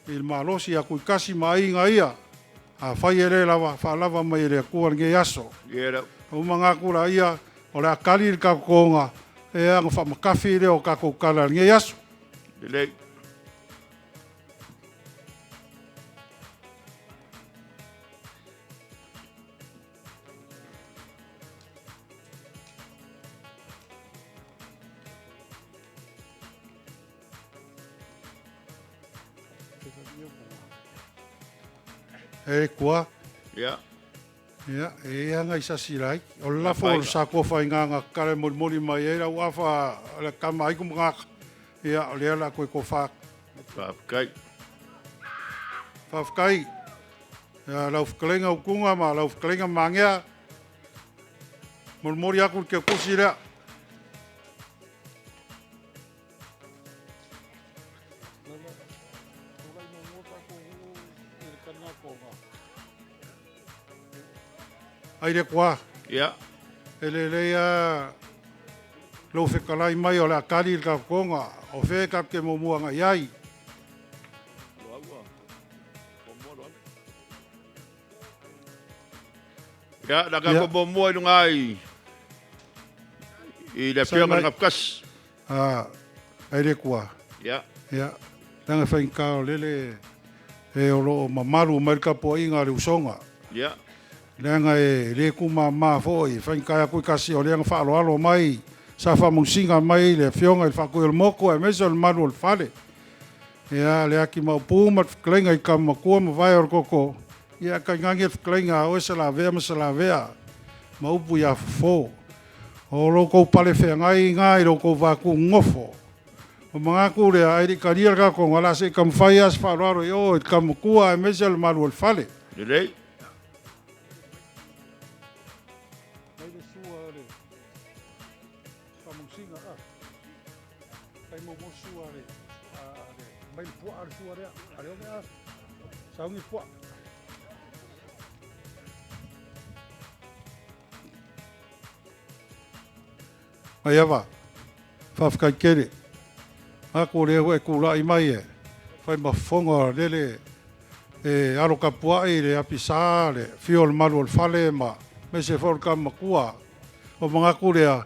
i le malosi ia Tuikasi ma aiga ia. Afai e le lava, faalava mai e le Atua lenei aso. Ou manatu laia, o le a tali le tatou totoga, e ona faamatafi lea o tatou tala i lenei aso. Lelei. E kua. Ia. Ia, e i ai nai sasi laiti. O le lafo o le sakofa i gaga tatala e molimoli mai ai lau afa a le tama ai kumagaka. Ia, o lea o le a toe tofa atu. Faafetai. Faafetai. Ia, lau fetalaiga Utuga ma lau fetalaiga Magea, molimoli atu le teutusi lea. Ai le Atua. Ia. E lelei lava lou fetalai mai o le a tali le taotoga, o fea tatou te muamua agai i ai. Ia, o le a tatou muamua i luga i i le Afioga i le Gafatasi. Ai le Atua. Ia. Ia, leaga e faigata o lele e o lo o mamalu mai le tapuaiga a le usoga. Ia. Leaga e le tuumama foi, e faigata atu i tasi o lea na faaaloalo mai, sa faamausiga mai le Afioga i le Faatuiolemotu aemaise o le mamalu o le fale. Ia, le ati maopu ma le fetalaiga i tama matua ma vae o le toto, ia tainane le fetalaiga a oe Salavea ma Salavea ma upu ia Fofo. O lo outou pale feagai na i lo outou va tuunofo. O manatu lea, ae le i talia le tatou, o le a se i taumafai lava se faaaloalo i o i le tama matua aemaise o le mamalu o le fale. Lelei. Mai le sua o le faamausiga a. Fai muamua sua a le, mai le puaa le sua lea. A le one a. Sauni le puaa. Maiava, faafetai tele. Manatu o lea ua e tulai mai e fai ma fofoga o lele e alo tapuai le apisa, le afio o le malu o le fale ma aemaise foi o le tama matua. O manatu lea,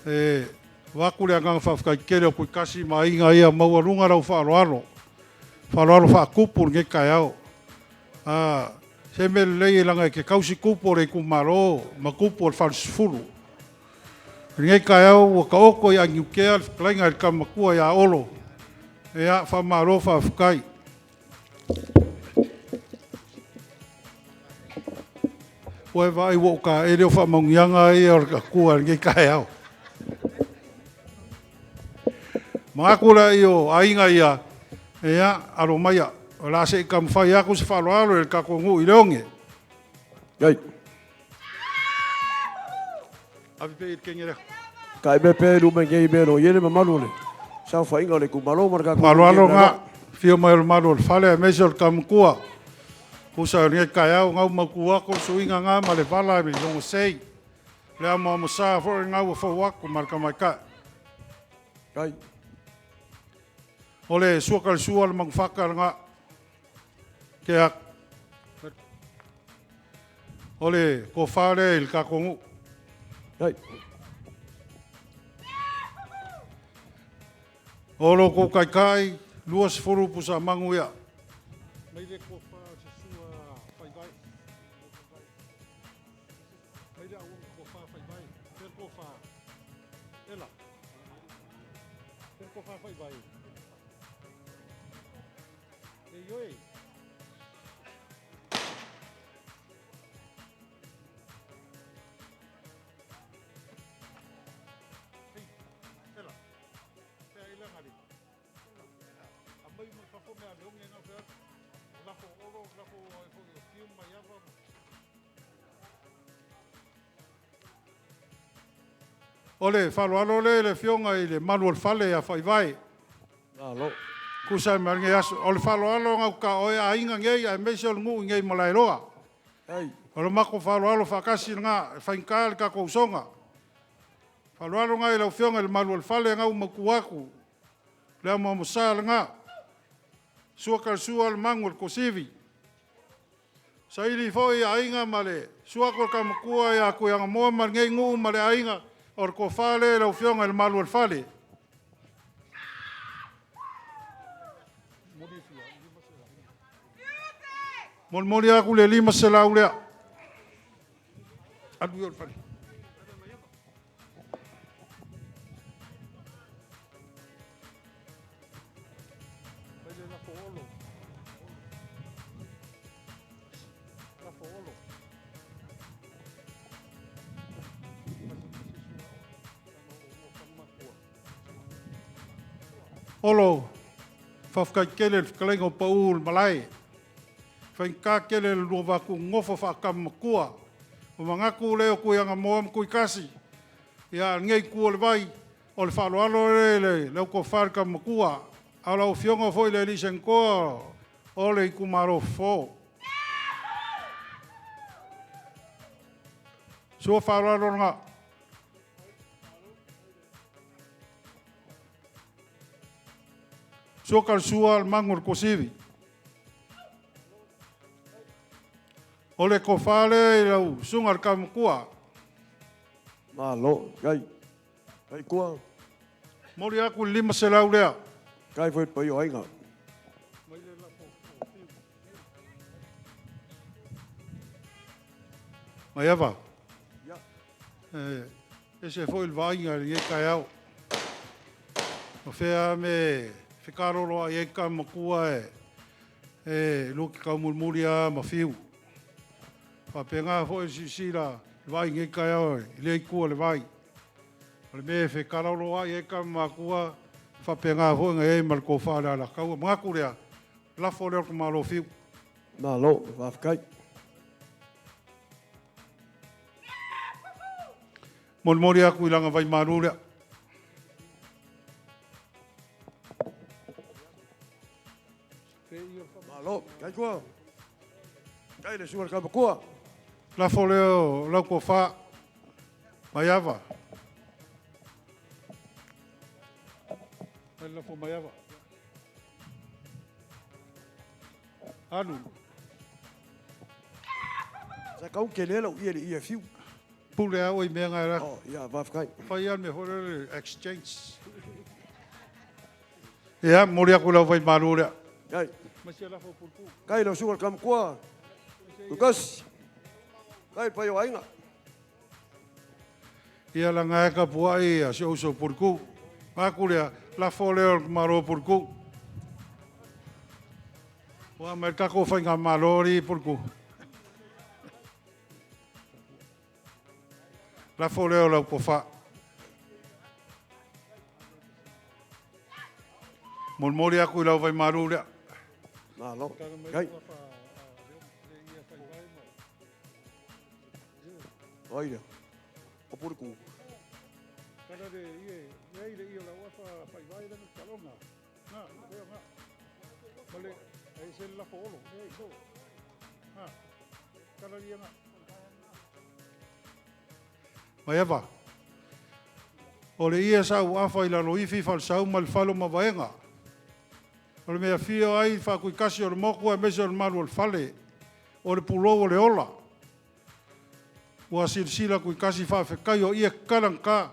e avatu le agaga faafetai tele o Tuitasi ma aiga ia maualuga lau faaaloalo, faaaloalo faatupu i lenei taeao. Se mea lelei leaga e te tausi tupu o le itumalo ma tupu o le falesefulu. Lenei taeao ua taoto i Agiukea le fetalaiga i le Tama Matua ia Olo. Ia, faamalo faafetai. Ua e vaai ua ou taele o faamanuiaga ia o le Atua i lenei taeao. Manatu laia o aiga ia, ia, alo maia, o le a se i taumafai atu se faaaloalo i le tatou nuu i Leone. Ai. Ave pea i le kene lea. Kai me pe lu me ngei me lo yele mamalu le saofaiga o le itumalo ma le tatou Faaaloalo na, fia mai o le malu o le fale, aemaise o le tamatua. Pusa o lenei taeao, gau mautu atu le suiga ngā ma le vala i logo sei. Le amoamosa foi ngau ua fau atu ma le tamaitai. Kai. O le sua ka le sua le magufaka lena. Ke atu. O le tofa lea i le tatou nuu. Kai. O lo kou taitai, 20 pusa magu ia. Mai le tofa se sua fai vai. Mai le au tofa fai vai. Te tofa. Ela. Te tofa fai vai. E ioe. O le faaaloalo lea i le Afioga i le Malu o le Fale ia Faivae. Malo. Tusa ai ma lenei aso. O le faaaloalo gauta o e aiga nei aemaise o le nuu i nei Malaeloa. Ai. O le matou faaaloalo faatasi lena e faigata le tatou usoga. Faaaloalo nai lau Afioga i le Malu o le Fale gau matua atu. Le amoamosa lena. Sua ka le sua le magu o le kosivi. Saili foi aiga ma le suako o le tamatua ia Kuiagamoa ma lenei nuu ma le aiga o le tofa lea i lau Afioga i le Malu o le Fale. Molimoli atu le 500 lea. Alu i o le fale. Olo, faafetai tele le fetalaiga o pau le malae. Faigata tele le lua va tuugofo faatama matua. O manatu lea o Tuiagamoa ma Tuitasi. Ia lenei itu o le vai, o le faaaloalo lea i le au tofa i le tama matua. A o lau afioga foi i le alii Senatoa o le itumalo fofo. Sua faaaloalo lena. Sua ka le sua le magu o le kosivi. O le tofa lea i lau susuga i le tama matua. Malo. Kai. Kai kua. Momoli atu le 500 lea. Kai foi pa o aiga. Maiava. Ia. Ese foi le vaaiga i lenei taeao. O fea me fekalolo ai ai ka matua e lua te taumulimuli lava ma fiu. Faapena foi le silasila le vaai i lenei taeao i lea itu o le vai. O le mea e fekalolo ai ai ka matua, faapena foi na i ai ma le tofa o le Alataua. Manatu lea, lafo lea o le tamaloa Fiu. Malo, faafetai. Molimoli atu i laga vaimalu lea. Malo, kai kua. Kai le sua le kamakua. Lafo lea o lau tofa, Maiava. Mai le lafo Maiava. Alu. Sa kau ke le lau ia le ia fiu. Pule au i mea ngai la. Oh, ia, faafetai. Fai a le mea foi lea le exchange. Ia, momoli atu i lau vaimalu lea. Kai. Mai sia lafo puupuu. Kai lau susuga i le Kamakua. Tukasi. Kai pai o aiga. Ia laga e tapua'i a si ou uso Puleku. Vaeatu lea, lafo lea o le tamaloa Puleku. Ua aumai le tatou faigamalo alii Puleku. Lafo lea o lau tofa. Molimoli atu i lau vaimalu lea. Malo. Kai. Ai lea. O Puleku. Kala le ie, ia le ia o lau afa faivae lea talonga. Na, lea na. Ma le, ai se lafo olo, e so. Ha. Kala ia na. Maiava. O le ia sa ua afa i lalo ifi falesau ma le falo ma vaega. O le mea fia ai faakuikasi o le moku aemaise o le malu o le fale. O le pulou o le ola. Ua silasila kuikasi faafetai o ia kalagata.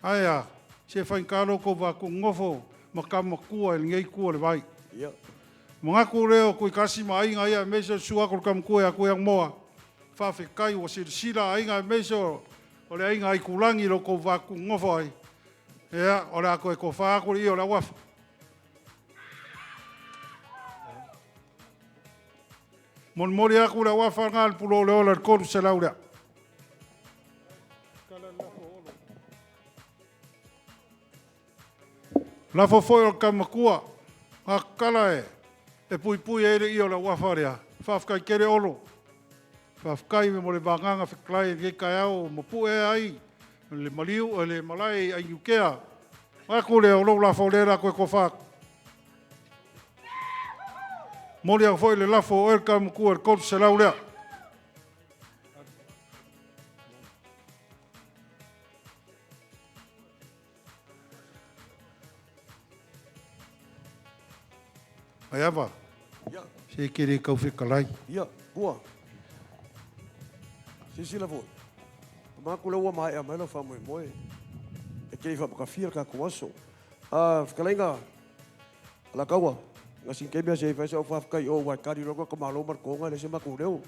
Ae a, se faigata lo outou vaatugofo ma tamatua i lenei itu o le vai. Ia. Manatu lea o Kuikasi ma aiga ia aemaise o le susu atu o le tamatua ia Tuiamoa, faafetai ua silasila aiga aemaise o le aiga Aitulagi i lo outou vaatugofo ai. Ia, o le a toe tofa atu le ia o le auafa. Molimoli atu le auafa lena le pulou le ola i le 300 lea. Lafo foi o le tamatua, gakala e puipui ai le ia o le auafa lea. Faafetai tele Olo. Faafetai mo le vagaga fetalai i lenei taeao mapue ai le maliu le malae ai Niukea. Atu lea o lou lafo lea la toe tofa atu. Moli atu foi le lafo o oe le tamatua i le 300 lea. Maiava, Ia. se ke le tau fetalai. Ia, ua. Silasila foi. O maku le ua maea mai lau faamoemoe. E te i faamakafia le tatou aso. Ah, fetalaiga, Alataua, na sin kemia se fai sa faafetai o ua kari loko ka malo mar konga le se maku leo.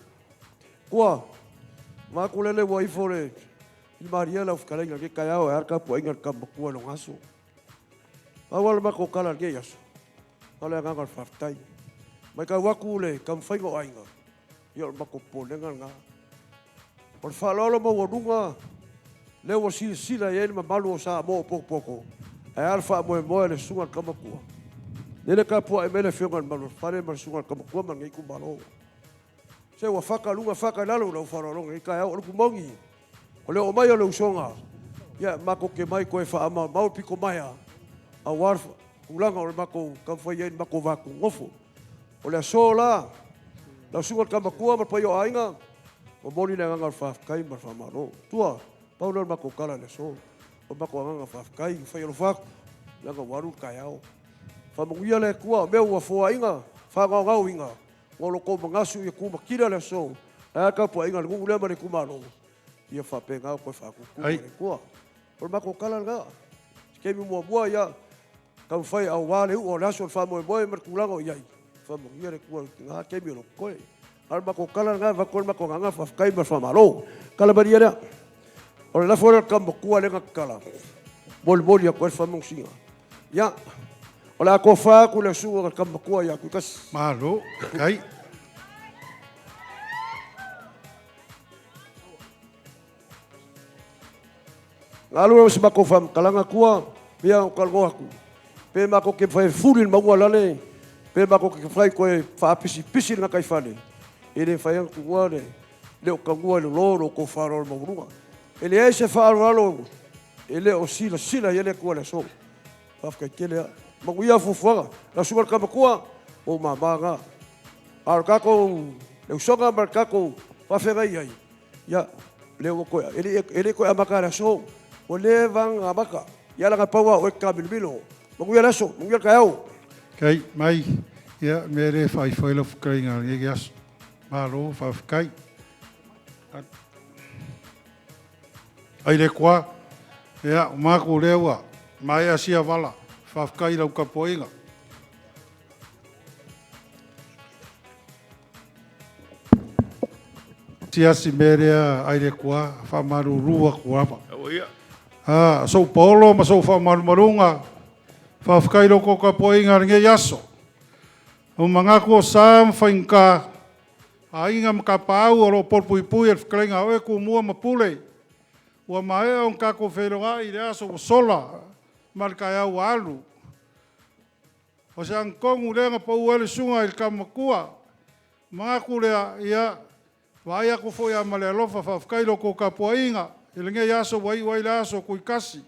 Kua, maku lele ua ifo le Maria lau fetalaiga ke kaya o ar ka puainga ka makua lo ngaso. Awal mako kala ke yaso. Ala nganga faafetai. Mai ka waku le kamwhainga o ainga. Ia o mako polenga ngā. O le whaalolo ma ua le ua sila i ai le mamalu o sa mo o poko. Ae a le faamoemoe le susuga i le Kamakua. Lele ka pua e mele fionga le malu fale ma le susuga i le Kamakua ma lenei itumalo. Se ua faka luga faka i lalo lau faaaloaloga i taeao o le kumongi. O le oo mai o le usoga. Ia mako ke mai koe whaama mau piko maia. A war tulaga o le mako kamfai ai le mako vakugofo. O le aso la, lau susuga i le Kamakua ma le paia o aiga, momoli le agaga o le faafetai ma le faamalo. Tua, pau lea o le mako kala i le aso. O le mako agaga faafetai, fai alofa atu, leaga ua alu le taeao. Faamanuia le Atua, o mea ua foaiga, faagaogauiga, o lo tou magasu ia tumatila le aso. Ae a tapuaiga le nuu lea ma le itumalo, ia faapena o toe faatutu Ai. e le Atua. O le mako kala lena. Se taimi muamua ia, taumafai aua le uu o le aso o le faamoemoe ma le tulaga o i ai. Faamanuia le Atua i lena taimi o lo totoe. A o le matou tala lena, avatu ai le matou agaga faafetai ma le faamalo. Tala malie lea. O le lafo lea o le tama matua lea na tatala. Molimoli atu ai le faamanosiga. Ia, o le a tofa atu le susuga i le tama matua ia Tuitasi. Malo, kai. Galu e se matou faamatalaga tua, pia o talanoa atu. Pe matou te fai fuli le maua lale, pe matou te fai koe faapisipisi le gataifale. E le fai atu tua le le o tagua i le lo lo kou faaaloalo maualuga. E leai se faaaloalo e le o silasila i ai le Atua i le aso. Faafetai tele lava. Manuia fuafuaga. Lau susuga i le Tama o mama na. A o le tatou le usoga ma le tatou faafeagai ai, ia, le ua toe, e le toe amata i le aso. Ua leva ona amata. Ia laga pau lava o oe e te taamilomilo. Manuia le aso, manuia le taeao. Kai, mai, ia, mea le faifai lau fetalaiga i lenei aso. Malo, faafetai. Ai le koa, ia, o maku lea ua maea sia vala, faafetai i lau tapuaiga. Siasi mea lea ai le koa, faamalulu atu lava. Ua ia Sou paolo ma sou faamalumaluga, faafetai i lo outou tapuaiga i lenei aso. O manatu o sa ma faigata, aiga ma tapaau o lo o polepuipui e le fetalaiga a oe Tumua ma Pule, ua maea ona tatou feiloai i le aso ua sola ma le taeao ua alu. O se agatonu lea na pau ai le susuga i le tama matua. Manatu lea, ia, vaai atu foi lava ma le alofa, faafetai i la outou tapuaiga i lenei aso ua iu ai le aso Tuitasi.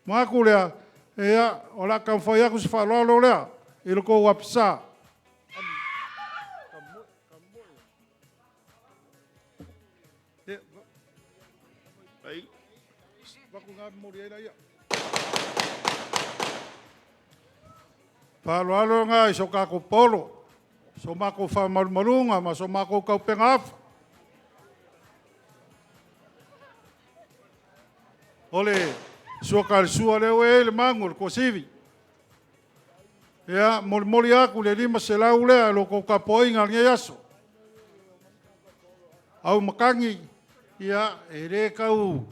Manatu lea, ia, o le a taumafai atu se faaaloalo lea i lo outou apisa. Faaaloalo lena i so tatou paolo, so matou faamalumaluga ma so matou taupega afa. O le suaka le sua lea ua i ai le magu o le tuasivi. Ia, molimoli atu le 500 lea i lo outou tapuaiga i lenei aso. Au matagi, ia, e le tau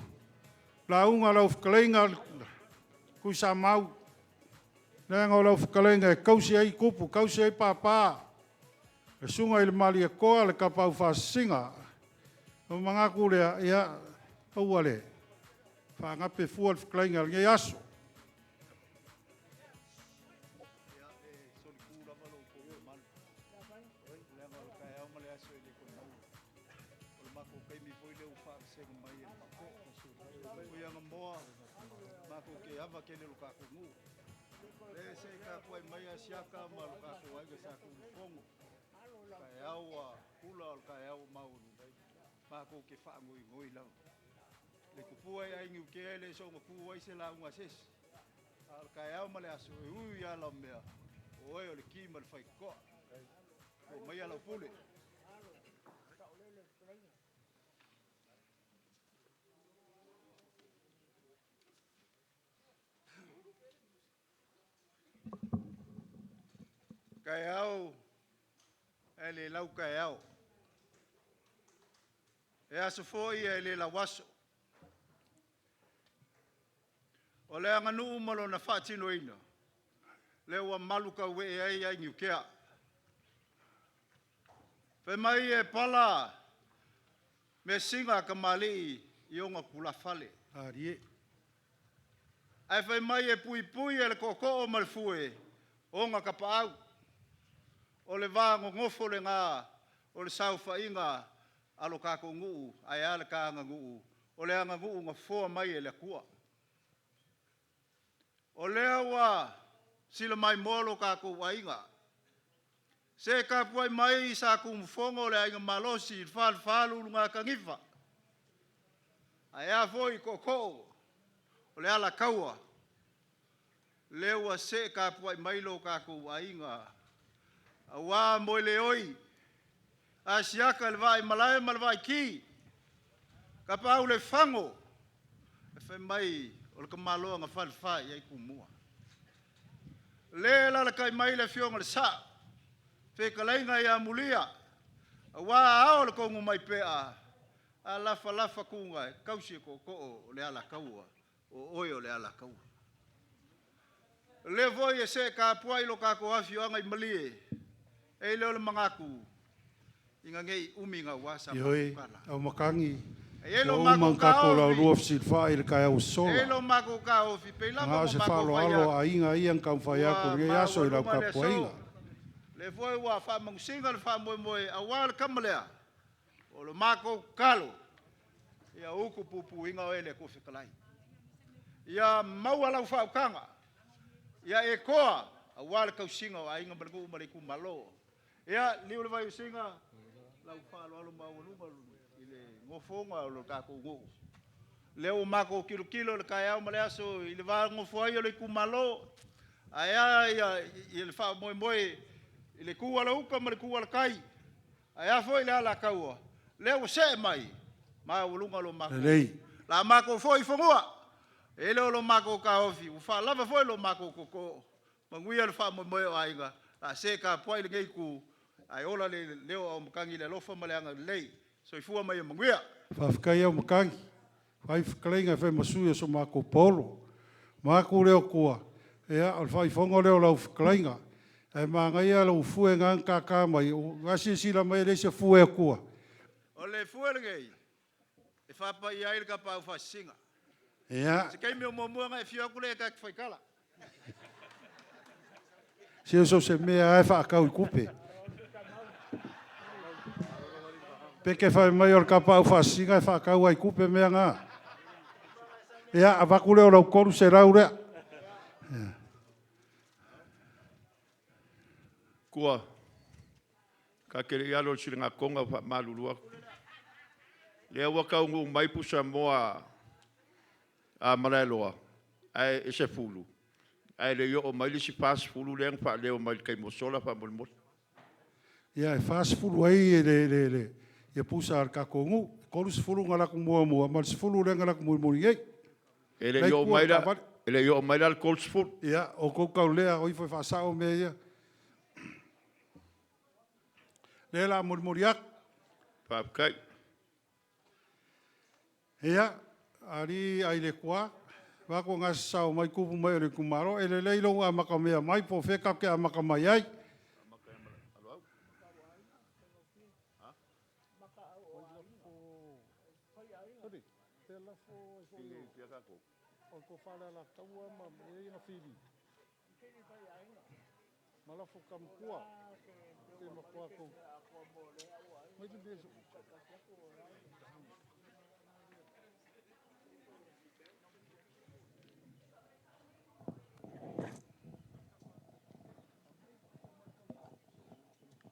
lauga lau fetalaiga Tuisamau, leaga o lau fetalaiga e tausi ai tupu, tausi ai papa, le susuga i le Malietoa le Tapaau Faasisina. Ona manatu lea, ia, aua le faagape fua le fetalaiga i lenei aso. Taeao ae le lau taeao. E aso foi ae le lauaso. O le aganuu ma lona faatinoina, lea ua malu tauee ai ai Niutea. Fai mai e pala measina a tamalii i ona tulafale. Alie. Ae fai mai e puipui e le tootoo ma le fue ona tapaau. O le va nonofo lena o le saofaiga a lo tatou nuu, ae a le ta aganuu, o le aganuu na foa mai e le Atua. O lea ua sila maimoa lo tatou aiga, se tapuai mai sa Tumufono le aiga malosi i le falefa o Ulugatanifa, ae a foi tootoo o le Alataua, lea ua see tapuai mai lo tatou aiga, aua moeleoi, Asiata i le Vaaimalae ma le Vaaiki, Tapaaulefago, fai mai o le tamaloa na falefa i ai Tumua. O lea e alalatai mai le Afioga i le Sao, fetalaiga ia Mulia, aua Ao o le Tonumaipea, a lafalafa Tuna e tausi e tootoo o le Alataua, o oe o le Alataua. O lea foi e see tapuai lo tatou afioaga i Malie, e i ai lea o le manatu, ina ne i umi naua sa matou Ioe, tala. au matagi, E i ai ua lo uma matou ona tatou taofi, laulua fesilafai i le taeao ua e i ai sola. lo matou taofi, pei lava Na o ona se matou fai faaaloalo atu, a aiga ia na taumafai atu ua i lenei aso i lau maualuga le tapuaiga. aso, lea foi ua faamanusiga le faamoemoe aua le tama lea, o le matou tatalo, ia utu puipuiga oe e le Atua Fetalai. Ia maua lau faautaga, ia e toa aua le tausiga o aiga ma le nuu ma le itumalo. Ia, liu le vaiusiga, lau faaaloalo maualuga i le gofoga o le tatou nuu. Lea ua matou tilotilo i le taeao ma le aso i le va nonofo ai o le itumalo, ae a le faamoemoe i le tu alauta ma le tu alatai, ae a foi le alataua, lea ua see mai, maualuga lo matou. Lelei. La matou foi i fanua, e le o lo matou taofi, ua faalava foi lo matou tootoo, manuia le faamoemoe o aiga, la see tapuai lenei itu, ae ola le leo o Aumatagi i le alofa ma le agalelei. Soifua ma ia manuia. Faafetai au matagi. Fai fetalaiga e fai ma sui o so matou paolo. Manatu lea o tua, ia, o le faaifoga lea o lau fetalaiga. Ae manaia lou fue lena na tata mai, ua silasila mai e leai se fue a tua. O le fue lenei e faapaia ai le tapaau faasisina. Ia. Se taimi o muamua ona e afio atu lea e ta te faitala. Se so o se mea lava e faatau i tupe. Pe te fai mai o le tapaau faasisina e faatau lava i tupe mea na. Ia, avatu lea o lau 300 lea. Kua, ta te le i alo i le siligatoga ua faamalulu atu. Lea ua taunuu mai pusamoa a Malaeloa ae e 10, ae le i oo mai le isi 40 lea na faaleo mai i le taimi ua sola faamolemole. Ia, e 40 ai le pusa a le tatou nuu. E 30 na alu atu muamua ma le 10 lea na alu atu mulimuli nei. E le i oo mai la, e le i oo mai la le 30. Ia, o outou taulea o ifo e faasao mea ia. Lea o le a molimoli atu. Faafetai. Ia, alii Ailekoa, vaeatu o gasasao mai tupu mai o le itumalo, e lelei lou amatamea mai po o fea tatou te amata mai ai.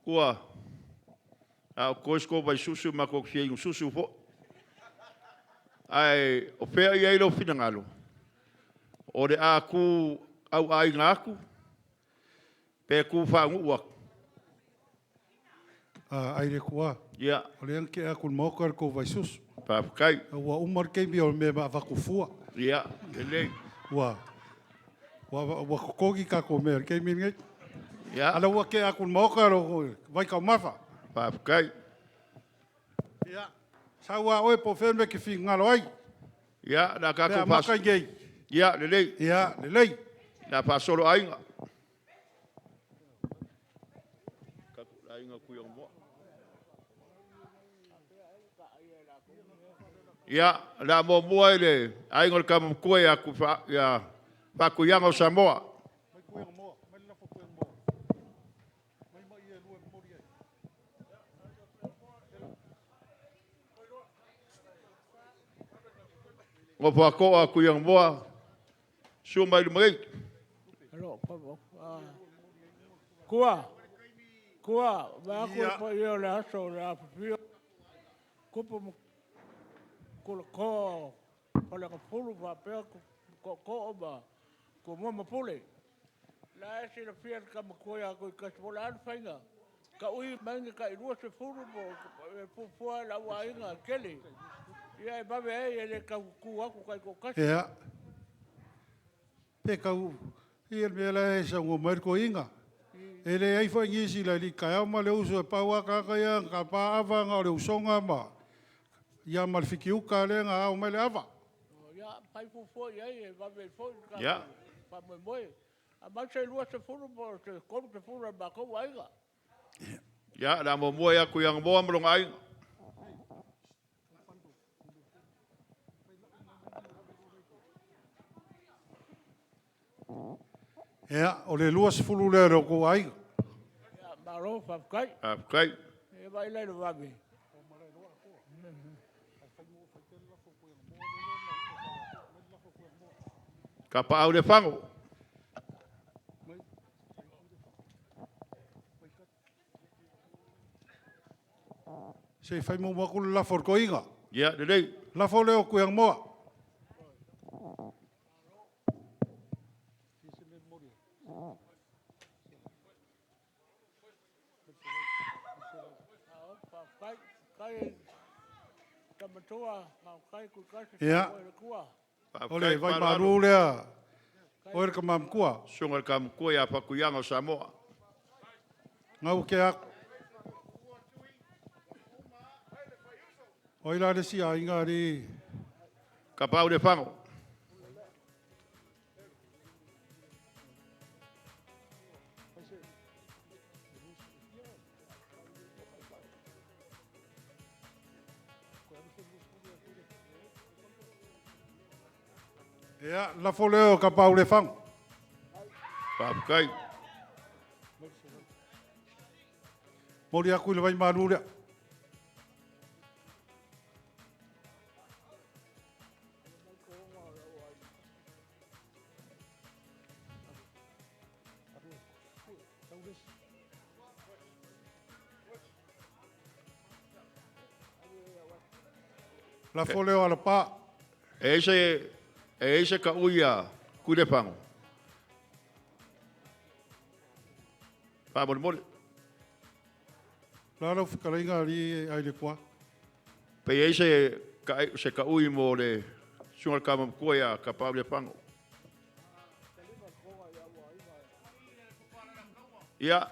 Ua a o toe si tou vaisusu matou te fia inu susu foi. Ae o fea o i ai lou finagalo? O le a tu auaiga atu pe tu faanuu atu? Ai le Atua, Ia. o lea na tea atu i le Maota le tou vaisusu. Faafetai. Ua uma le taimi o le mea e avatu fua. Ia, lelei. Ua, ua, ua totogi tatou mea i le taimi lenei. Ia. A o lea ua tea atu i le Maota le vaitaumafa. Faafetai. Ia, sau lava oe po o fea le mea e te finagalo ai. Ia, o le a Pe tatou amata i inei. Ia, lelei. Ia, lelei. O le a faasolo aiga. Ia, o le a muamua i le aiga o le Tama Matua ia ia Faatuiaga o Samoa. Nofo a toa Tuiamoa, susu mai Lumaleiti. Kua, kua, vaeatu le paia o le aso o le afifio tupu ma tulatoa o Faleagafulu faapea Tootoo ma Tumua ma Pule. O la e silafia e le tama matua ia Tuitasi po o le a le faiga, taui mai ni tai 20 po o e fuafua e lau aiga e tele, ia e vave ai e le tau tutu atu taitoatasi. Ia, pe tau, ia le mea la e saunoa mai le toeaina. E leai foi nisi i le alii taeao ma le uso, e pau lava tagata ia na tapa ava na o le usoga ma, ia ma le fitiuta lea na ao mai le ava. Ia, fai fuafua i ai e vave ai foi le tatou faamoemoe. Aumai se 20 po o se 30 a le matou aiga. Ia, o le a muamua ia Tuiamoa ma lona aiga. Ia, o le 20 lea o le tou aiga. Ia, malo faafetai. Faafetai. Ia vaai la i le vave. Tapaau le Fago. Se i fai muamua atu le lafo a le toeaina. Ia, lelei. Lafo lea o Tuiamoa. Ia, o le vaimalu lea, oe le tama matua. Susuga i le tama matua ia Fatuiaga o Samoa. Gau ke aku. O ai la le isi aiga alii? Kapaulefago. Ia, lafo lea o Kapaulefago. Faafetai. Moli aku i le vaimalu lea. Lafo lea o Alapa. E ai se ka uia Kuilefago. Faamolemole. La lau fetalaiga alii ai le kua. Pe i ai se ka ui mo le susuga i le Tama Matua ia Kapaulefago. Ia.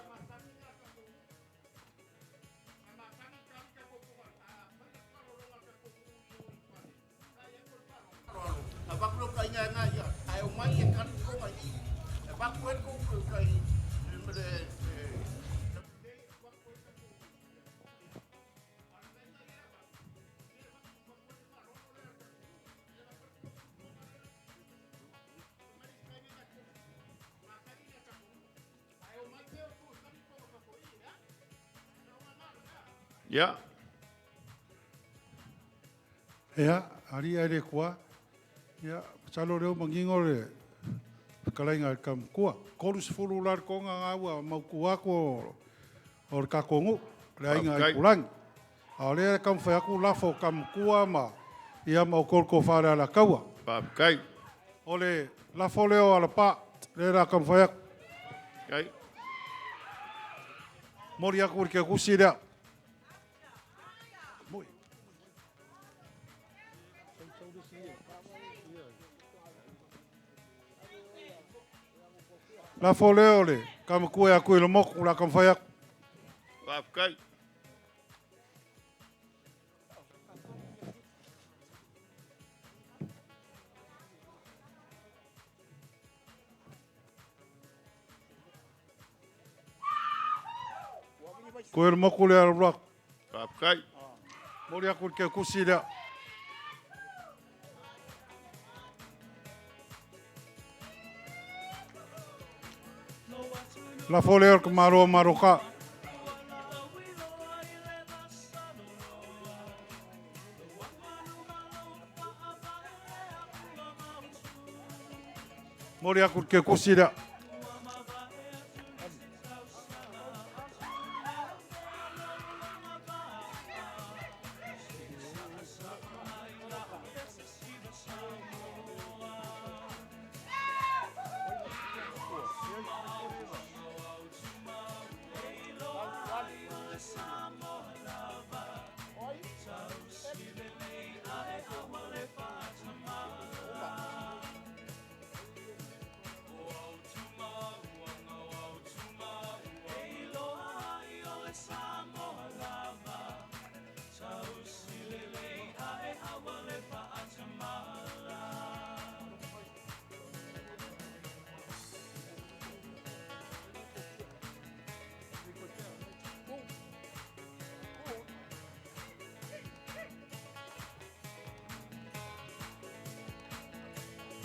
Ia. Ia, alii ai le kua. Ia, masalo lea ua manino le fetalaiga i le Tama Matua. 30 la le toga na ua mautu atu o le tatou nuu, le aiga Aitulagi. A o lea e taumafai atu lafo o Tama Matua ma ia ma outou le tofa i le Alataua. Faafetai. O le lafo lea o Alapa, lea o le a taumafai atu. Faafetai. Momoli atu i le ketusi lea. Lafo lea o le Tama Matua ia Tuiolemoku o le a taumafai atu. Faafetai. Tuiolemoku lea alu atu. Faafetai. Momoli atu i le ketusi lea. Lafo lea o le tamaloa Maroka. Momoli atu i le ketusi lea.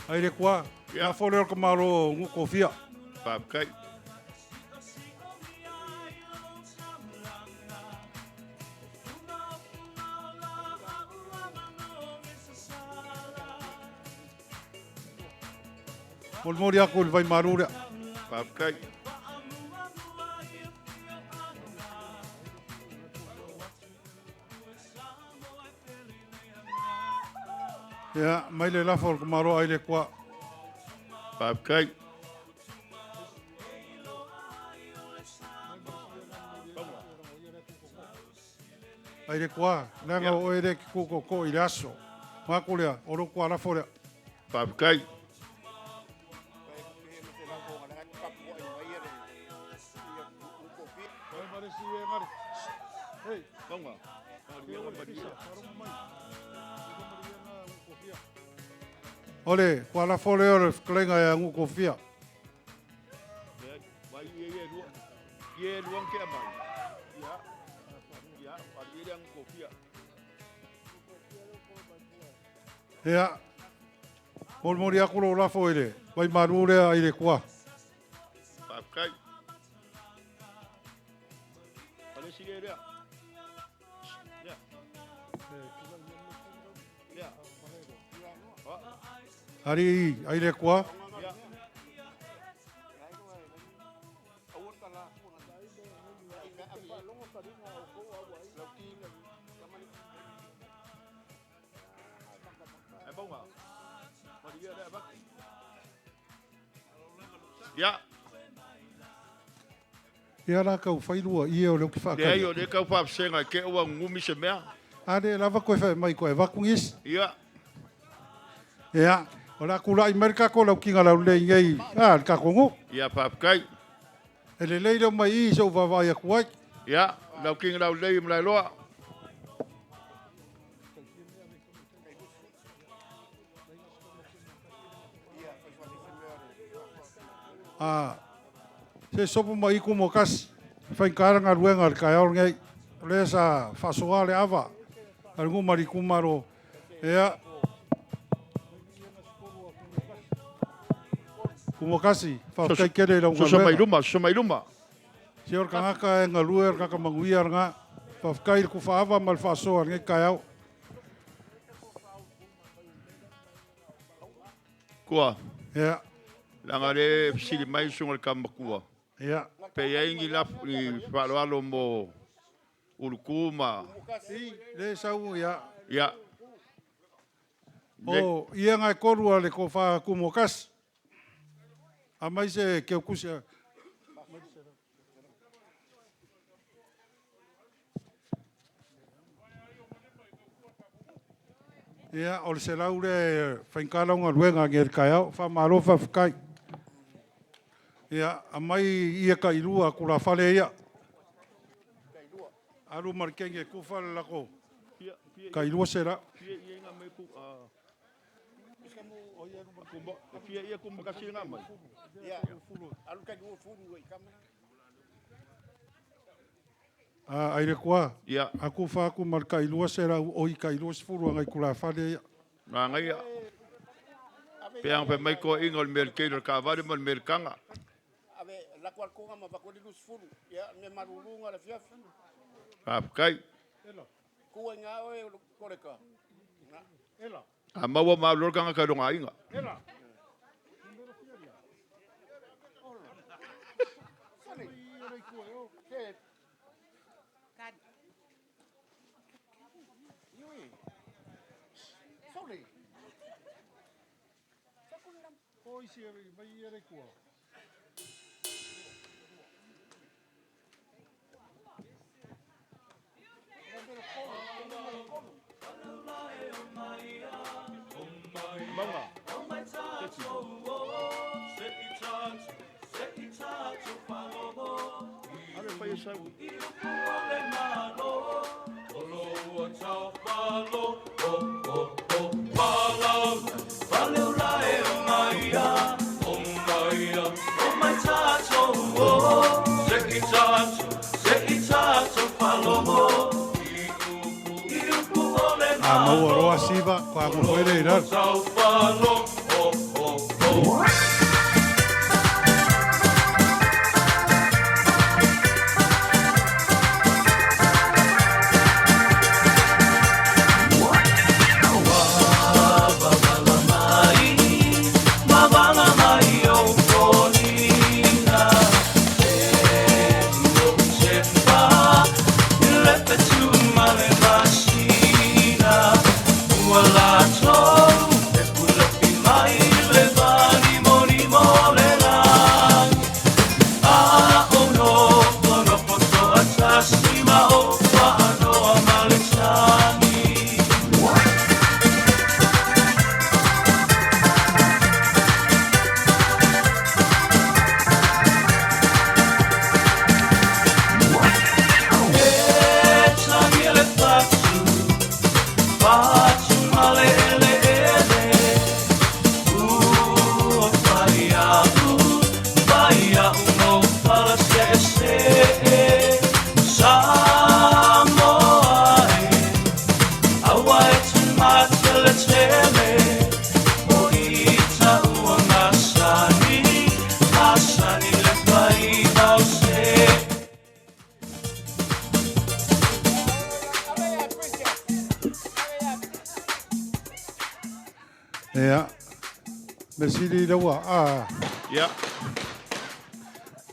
Ai le kua, lafo lea o le tamaloa o Nukufia. Faafetai. Molimoli atu i le vaimalu lea. Faafetai. Ia, mai le lafo o le tamaloa ai le kua. Faafetai. Ai le kua, leaga o oe lea e te tu i le aso. Maku lea, o lou kua lafo lea. Faafetai. O le kualafo lea o le fetalaiga ia Nukofia. Ia, molimoli atu lou lafo i le vaimalu lea i le kua. Faafetai. Palesi le lea. Lea. Lea. Ali ai le kua. Ia. Ia la kau whailua i e o leo ki Leai whaakari. o le kau whaapsenga ke ua ngumi se mea. A le lava koe whae mai koe vakungis. Ia. Ia, o la kula i Amerika ko lau kinga lau le ngei, a, le kakongo. Ia whaapkai. E le leila mai i so vavai aku ai. Ia, lau kinga lau lei mlai loa. A, se sopo mai ku mo kasi. Whaikara ngā ruenga le kai aur ngei. Le sa whasoa le ava. A le ngumari kumaro. Ia. Kumokasi, whawhai kere lau ngā Soso mai ruenga. luma, soso mai luma. Se ora kangaka e ngā rue, kaka manguia ngā. Whawhai le kuwha ava ma le whasoa ngei kai au. Kua. Ia. Langa le sili mai sunga le kamakua. Ia. Pe ia ingi la i whaaloalo mo uluku ma. I, le sau ia. Ia. O, ia ngai korua le ko wha kumokasi. A mai se keu kusia. Ia, o le se lau le whaikala unga luenga nge kai au, wha malo wha whakai. Ia, a mai ia ka ilua kula whale ia. Alu markenge kufa le lako. Ka ilua se la. Fia ia kumokasi ngā mai. A aire kua. Ia. Aku wha aku mar ka ilua se lau o i ka ilua sifuru ngai kula whale ia. Ngā ngai ia. Pe ang pe mai ko inga o le mea keiro le kavare ma le mea kanga. Whaapkai. A maua ma lor kanga ka runga inga. Maunga. Ale whai e sau. A maua roa siva, ko aku foere i raro. Male ele Ia. Mea sili lea ua a. Ia.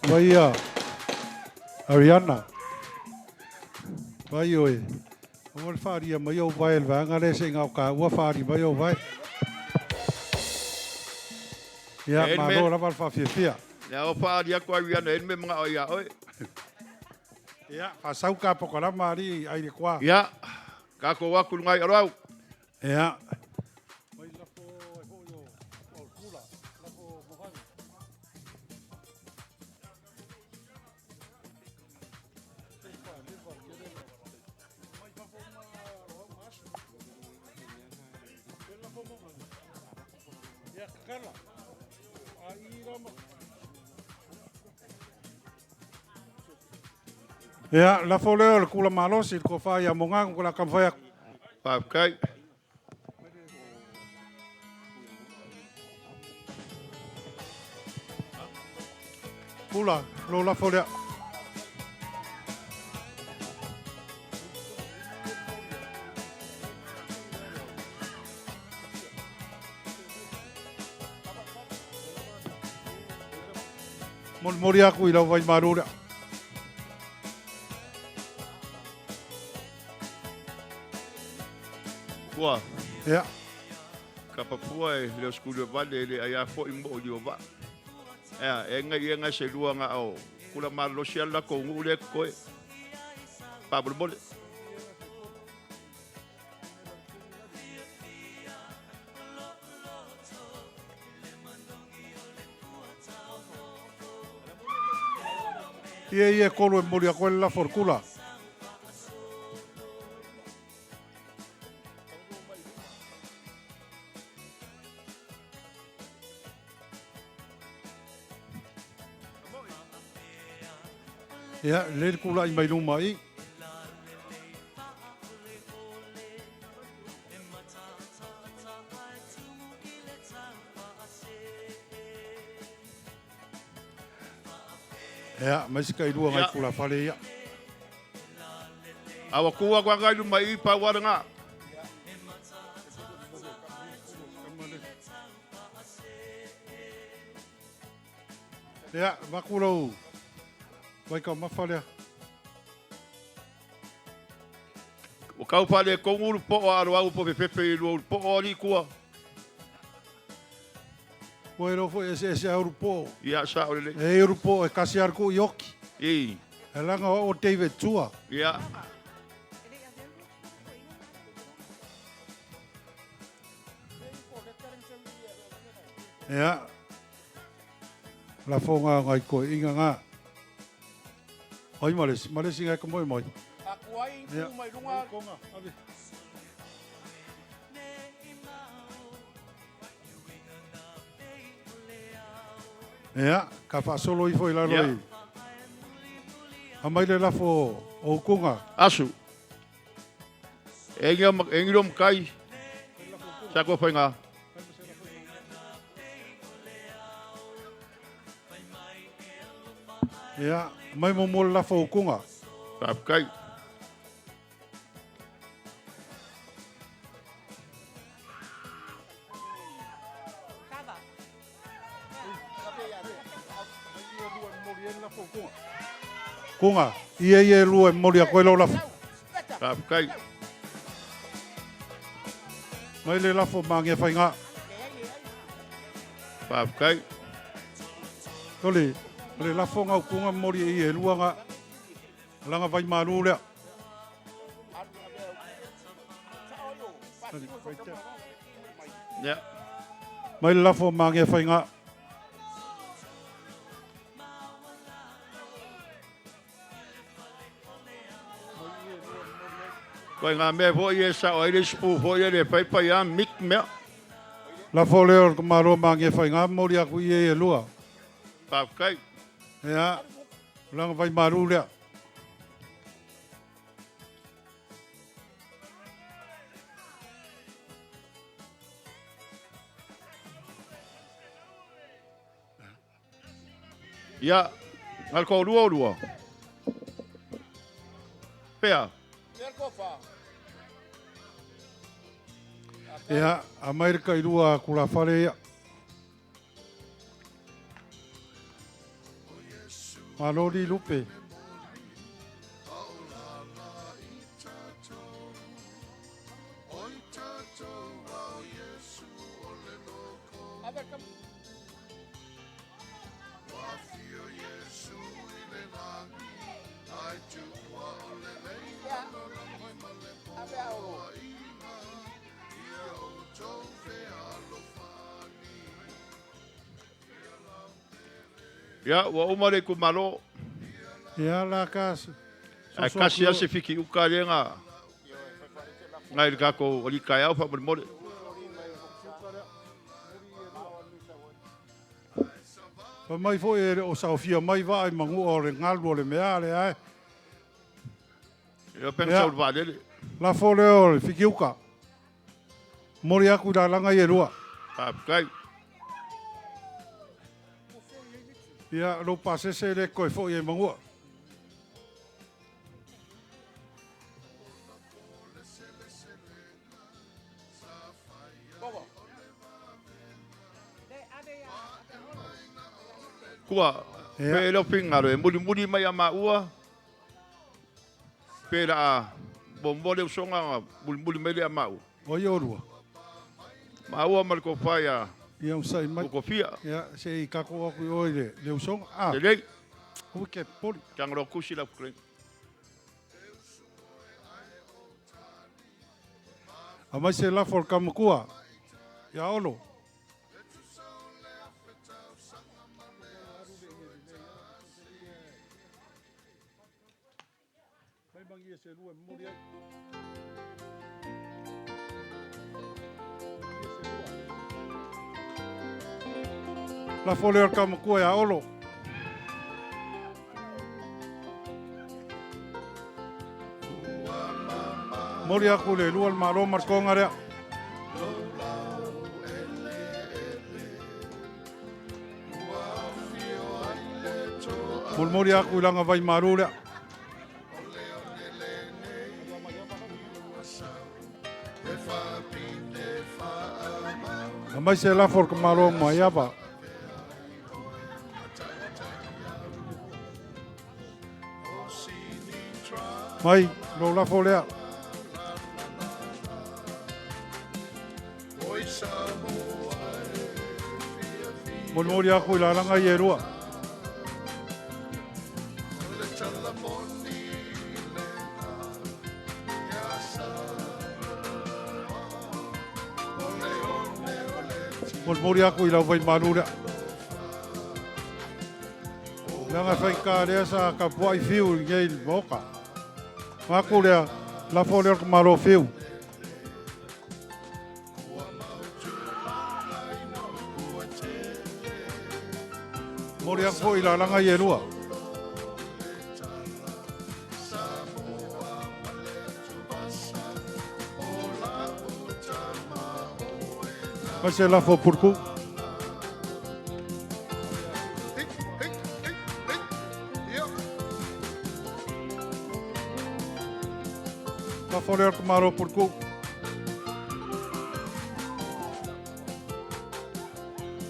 Vai ia Ariana. Vai oe. Aua le faalia mai ou vae i le vaega lea se i gaoka ua faali mai ou vae. Ia, malo lava le faafiafia. Ia, o faali atu Ariana e le mea manao ia oe. Ia, faasau ka pokalama alii ai le koa. Ia, tatou atu i luga i aloau. Ia. Ia, lafo lea o le kula malosi i le tofa ia Mogago o le a taumafai atu. Faafetai. Kula, lou lafo lea. Molimoli aku i lau vaimalu lea. Ua. Ia. Kapapua e leo skulu e vale e le ai fo i mo o lio va. Ea, e ngai e ngai se lua nga o kula malolosi ala ko ngu le koe. Pāmolemole. Ia ia kolu e moli a koe le lafo o le kula. Ia, le le kula i mai luma i. Ia, mai se kai lua ngai kula fale ia. Awa kua kwa ngai luma i pa wara ngā. Ia, vaku lau vai ka mafa lea. O kau pale kongu ulu po o aro au po pepe i lua ulu po o ali kua. Ua ilo foi ese ese a uru po. Ia, sa o lele. E uru po e kasi ar ku ioki. I. E langa o David Tua. Ia. Ia. La fonga ngai koe inga ngā. Ai malesi, malesi ngai ka moe moe. Aku ai Ia. ku mai lunga. Ia, ka whaasolo ifo i lalo Ia. i. A mai le lafo o ukunga. Asu. E ngiro makai. Sa kua whainga. Ia, mai mo mo le lafo o ukunga. Faafetai. Kunga, ia ia e lua e moli a koe lau lafo. Faafetai. Mai le lafo ma nge whainga. Faafetai. Tole, le lafo ngau kunga moli e ia e lua ngā. Langa vai malu lea. Ia. Mai le lafo ma nge whainga. Koe ngā mea foi e sa o aire spu foi e le pai pai a mik mea. Lafo leo o ka malo ma nge whainga moli aku ia e lua. Faafetai. Ia, langa vai malu lea. Ia, ngal ko lua o lua. Pea. Ia, aumai le tailua a tulafale ia. Malo li lupe. Ia, ua uma le itumalo. Ia, la ka Ae kasi lava se fiki uka lea na nai le tatou alii taeao faamolemole. Fai mai foi e le o saofia mai vaa i manua o le galu o le mea lea e. Ia, pe na sau i le vaalele. Lafo lea o le Fikiuka. Momoli atu i lalaga ia e lua. Faafetai. Ia, lou pasese le toe foi ai manua. Kua, pe le o finagalo e mulimuli mai a maua, pe la a muamua le usoga ona mulimuli mai lea a maua. O ai oulua? Maua ma le tofa ia Ia, onosai mai. Ukofia. Ia, se i tatou atu i o i le usoga. Ah. Lelei. Aua e te popole. Tagaloa tusi lau fetalaiga. Aumai se lafo a le Taumatua ia Olo. Lafo lea o le Taumatua ia Olo. Momoli atu i le lua le malo ma le toga lea. Molimoli atu i laga vai malu lea. Aumai se lafo o le tamaloa Maiava. Mai lou lafo lea. Molimoli aku i lalaga ia e lua. Molimoli aku i lau vaimalu lea. Leaga e faigata lea sa tapuai fiu i nei le Maota. Manatu lea, lafo lea o le tamaloa Fiu. Momoli atu foi i lalaga ia e lua. Fai se lafo a Puluku. Lafo lea o le tamaloa Puluku.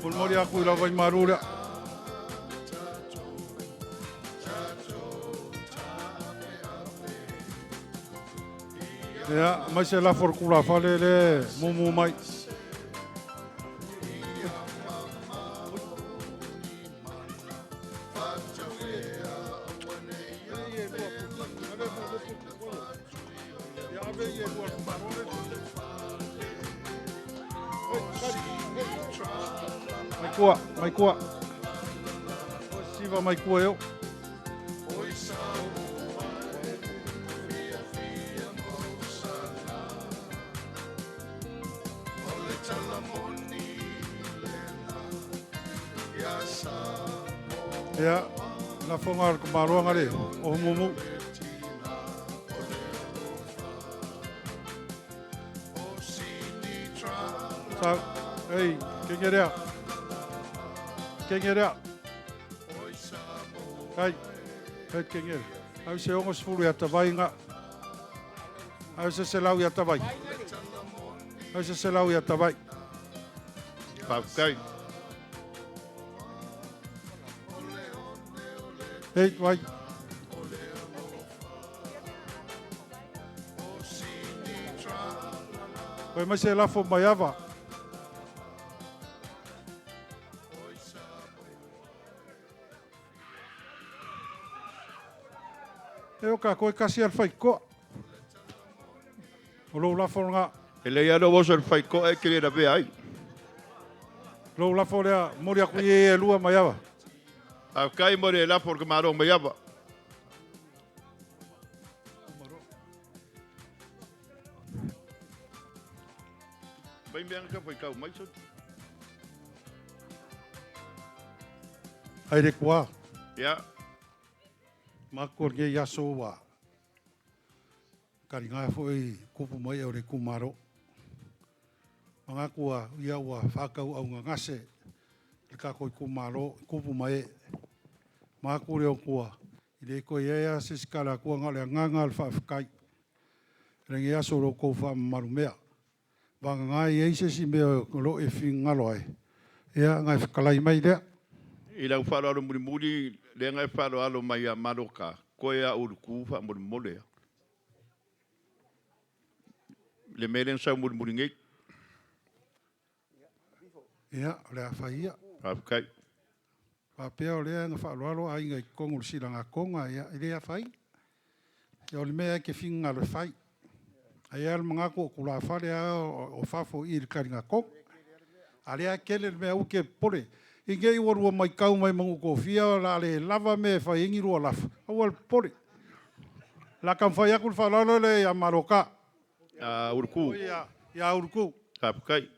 Molimoli atu i lau vaimalu lea. Ia, aumai se lafo o le tulafale lea e mumu mai. Mai tua, mai tua. Siva mai tua e o. Ia, lafoga a le tamaloaga le oho mumu. Sa, ei, kenge lea. Kenge lea. Kai, kai kenge. Au se 60 ia tavai nga. Au se 100 ia tavai. Ai se selau ia tavai. Faafetai. Ei, vai. Fai mai se lafo mai ava. E o ka koe kasi al whai koa. O lou lafo nga. E lei alo oso le whaikoa e kere rawe ai. Lou lafo lea, mori aku i e lua mai ava. Faafetai mo le lafo o le Malo mai ava. Mai mea ka whaikau mai so. Ai le kua. Ia. Mako le aso ua. Karinga foi kupu mai o le kumaro. Manga kua ia ua whakau au ngangase. Le kako i kumaro kupu mai. Mako leo kua. I le koe ia se sikala kua ngā le nganga le whaafkai. Rangi aso lo kou wha marumea. Wanga ngai e se si mea o lo e whingalo ai. Ia ngai whakalai mai lea. I lau whaaloalo muri muri, le ngai whaaloalo mai a Maroka, koe a uruku wha muri mole. Le mele sau muri muri ngei. Ia, o le a whai ia. Faafetai. Whapea o lea nga whaaloalo a inga i kongo le sila ngā konga, ia, i lea whai. Ia o le mea e ke whingalo e whai. Ai al manga ko kula whare a o whafo i le kari ngā konga. A lea kele le mea uke pore. I ngei ua rua mai kau mai mangu kofia, la le lava me whai ingi rua lafa. Aua le pore. La kam whai aku le whaaloalo le ia Maroka. A uruku. Ia, ia uruku. Faafetai.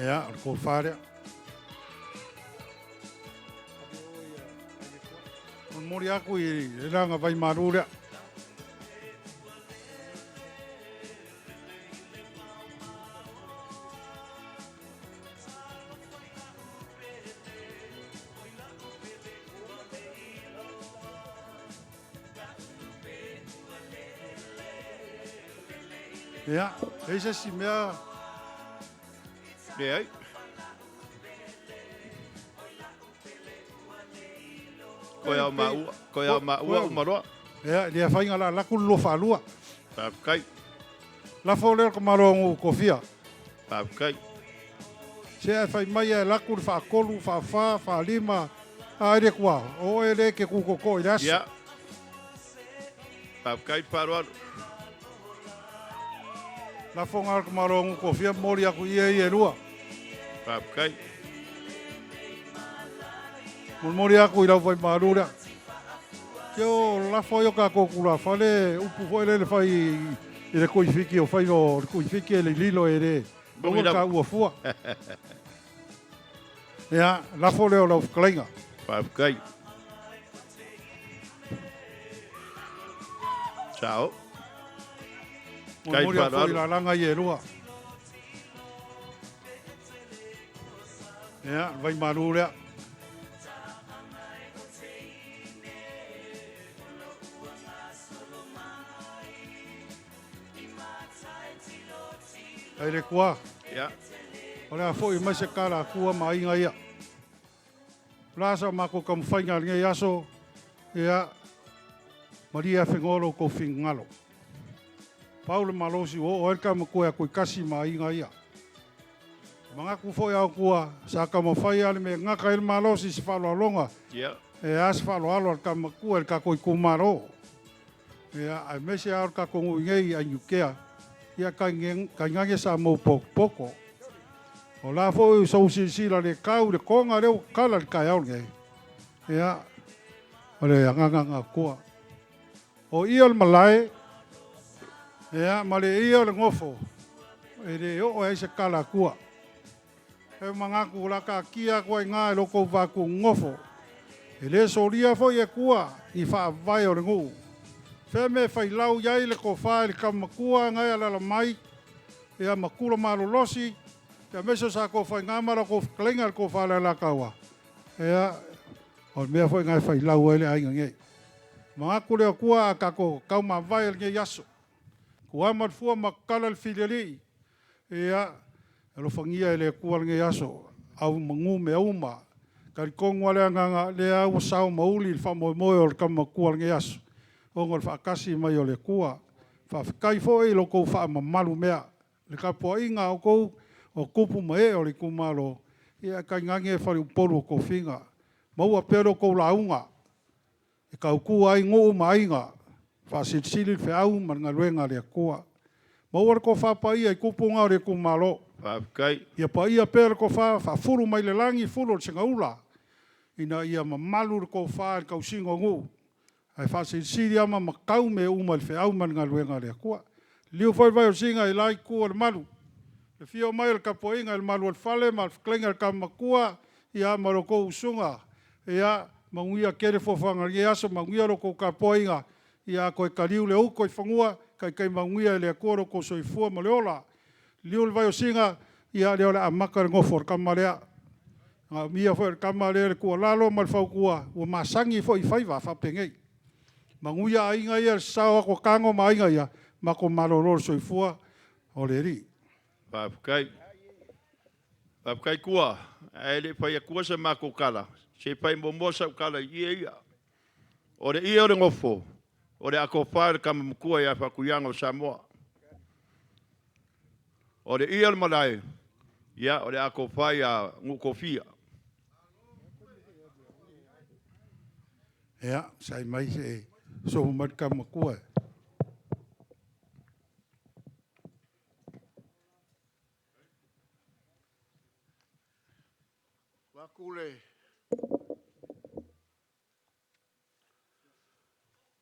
Ia, o le kōwhārea. O mori aku i le ranga vai maru rea. Ia, e se si mea. Le ai. Koe au maua, koe au maua umaroa. Ia, le whainga la laku lo whalua. Faafetai. La fo leo ka maro ngu kofia. Faafetai. Se ai whai mai e laku le whaakolu, whaawha, whaalima. A ere kua, o e le ke kukoko i le aso. Ia. Faafetai wharoaro. La fo ngā ka maro ngu kofia mori aku ia i e rua. Faafetai. Mori aku i lau whai maru rea. Ke o la fo yo ka kōkura whale upu fo ele le whai i le koiwhiki o whai o le koiwhiki e le lilo e le. Bongi Ka ua fua. Ia, la fo leo lau whakalainga. Faafetai. Ciao. Kai Mori aku i wharoaro. la langa i e rua. Ia, vai maru rea. Ai le kua. Ia. O le a foi mai se kala kua ma inga ia. La sa mako ka mwhainga ngai aso. Ia, Maria whengolo ko whingalo. Paul malosi o o elka mo koe koe kasi ma inga ia. Manga ku foi au kua sa ka mo whai ale me ngaka el malosi se whaloalonga. Ia. E as whaloalo al ka makua el ka koi kumaro. Ia, ai mese au ka kongu ingei a nyukea. Ia ka ngange sa mo poko. O la foi so sisila le kau le konga leo kala le kai au ngai. Ia, o le anganga ngā kua. O ia le malae, ia, ma le ia le ngofo. E le o e se kala kua. E mangaku la ka kia kua i ngā e loko wāku ngofo. E le solia foi e Kua i faavae o le nuu. Fea mea e failau i ai le tofa i le tama matua na e alaala mai, ia ma tula malolosi, ia aemaise o sa tou faiga ma la outou fetalaiga i le tofa a le Alataua, ia, o le mea foi lena e failau ai le aiga nei. Manatu le Atua a tatou taumavae i lenei aso, tuama le fua ma tatala le filialii, ia, alofagia e le Atua lenei aso, au manu mea uma. Talitonu lava le agaga, o lea ua sao ma uli le faamoemoe o le tama matua i lenei aso, ona o le faatasi mai o le Atua. Faafetai foi i lo outou faamamalu mea, le tapuaiga a outou o tupu ma ee o le itumalo, ia tainane faleupolu o tofiga. Maua pea lo outou lauga e tautua ai nuu ma aiga, faasilisili le feau ma le galuega a le Atua. Maua le tofa paia i tupu na o le itumalo. Faafetai. Ia paia pea le tofa faafulu mai le lagi fulu o le segaula, ina ia mamalu le tofa i le tausiga o nuu, ae faasilisili ama matau mea uma i le feau ma le galuega a le Atua. Liliu foi le vai o le Sina i la itu o le malu, le afio mai o le tapuaiga i le malu o le fale ma le fetalaiga i le Tama Matua, ia ma lo outou usuga, ia manuia tele fuafuaga o lenei aso, manuia la outou tapuaiga, a toe taliu le uto i fanua, taitai manuia e le Atua lo outou soifua ma le ola. Liliu le vai o Sina, ia lea o le a amata le nofo a le tama lea. E manaomia foi e le tama lea le tuualalo ma le fautua, ua masani foi i faiva faapenei. Manuia aiga ia i le sasao atu a Tago ma aiga ia, matou malolo le soifua o le Alii. Faafetai. Faafetai Tua, ae le i fai atua se matou tala, se i fai muamua sau tala i ie ia. O le ie o le nofo, o le atofa i le tama matua ia Faatuiaga o Samoa. O le ie o le malae, ia o le atofa ia Nuutofia. Ia, sai mai se i sofu mai le tama matua.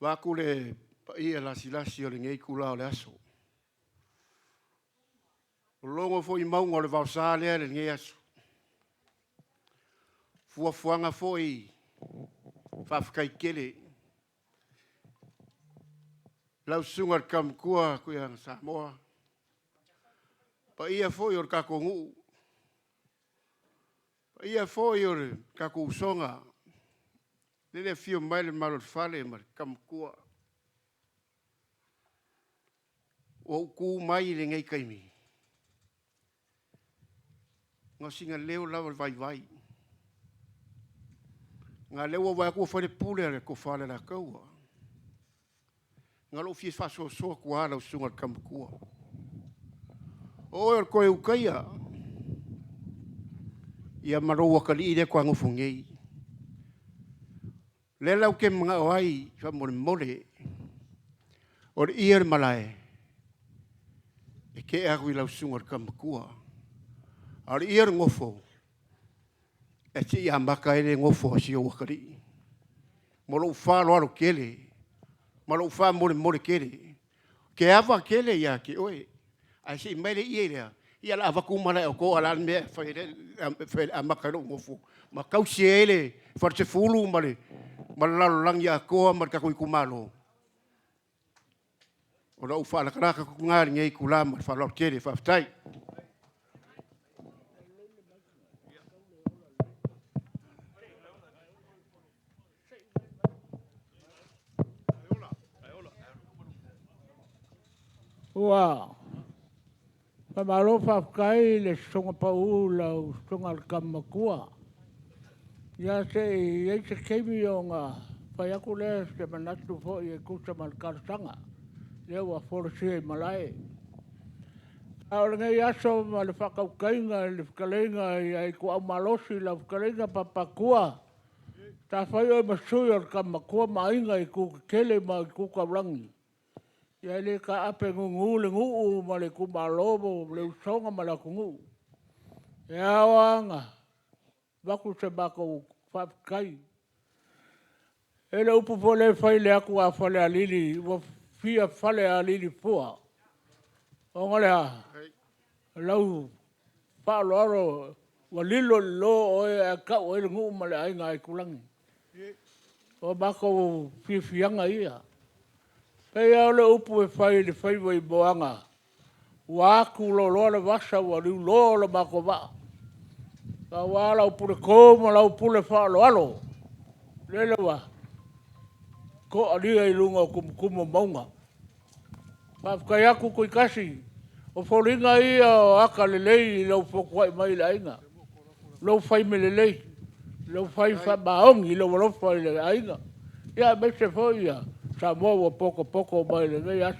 Vaeatu le paia lasilasi o lenei itula o le aso, ua logo foi mauga o le vaosa lea i lenei aso. O fuafuaga foi faafetai tele i lau susuga i le tama matua Tuiaana Samoa, paia foi o le tatou nuu, paia foi o le tatou usoga, lea e afio mai le mamalu o le fale ma le tama matua. Ua ou tu mai i lenei taimi, na o sina leo lava o le vaivai. Ona o lea ua ou vaai atu ua fai le pule a le Tofa a le Alataua. Na o lou fia faasoasoa atu lava lau susuga i le tama matua. O oe o le toe Utaia, ia ma lou atalii lea e toa nofo nei. O lea la ou te manao ai faamolemole, o le ie o le malae, e tea atu i lau susuga i le tama matua. A o le ie o le nofo, e se i amata ai le nofo a si ou atalii. Ma lou faaaloalo tele, ma lou faamolemole tele. Ou te ava tele ia te oe, ae se i aumai le ie lea, ia o le a avatu uma lava e outou, a o le a le mea e fai e amata ai lou nofo ma tausi ai le falesefulu ma le lalolagi atoa ma le tatou itumalo? O lau faalatalata atu lena i lenei itula ma le faaaloalo tele. Faafetai. Ua faamalo faafetai i le sosoga pau i lau susuga i le tama matua. Ia se i i ai se taimi ona fai atu lea o se manatu foi e tusa ma le talosaga lea ua folasia i malae. A o lenei aso ma le faatautaiga i le fetalaiga ia Ituau Malosi lau fetalaiga Papa Tua, sa fai oe ma sui o le tama matua ma aiga i itu tetele ma itu taulagi. Ia e le taape gugu le nuu ma le itumalo ma le usoga ma le atunuu. E ao lava ona avatu se matou faafetai. E i ai le upu foi lea e fai i le atu a Falealili, ua fia Falealili fua, ona o le a? O lau faaaloalo ua lilo i lalo oe ae tau ai le nuu ma le aiga Aitulagi. O matou fiafiaga ia. Pei lava o le upu e fai i le faiva i Moaga, ua atu loaloa le vasa ua liuloa lo matou vaa, aua lau puleto ma lau pule faaaloalo, lele ua toalia i luga o tumutumu o mauga. Faafetai atu Tuitasi, o foliga ia o ata lelei i lou fotuai mai i le aiga, lou fai mea lelei, lou fai faamaoni i lou alofa i le aiga, aemaise foi Samoa ua potopoto mai i lenei aso.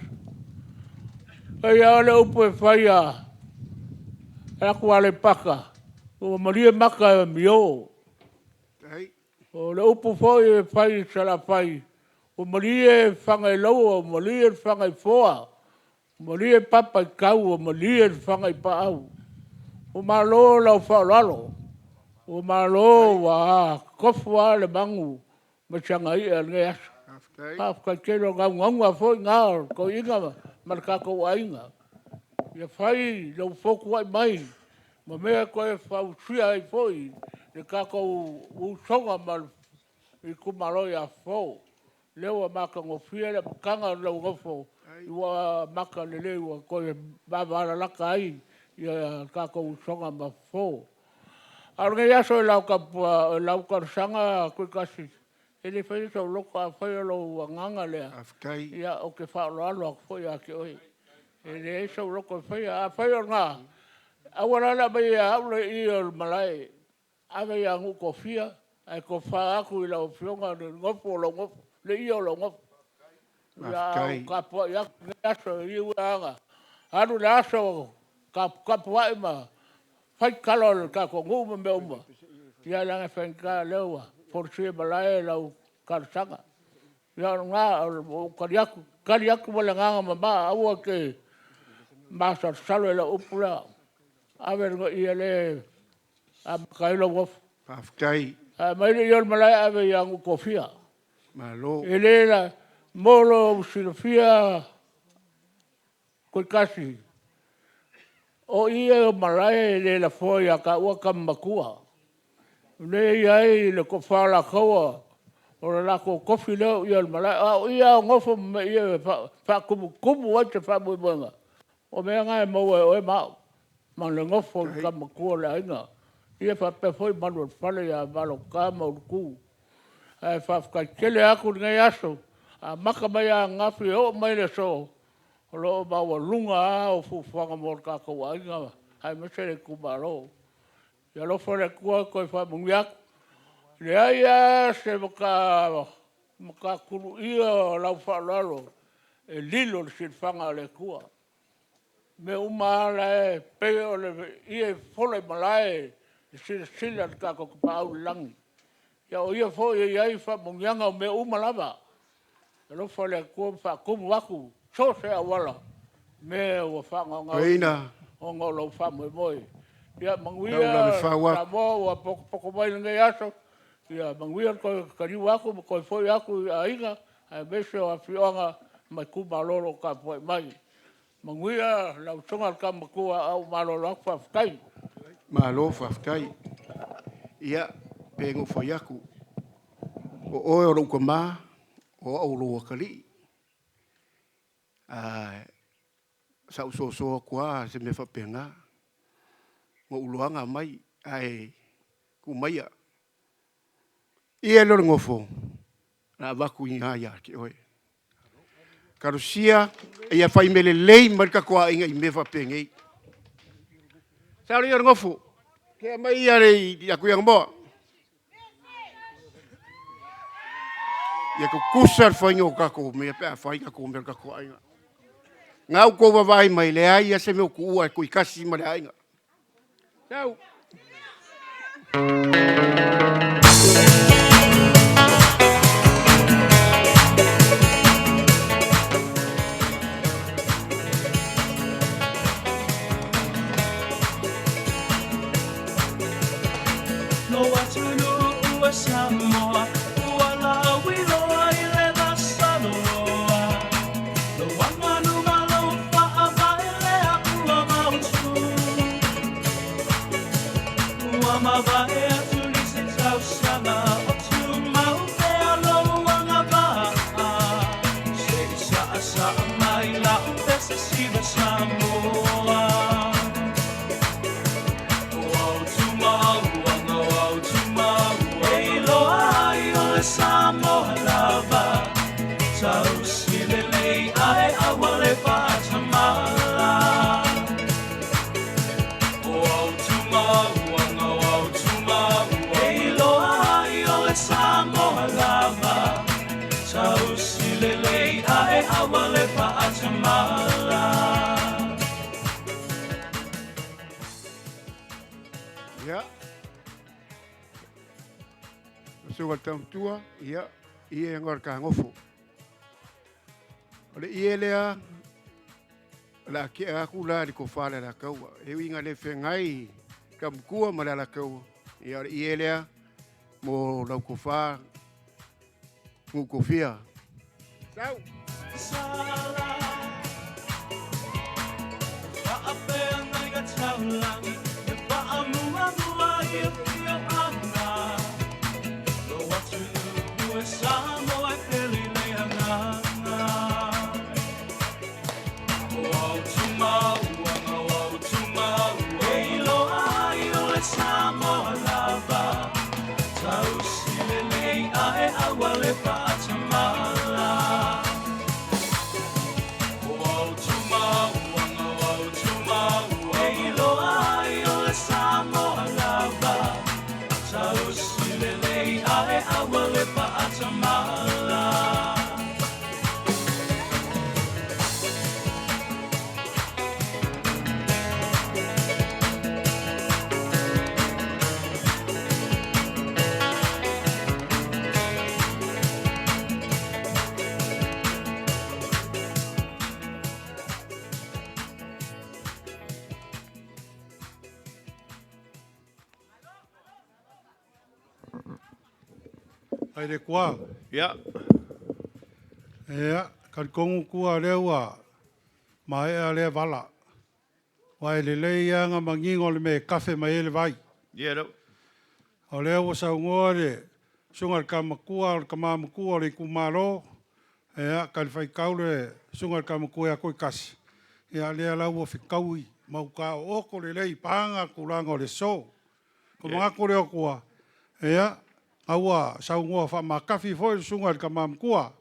E pei lava o le upu e fai a le atu Aleipata, ua malie mata e amio. O le upu foi e fai i Salafai, ua malie Fagailaua, ua malie Fagaifoa, malie Papaitau ua malie le Fagaipaau. Ua malo lau faaaloalo, ua malo ua tofu lava le manu ma si ana i'a i lenei aso. Faafetai tele, o le naunautaiga foi lena o le toeaina ma le tatou aiga, ia fai lou fotuai mai ma mea e toe fausia ai foi le tatou usoga ma le itumalo ia Fofo. O lea ua matagofie le amataga o lau nofo, ua amata lelei ua toe vavalalata ai le tatou usoga ma Fofo. A o lenei aso i lau talosaga Tuitasi, e le faia sou loto, afai o lou agaga lea, ia ou te faaaloalo atu foi ia te oe. E leai sou loto e faia. Afai o lena, aua la le aumaia ia au le ie o le malae, ave ia nuu tofia ae tofa atu i lau Afioga le nofo o lau nofo, le ie o lau nofo. A o tapuai atu i lenei aso, e ui lava ina alu le aso o taputapuai ma fai tala o le tatou nuu ma mea uma, ia leaga e faigata o lea ua folasia i malae lau talosaga. Ia o lena, ua ou tali atu, tali atu ma le agaga mama, aua e te masalosalo i lau upu lea, ave le ie lea e amata ai lou nofo. Faafetai. Aumai le ie o le malae ave ia nuu tofia. Malo. E le la, mo lou silafia Koikasi, o ie o malae e le lafoa ia taua tama matua. O lea e i ai le toafa o latou o le latou tofi lea o ie o le malae. A o ie lava o nofo ma ie e faatumutumu ai se faamoemoega, o mea na e maua e oe ma au ma le nofo a le tama matua o le aiga. Ia faapea foi maluelefale ia Valogata ma Ulutu. Ae faafetai tele atu lenei aso, amata mai lava ananafi e oo mai i le aso, o lo o maualuga lava au fuafuaga mo le tatou aiga aemaise le itumalo. Ia alofa le Atua toe faamanuia atu. E leai lava se matatuluia o lau faaaloalo e lilo i le silafaga a le Atua. O mea uma lava la e pei o le ie e fofola i malae i le silasila a le tatou Tapaau i le lagi. Ia o Ia foi e i ai faamanuiaga o mea uma lava. Ia alofa le Atua ma faatumu atu so o se auala mea ua faagaogaoina ona o lou faamoemoe. Ia manuia Samoa ua potopoto mai i lenei aso, ia manuia le toe taliu atu ma toe foi atu i aiga aemaise o afioaga ma itumalo o lo o tapuai mai. Manuia lau Susuga i le Tama Matua, ae ua malolo atu faafetai. Malo faafetai. Ia, pei ona ou fai atu, o oe o lou tama, o au o lou atalii. Sa ou soso atu lava i se mea faapena, na ou iloaina aumai, ae tuu maia. Ia lea o le nofo, o le a avatu i ina ia te oe. Talosia ia fai mea lelei mai le tatou aiga i mea faapenei. Sao le ia o le nofo, se aumai ia le Tuiaga. Ia tutusa le faiga o tatou mea pe a fai tatou mea o le tatou aiga. Na ua outou vaavaai mai, e leai lava se mea o tuua e Tuitasi ma le aiga. Ciao. Lou atunuu e Samoa ua lauiloa i le vasa loloa, Lou aganuu ma lou faavae lea ua mautu. Ua mavae atu. le tamatua, ia, ia e ngā ka ngofo. O le ie lea, la ke aku la le ko fale la kaua. E winga le whengai ka mkua ma la kaua. Ia o le ie lea, mo lau ko wha, ngu kofia. Sau! Sala Fa'apea ngai ka taulangi E fa'amuamua i o anga Lo atu e Samoa e pele le anganga O au tumauanga, o au tumauanga E iloa ai o le Samoa lava Tausi lelei ae aua le fa'atamala O au tumauanga, o au tumauanga E iloa ai o le Samoa lava Tausi lelei ae aua le fa'atamala. Ai le kua. Ia. Ia, kalikongu kua lea ua maea lea vala. Ua e lelei anga mangingo le me kafe mai ele vai. Ia lau. O lea ua saugoa le susuga i le Kamakua o le Tama Matua o le itumalo, ia, talifuaitau le susuga i le Tama Matua ia Tuitasi, ia lea la ua fetaui ma uta ooto lelei paga tulaga o le aso. O manatu lea o tua, ia, a ua saunoa faamatafi foi le susuga i le Tama Matua,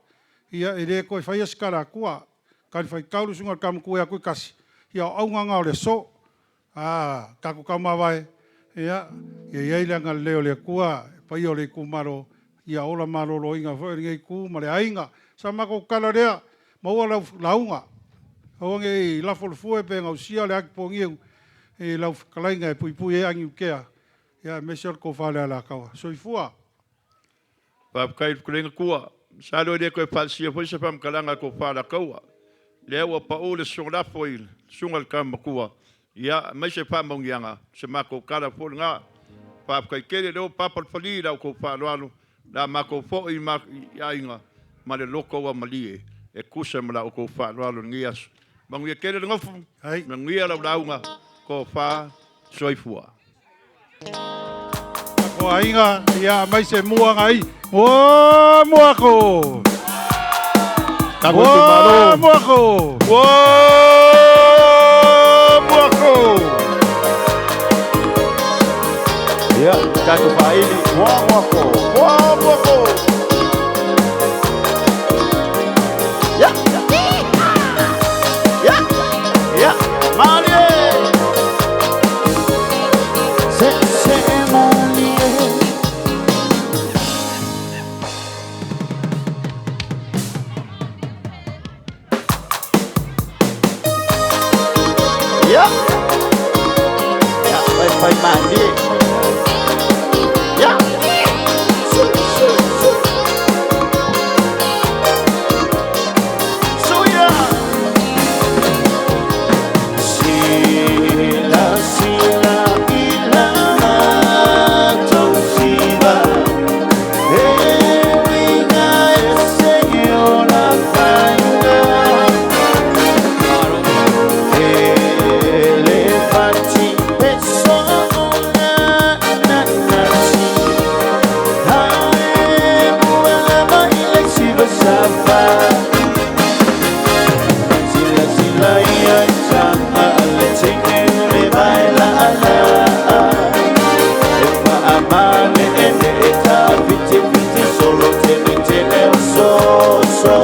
ia e le toe faia se tala a tua. Talifuaitau le susuga i le Tama Matua ia Tuitasi, ia o auga na o le aso. A tatou taumavae, ia, ia i ai le agalelei o le Atua, e paia o le itumalo, ia ola maloloina foi lenei itu ma le aiga. Sa matou tala lea, maua lau lauga, aua ne i lafo le fue pe gausia le atipogiu i lau fetalaiga e puipui ai agiutea, ia aemaise o le tofa i le Alataua. Soifua. Faafetai i le fetalaiga tua. Masalo e le toe faalisia foi se faamatalaga a le tofa Alataua. Lea ua pau le sosolafo i le susuga i le Tama Matua, ia, aemaise faamanuiaga, se matou tala foi lena. Faafetai tele, lea ua papa le fali i la outou faaaloalo, le a matou foi i aiga ma le loto ua malie e tusa ma la outou faaaloalo i lenei aso. Manuia tele le nofo, manuia lau lauga, tofa, soifua. O aiga, ia aemaise mua ngai. Mua muako. Tago tu malo. Mua muako. Mua muako. Ia, tatou faaili. Mua muako. Mua muako. Ia. Ia. Ia. Malie. Se se malie. Ia. Ia, vai vai malie. Ia. Su su su. Su ya. Sila sila ila tausiva. E winga e se ola fainga. Elefati e so na na na si. Hae mua mai le siva safa. Sila sila ia tama le tine le baila ala. E fa amale e ne e ta fiti fiti solo tene tene o so so.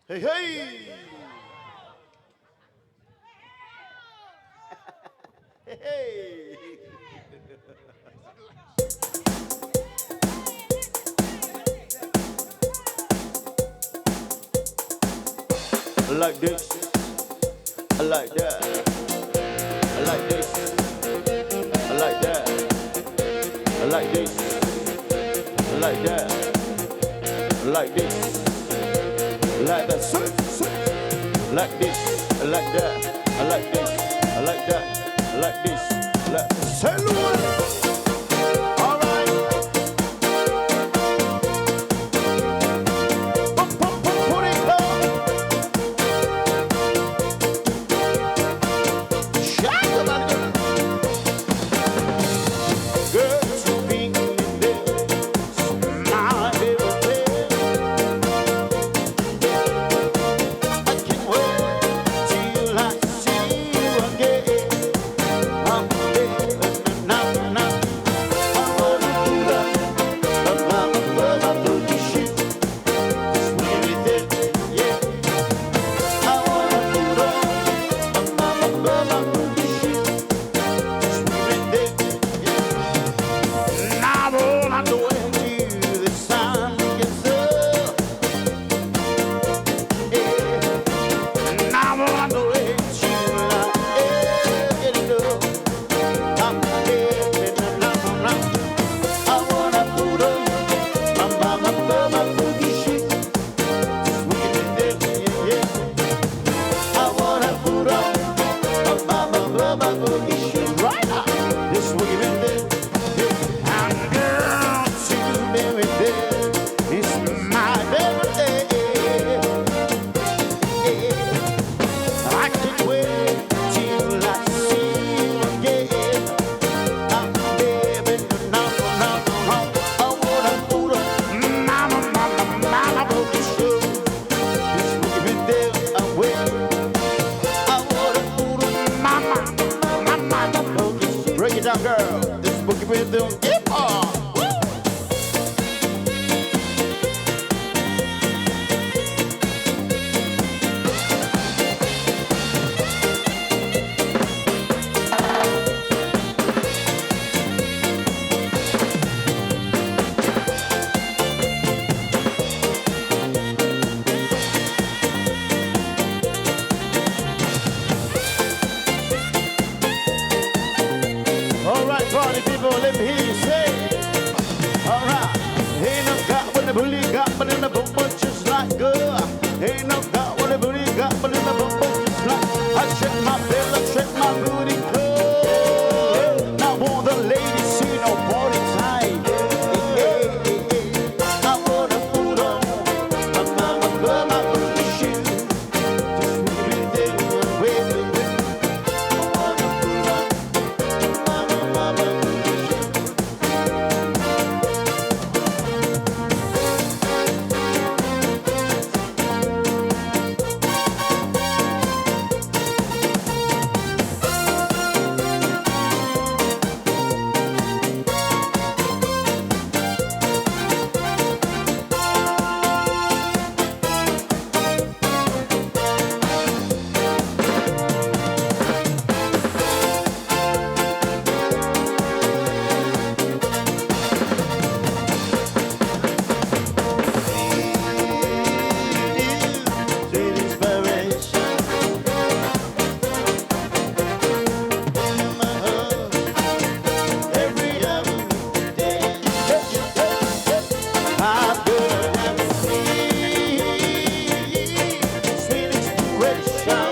Hey, hey! Hey, hey! I like this. I like that. I like this. I like that. I like this. I like that. I like this. I like that. Like this. I like that. I like this. I like that. I like this. I like that. All right. Put it up. Girl, to be this my everything. I can't wait till I see you again. I'm living now, now. down, girl. This boogie rhythm, get on. All right, party people, let me hear you say. All right, ain't no God when the booty got, but in the boom just like good. Ain't no God when the booty got, but in the boom just like. I check my bill, I check my booty good. Now all the ladies see no party time. Hey, hey, hey. I wanna put on my mama, but my booty shoes. Just move it there, wait, wait, wait. I wanna put on. Sweet inspiration. In my heart, every hour of the day. I've got to have sweet, sweet inspiration.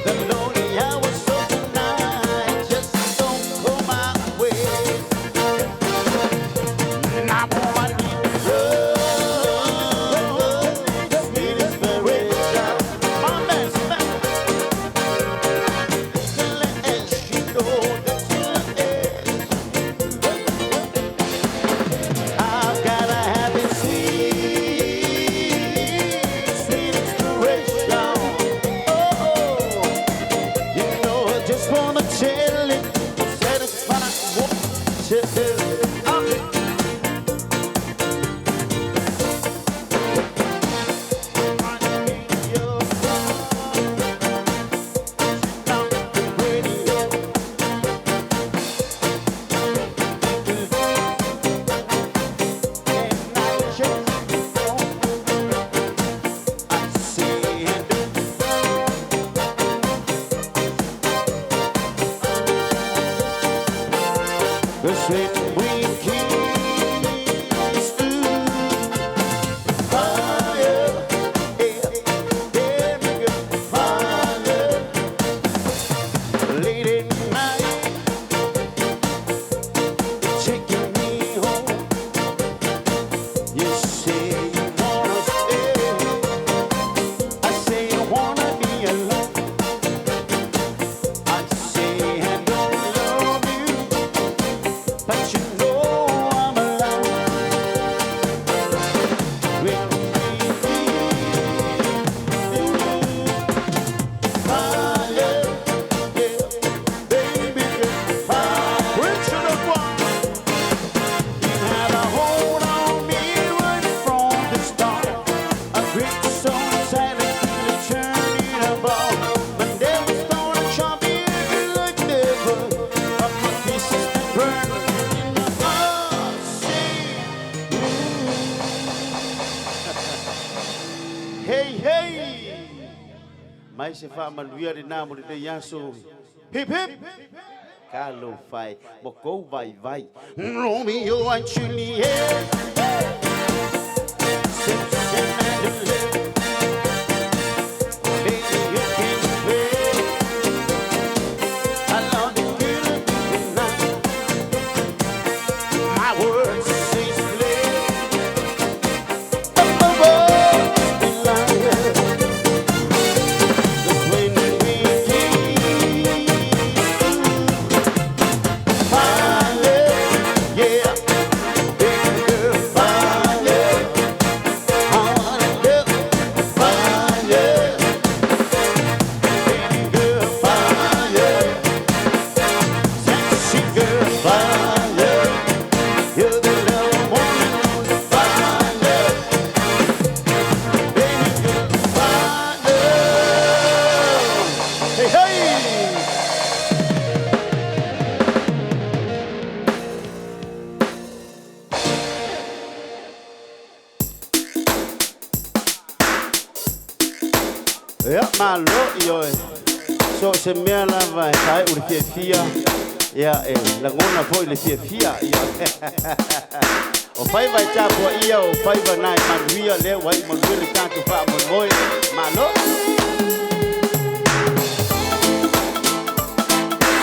The lonely hours of the night just don't go my way. And I want my love, sweet inspiration. My man's man. I've gotta have it sweet, sweet inspiration. Oh, you know I just wanna tell it, satisfy what to do. The sweet we kiss, ooh, fire, yeah, there we go, fire. Late at night, you're taking me home. You say you wanna stay, I say I wanna be alone. I say I don't love you, but you know I'm alive. When we fire, yeah, baby, fire. Preacher the one. You had a hold on me right from the start. I gripped so tight I couldn't turn it about. But never thought I'd chop it like never. But my kisses that burn in my heart say, Hey, hey! Mai se whaamanuia le nā mo le te yaso. Hip, hip! Ka lo whai, mo kou vai vai. Romeo and Juliet. Simpson and the Baby, you can play. I love the good tonight. My words say play. But my words be lying. Just when we kiss, fire, yeah, big girl, fire. I wanna love. Malo ioe. So se mea lava e tae u le fiafia. Ia e lagona foʻi le fiafia ioe. O faiva e tapuaʻia o faiva na e manuia lea ua iʻu manuia le tatou faamoemoe. Malo.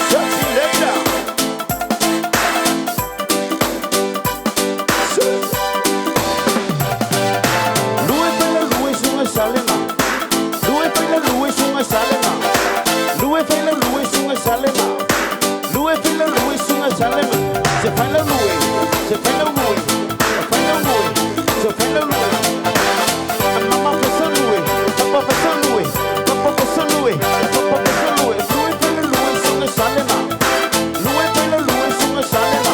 Sexy lady. Lue faila lue sunga salema. Lue faila lue sunga salema. Lue faila lue sunga salema. Lue faila lue sunga salema. Se faila lue, se faila lue, faila lue, se faila lue. Mama fasa lue, papa fasa lue, papa fasa lue, papa fasa lue. Lue faila lue sunga salema. Lue faila lue sunga salema.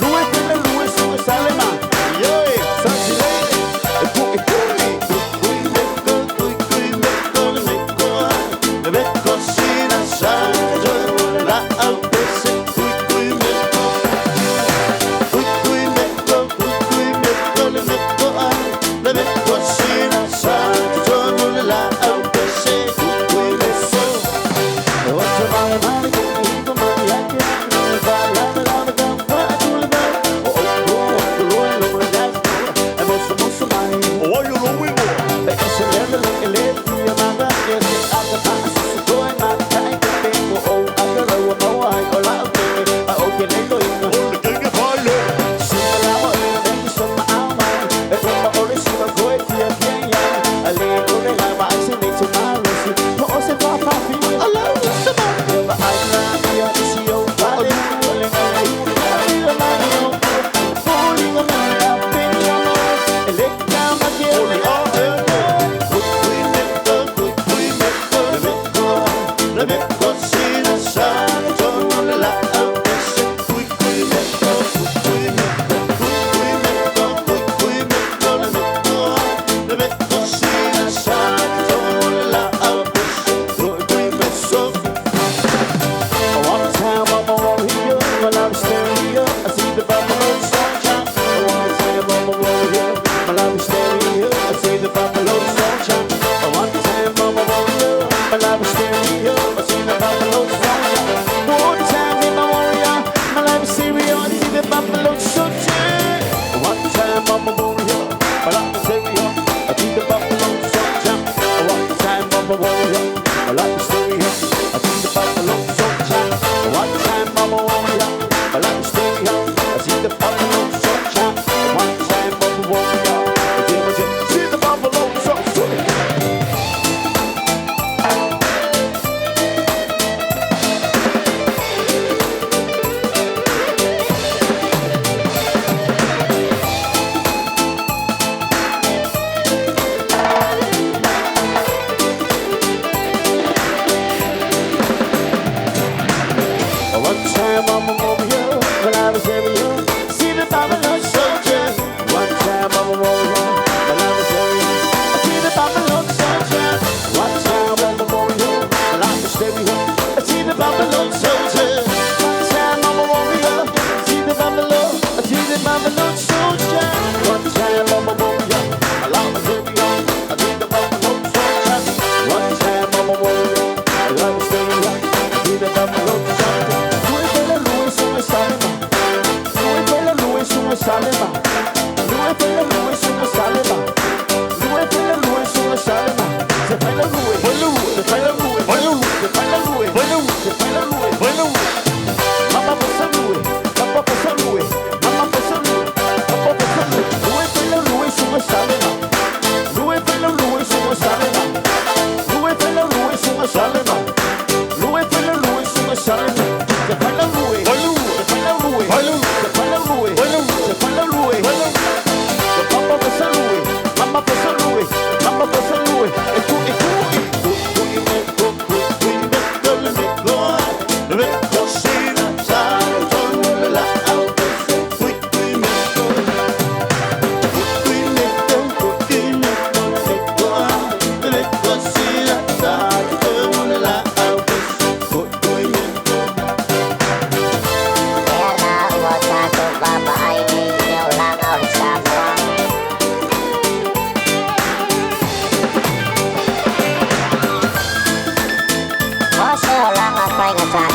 Lue faila lue sunga salema. Yo, sexy lady.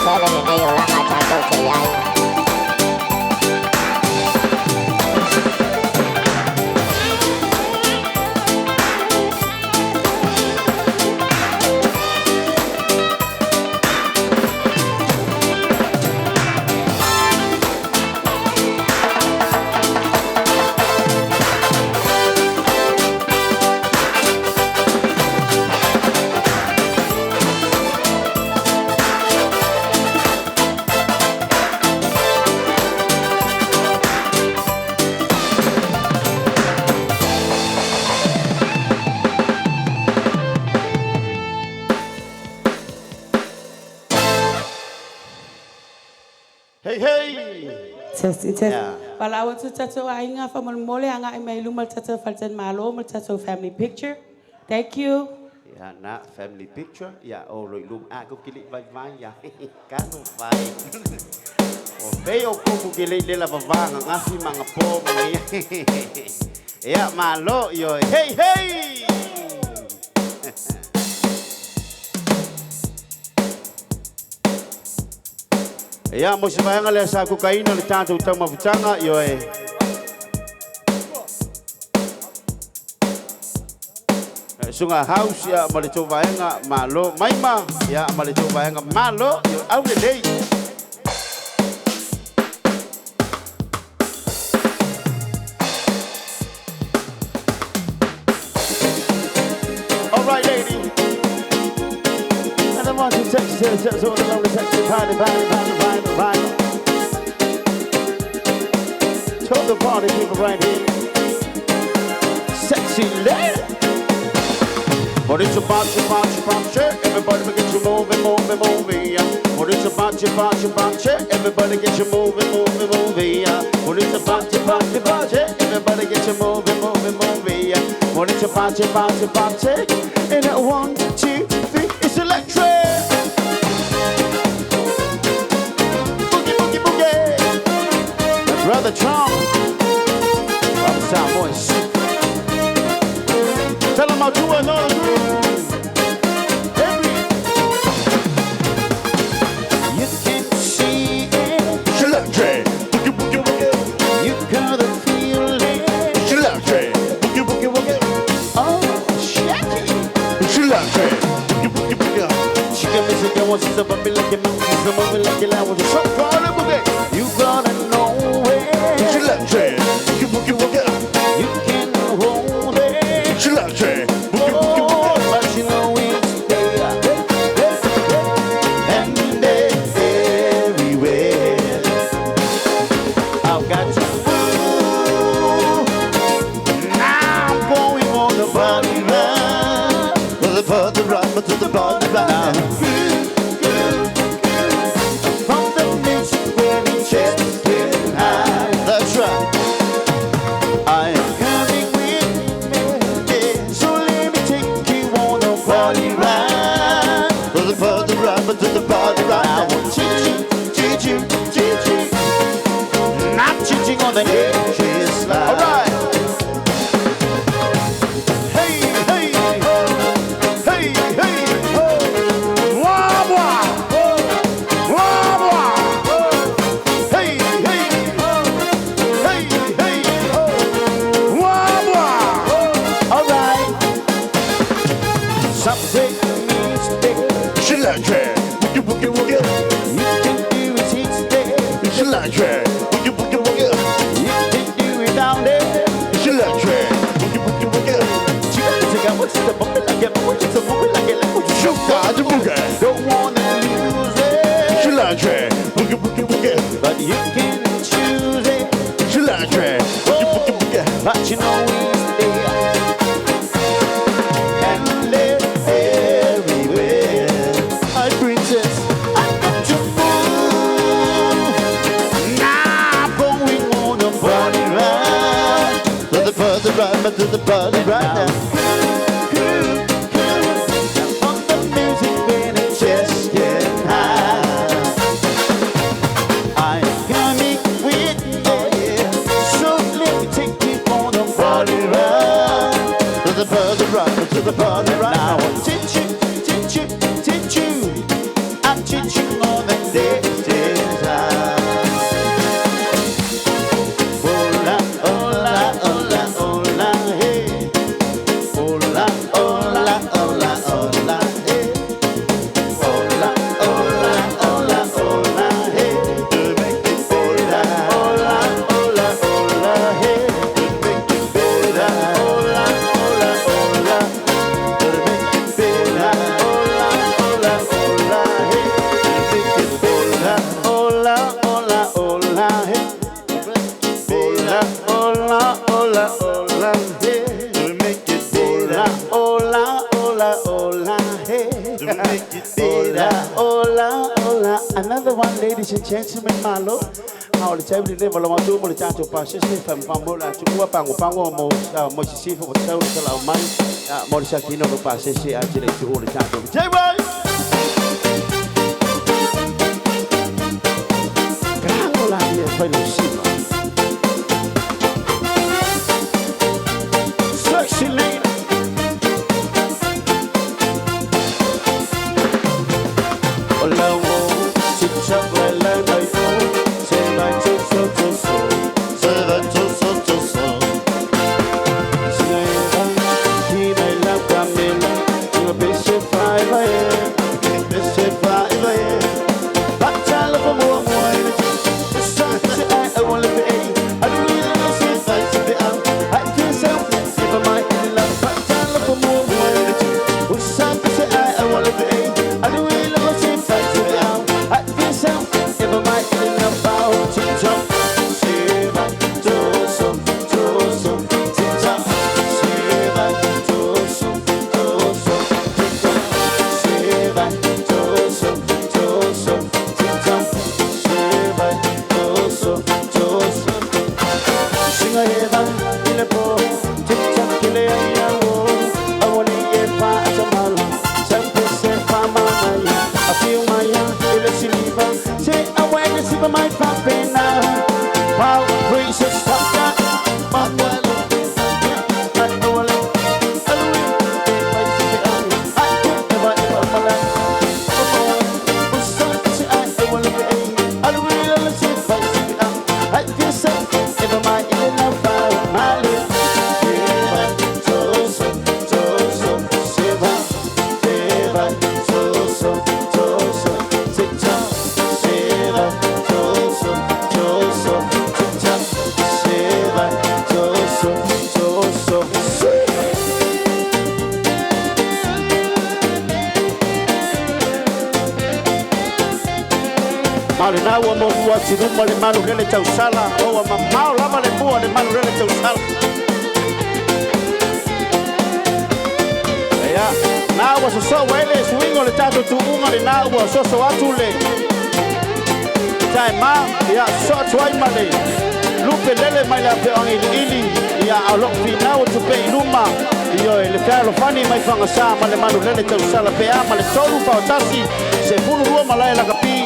tele lenei olaga tatou te i ai. Hey, hey! Testing, test. Valaau atu tatou aiga faamolemole agai mai luma le tatou faletalimalo ma le tatou family picture. Thank you. Ia, na family picture, ia, o loi lum a ko kili vai vai ia. Kanu vai. O pe o kuku kili le la vavanga ngafi manga po mangi. Ia malo io. Hey hey. Ia mo se vaega lea sa kukaina le tatou taumafataga ioe. Suga house ia ma le tou vaega malo maima ia ma le tou vaega malo ioe au lelei. All right, lady. And I want to text, text, text, all the lovely sexy party, party, party, party, party. To the party people right here. Sexy lady. But it's about you, about you, about you. Everybody get you moving, moving, moving. Yeah. But it's about you, about you, about you. Everybody get you moving, moving, moving. Yeah. But it's about you, about you, about you. Everybody get you moving, moving, moving. Yeah. But it's about you, about you, about you. And at 1, 2, 3, it's electric. Boogie, boogie, boogie. My brother Trump. Brother Sound Voice. Tell them how to and all the Every you can see it. It's electric. Boogie, boogie, boogie. You got the feeling. It's electric. Boogie, boogie, boogie. Oh, shake it. It's electric. Boogie, boogie, boogie. She got me singing once she's up, me like a mountain, she's a moving like a lion. So far, boogie. You gotta know it. It's electric. Boogie, boogie, boogie. You can hold it. It's electric. Boogie, boogie, boogie. But you know it's there. And everywhere. I've got you. Now I'm going on the party ride. To the party ride, to the party ride. From the music when it's just getting high. That's right. I am coming with me. So let me take you on a party ride. To the party ride, to the party ride. I will teach you, teach you, teach you. Not teaching on the edge slide. All right. Hey, hey, ho. Hey, hey, ho. Wah, wah. Wah, wah. Hey, hey, ho. Hey, hey, ho. Wah, wah. All right. Some say mistake. It's electric. Boogie, boogie, boogie. You can do it each day. It's electric. Boogie, boogie, boogie. You can do it down there. It's electric. Boogie, boogie, boogie. She got to take out what's the bump like it, what's the bump like it, like what you Shoot, the boogie. Don't wanna lose it. It's electric. Boogie, boogie, boogie. But you can choose it. It's electric. Boogie, boogie, boogie. But you know it's there. And everywhere. Hi, princess. I got to move. Now I'm going on a party ride. To the party ride, to the party ride now. From the music when it's just getting high. I am coming with me. So let me take you on a party ride. To the party ride, to the party ride Now now. I'll teach you, teach you, teach you. I'm teaching on the day. Another one, ladies and gentlemen, malo. A o le taimi lenei ma lau atu mo le tatou pasese faamafaa mo le atunuu pagopago mo mo sisifo ua tatau le talau mai mo le siakiina o lo pasese ae te le i tuua le tatou J-Way! Kago la ia fai lau sima. Sexy lady. O lau o, tik tok le le mai o, se vai tu so tu so, se vai tu so tu so. Singa eva, ki mai lau kamela, singa pese fai vai e, pese fai vai e. Batala pa mua mua ina tu, sa se ai I wanna be a, I don't really know se fai se be am, I feel so if I might in love. Batala pa mua mua ina tu, sa se ai I wanna be a, I don't really know se fai se be am, I feel so if I might in love. Bow tick tock, se vai tu so tu so tick tock, se vai tu so tu so tick tock, se vai tu so tu so tick tock, se vai tu so tu so. Singa eva ile po tick tock ile ya wo, I wanna ye pa atamala, sampe se pa mama ya, I feel my ya ile siliva, say I wanna see my papena. Wow, princess stop that, my Marina ua mo ua tiruma le malu hele tausala o ua mamao lava le mua le malu hele tausala. Ia, na ua soso ua ele suingo le tatou tuuga le na ua soso atu le tae ma, ia soso atu ai ma le lupe lele mai le apeoga iliili, ia a o loo finau atu pe i luma. Io e le fealofani mai fagasā ma le malu lele tausala pe a ma le tolu faotasi se fulu lua malae lakapi.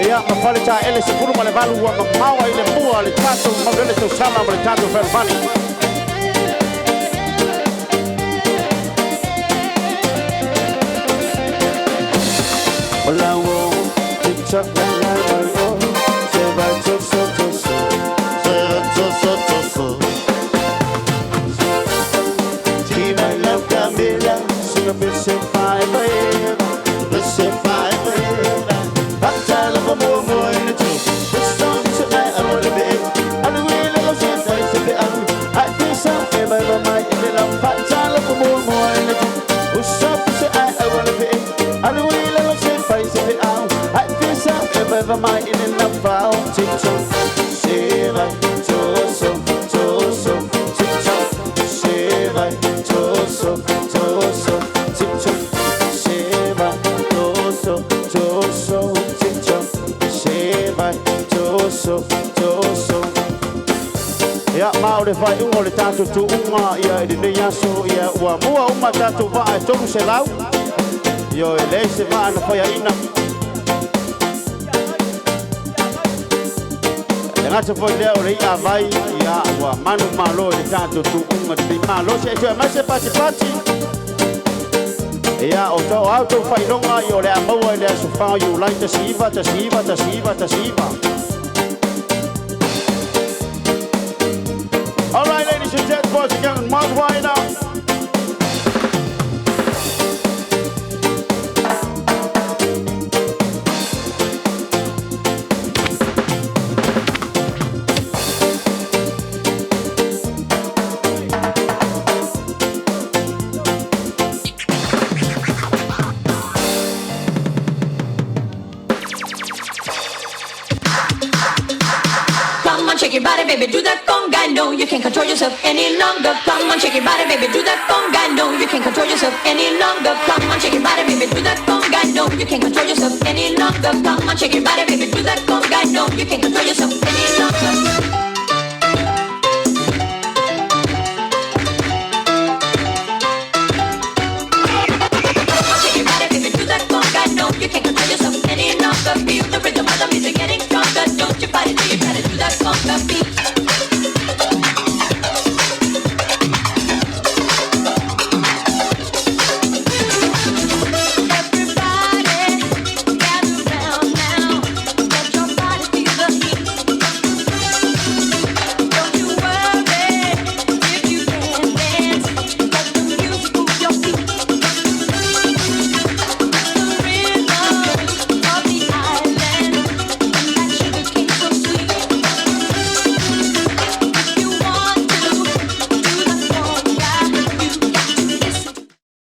Ia ma fale ta ele se fulu ma le valu ua mamao ai le mua le tatou malu lele tausala ma le tatou fealofani. O lau o, tik tok la la la o, se vai tu so tu so, se vai tu so tu so. Ti mai lau kamela, singa pese fai vai eva, pese fai vai eva. Batala pa mua mua ina tu, so se ai I wanna be, I don't really know se fai se be am, I feel so eva eva mai ina la. Batala pa mua mua ina tu, so se ai I wanna be, I don't really know se fai se be am, I feel so eva eva mai ina la. Bow tick tock, se vai tu so tu so tick tock, se vai tu so tu so tick tock, se vai tu so tu so tick tock, se vai tu so tu so. Ia ma o le faiuga o le tatou tuuga ia i lenei aso ia ua mua uma tatou vaa e 300. Io e leai se vaa na faiaina. Le gata foi lea o le ia vai ia ua manu malo i le tatou tuuga lenei malo se e toe mai se patipati. Ia o tau au tau whaironga i o le a maua i le aso whao i ulai 19 19 19 19. All right, ladies and gents, boys and girls, Mark Weiner. Come on, shake shake your body, baby, do that conga. No, you can't control yourself any longer. Come on, shake your body, baby, do that conga. No, you can't control yourself any longer. Come on, shake your body, baby, do that conga. No, you can't control yourself any longer. Come on, shake your body, baby, do that conga. No, you can't control yourself any longer.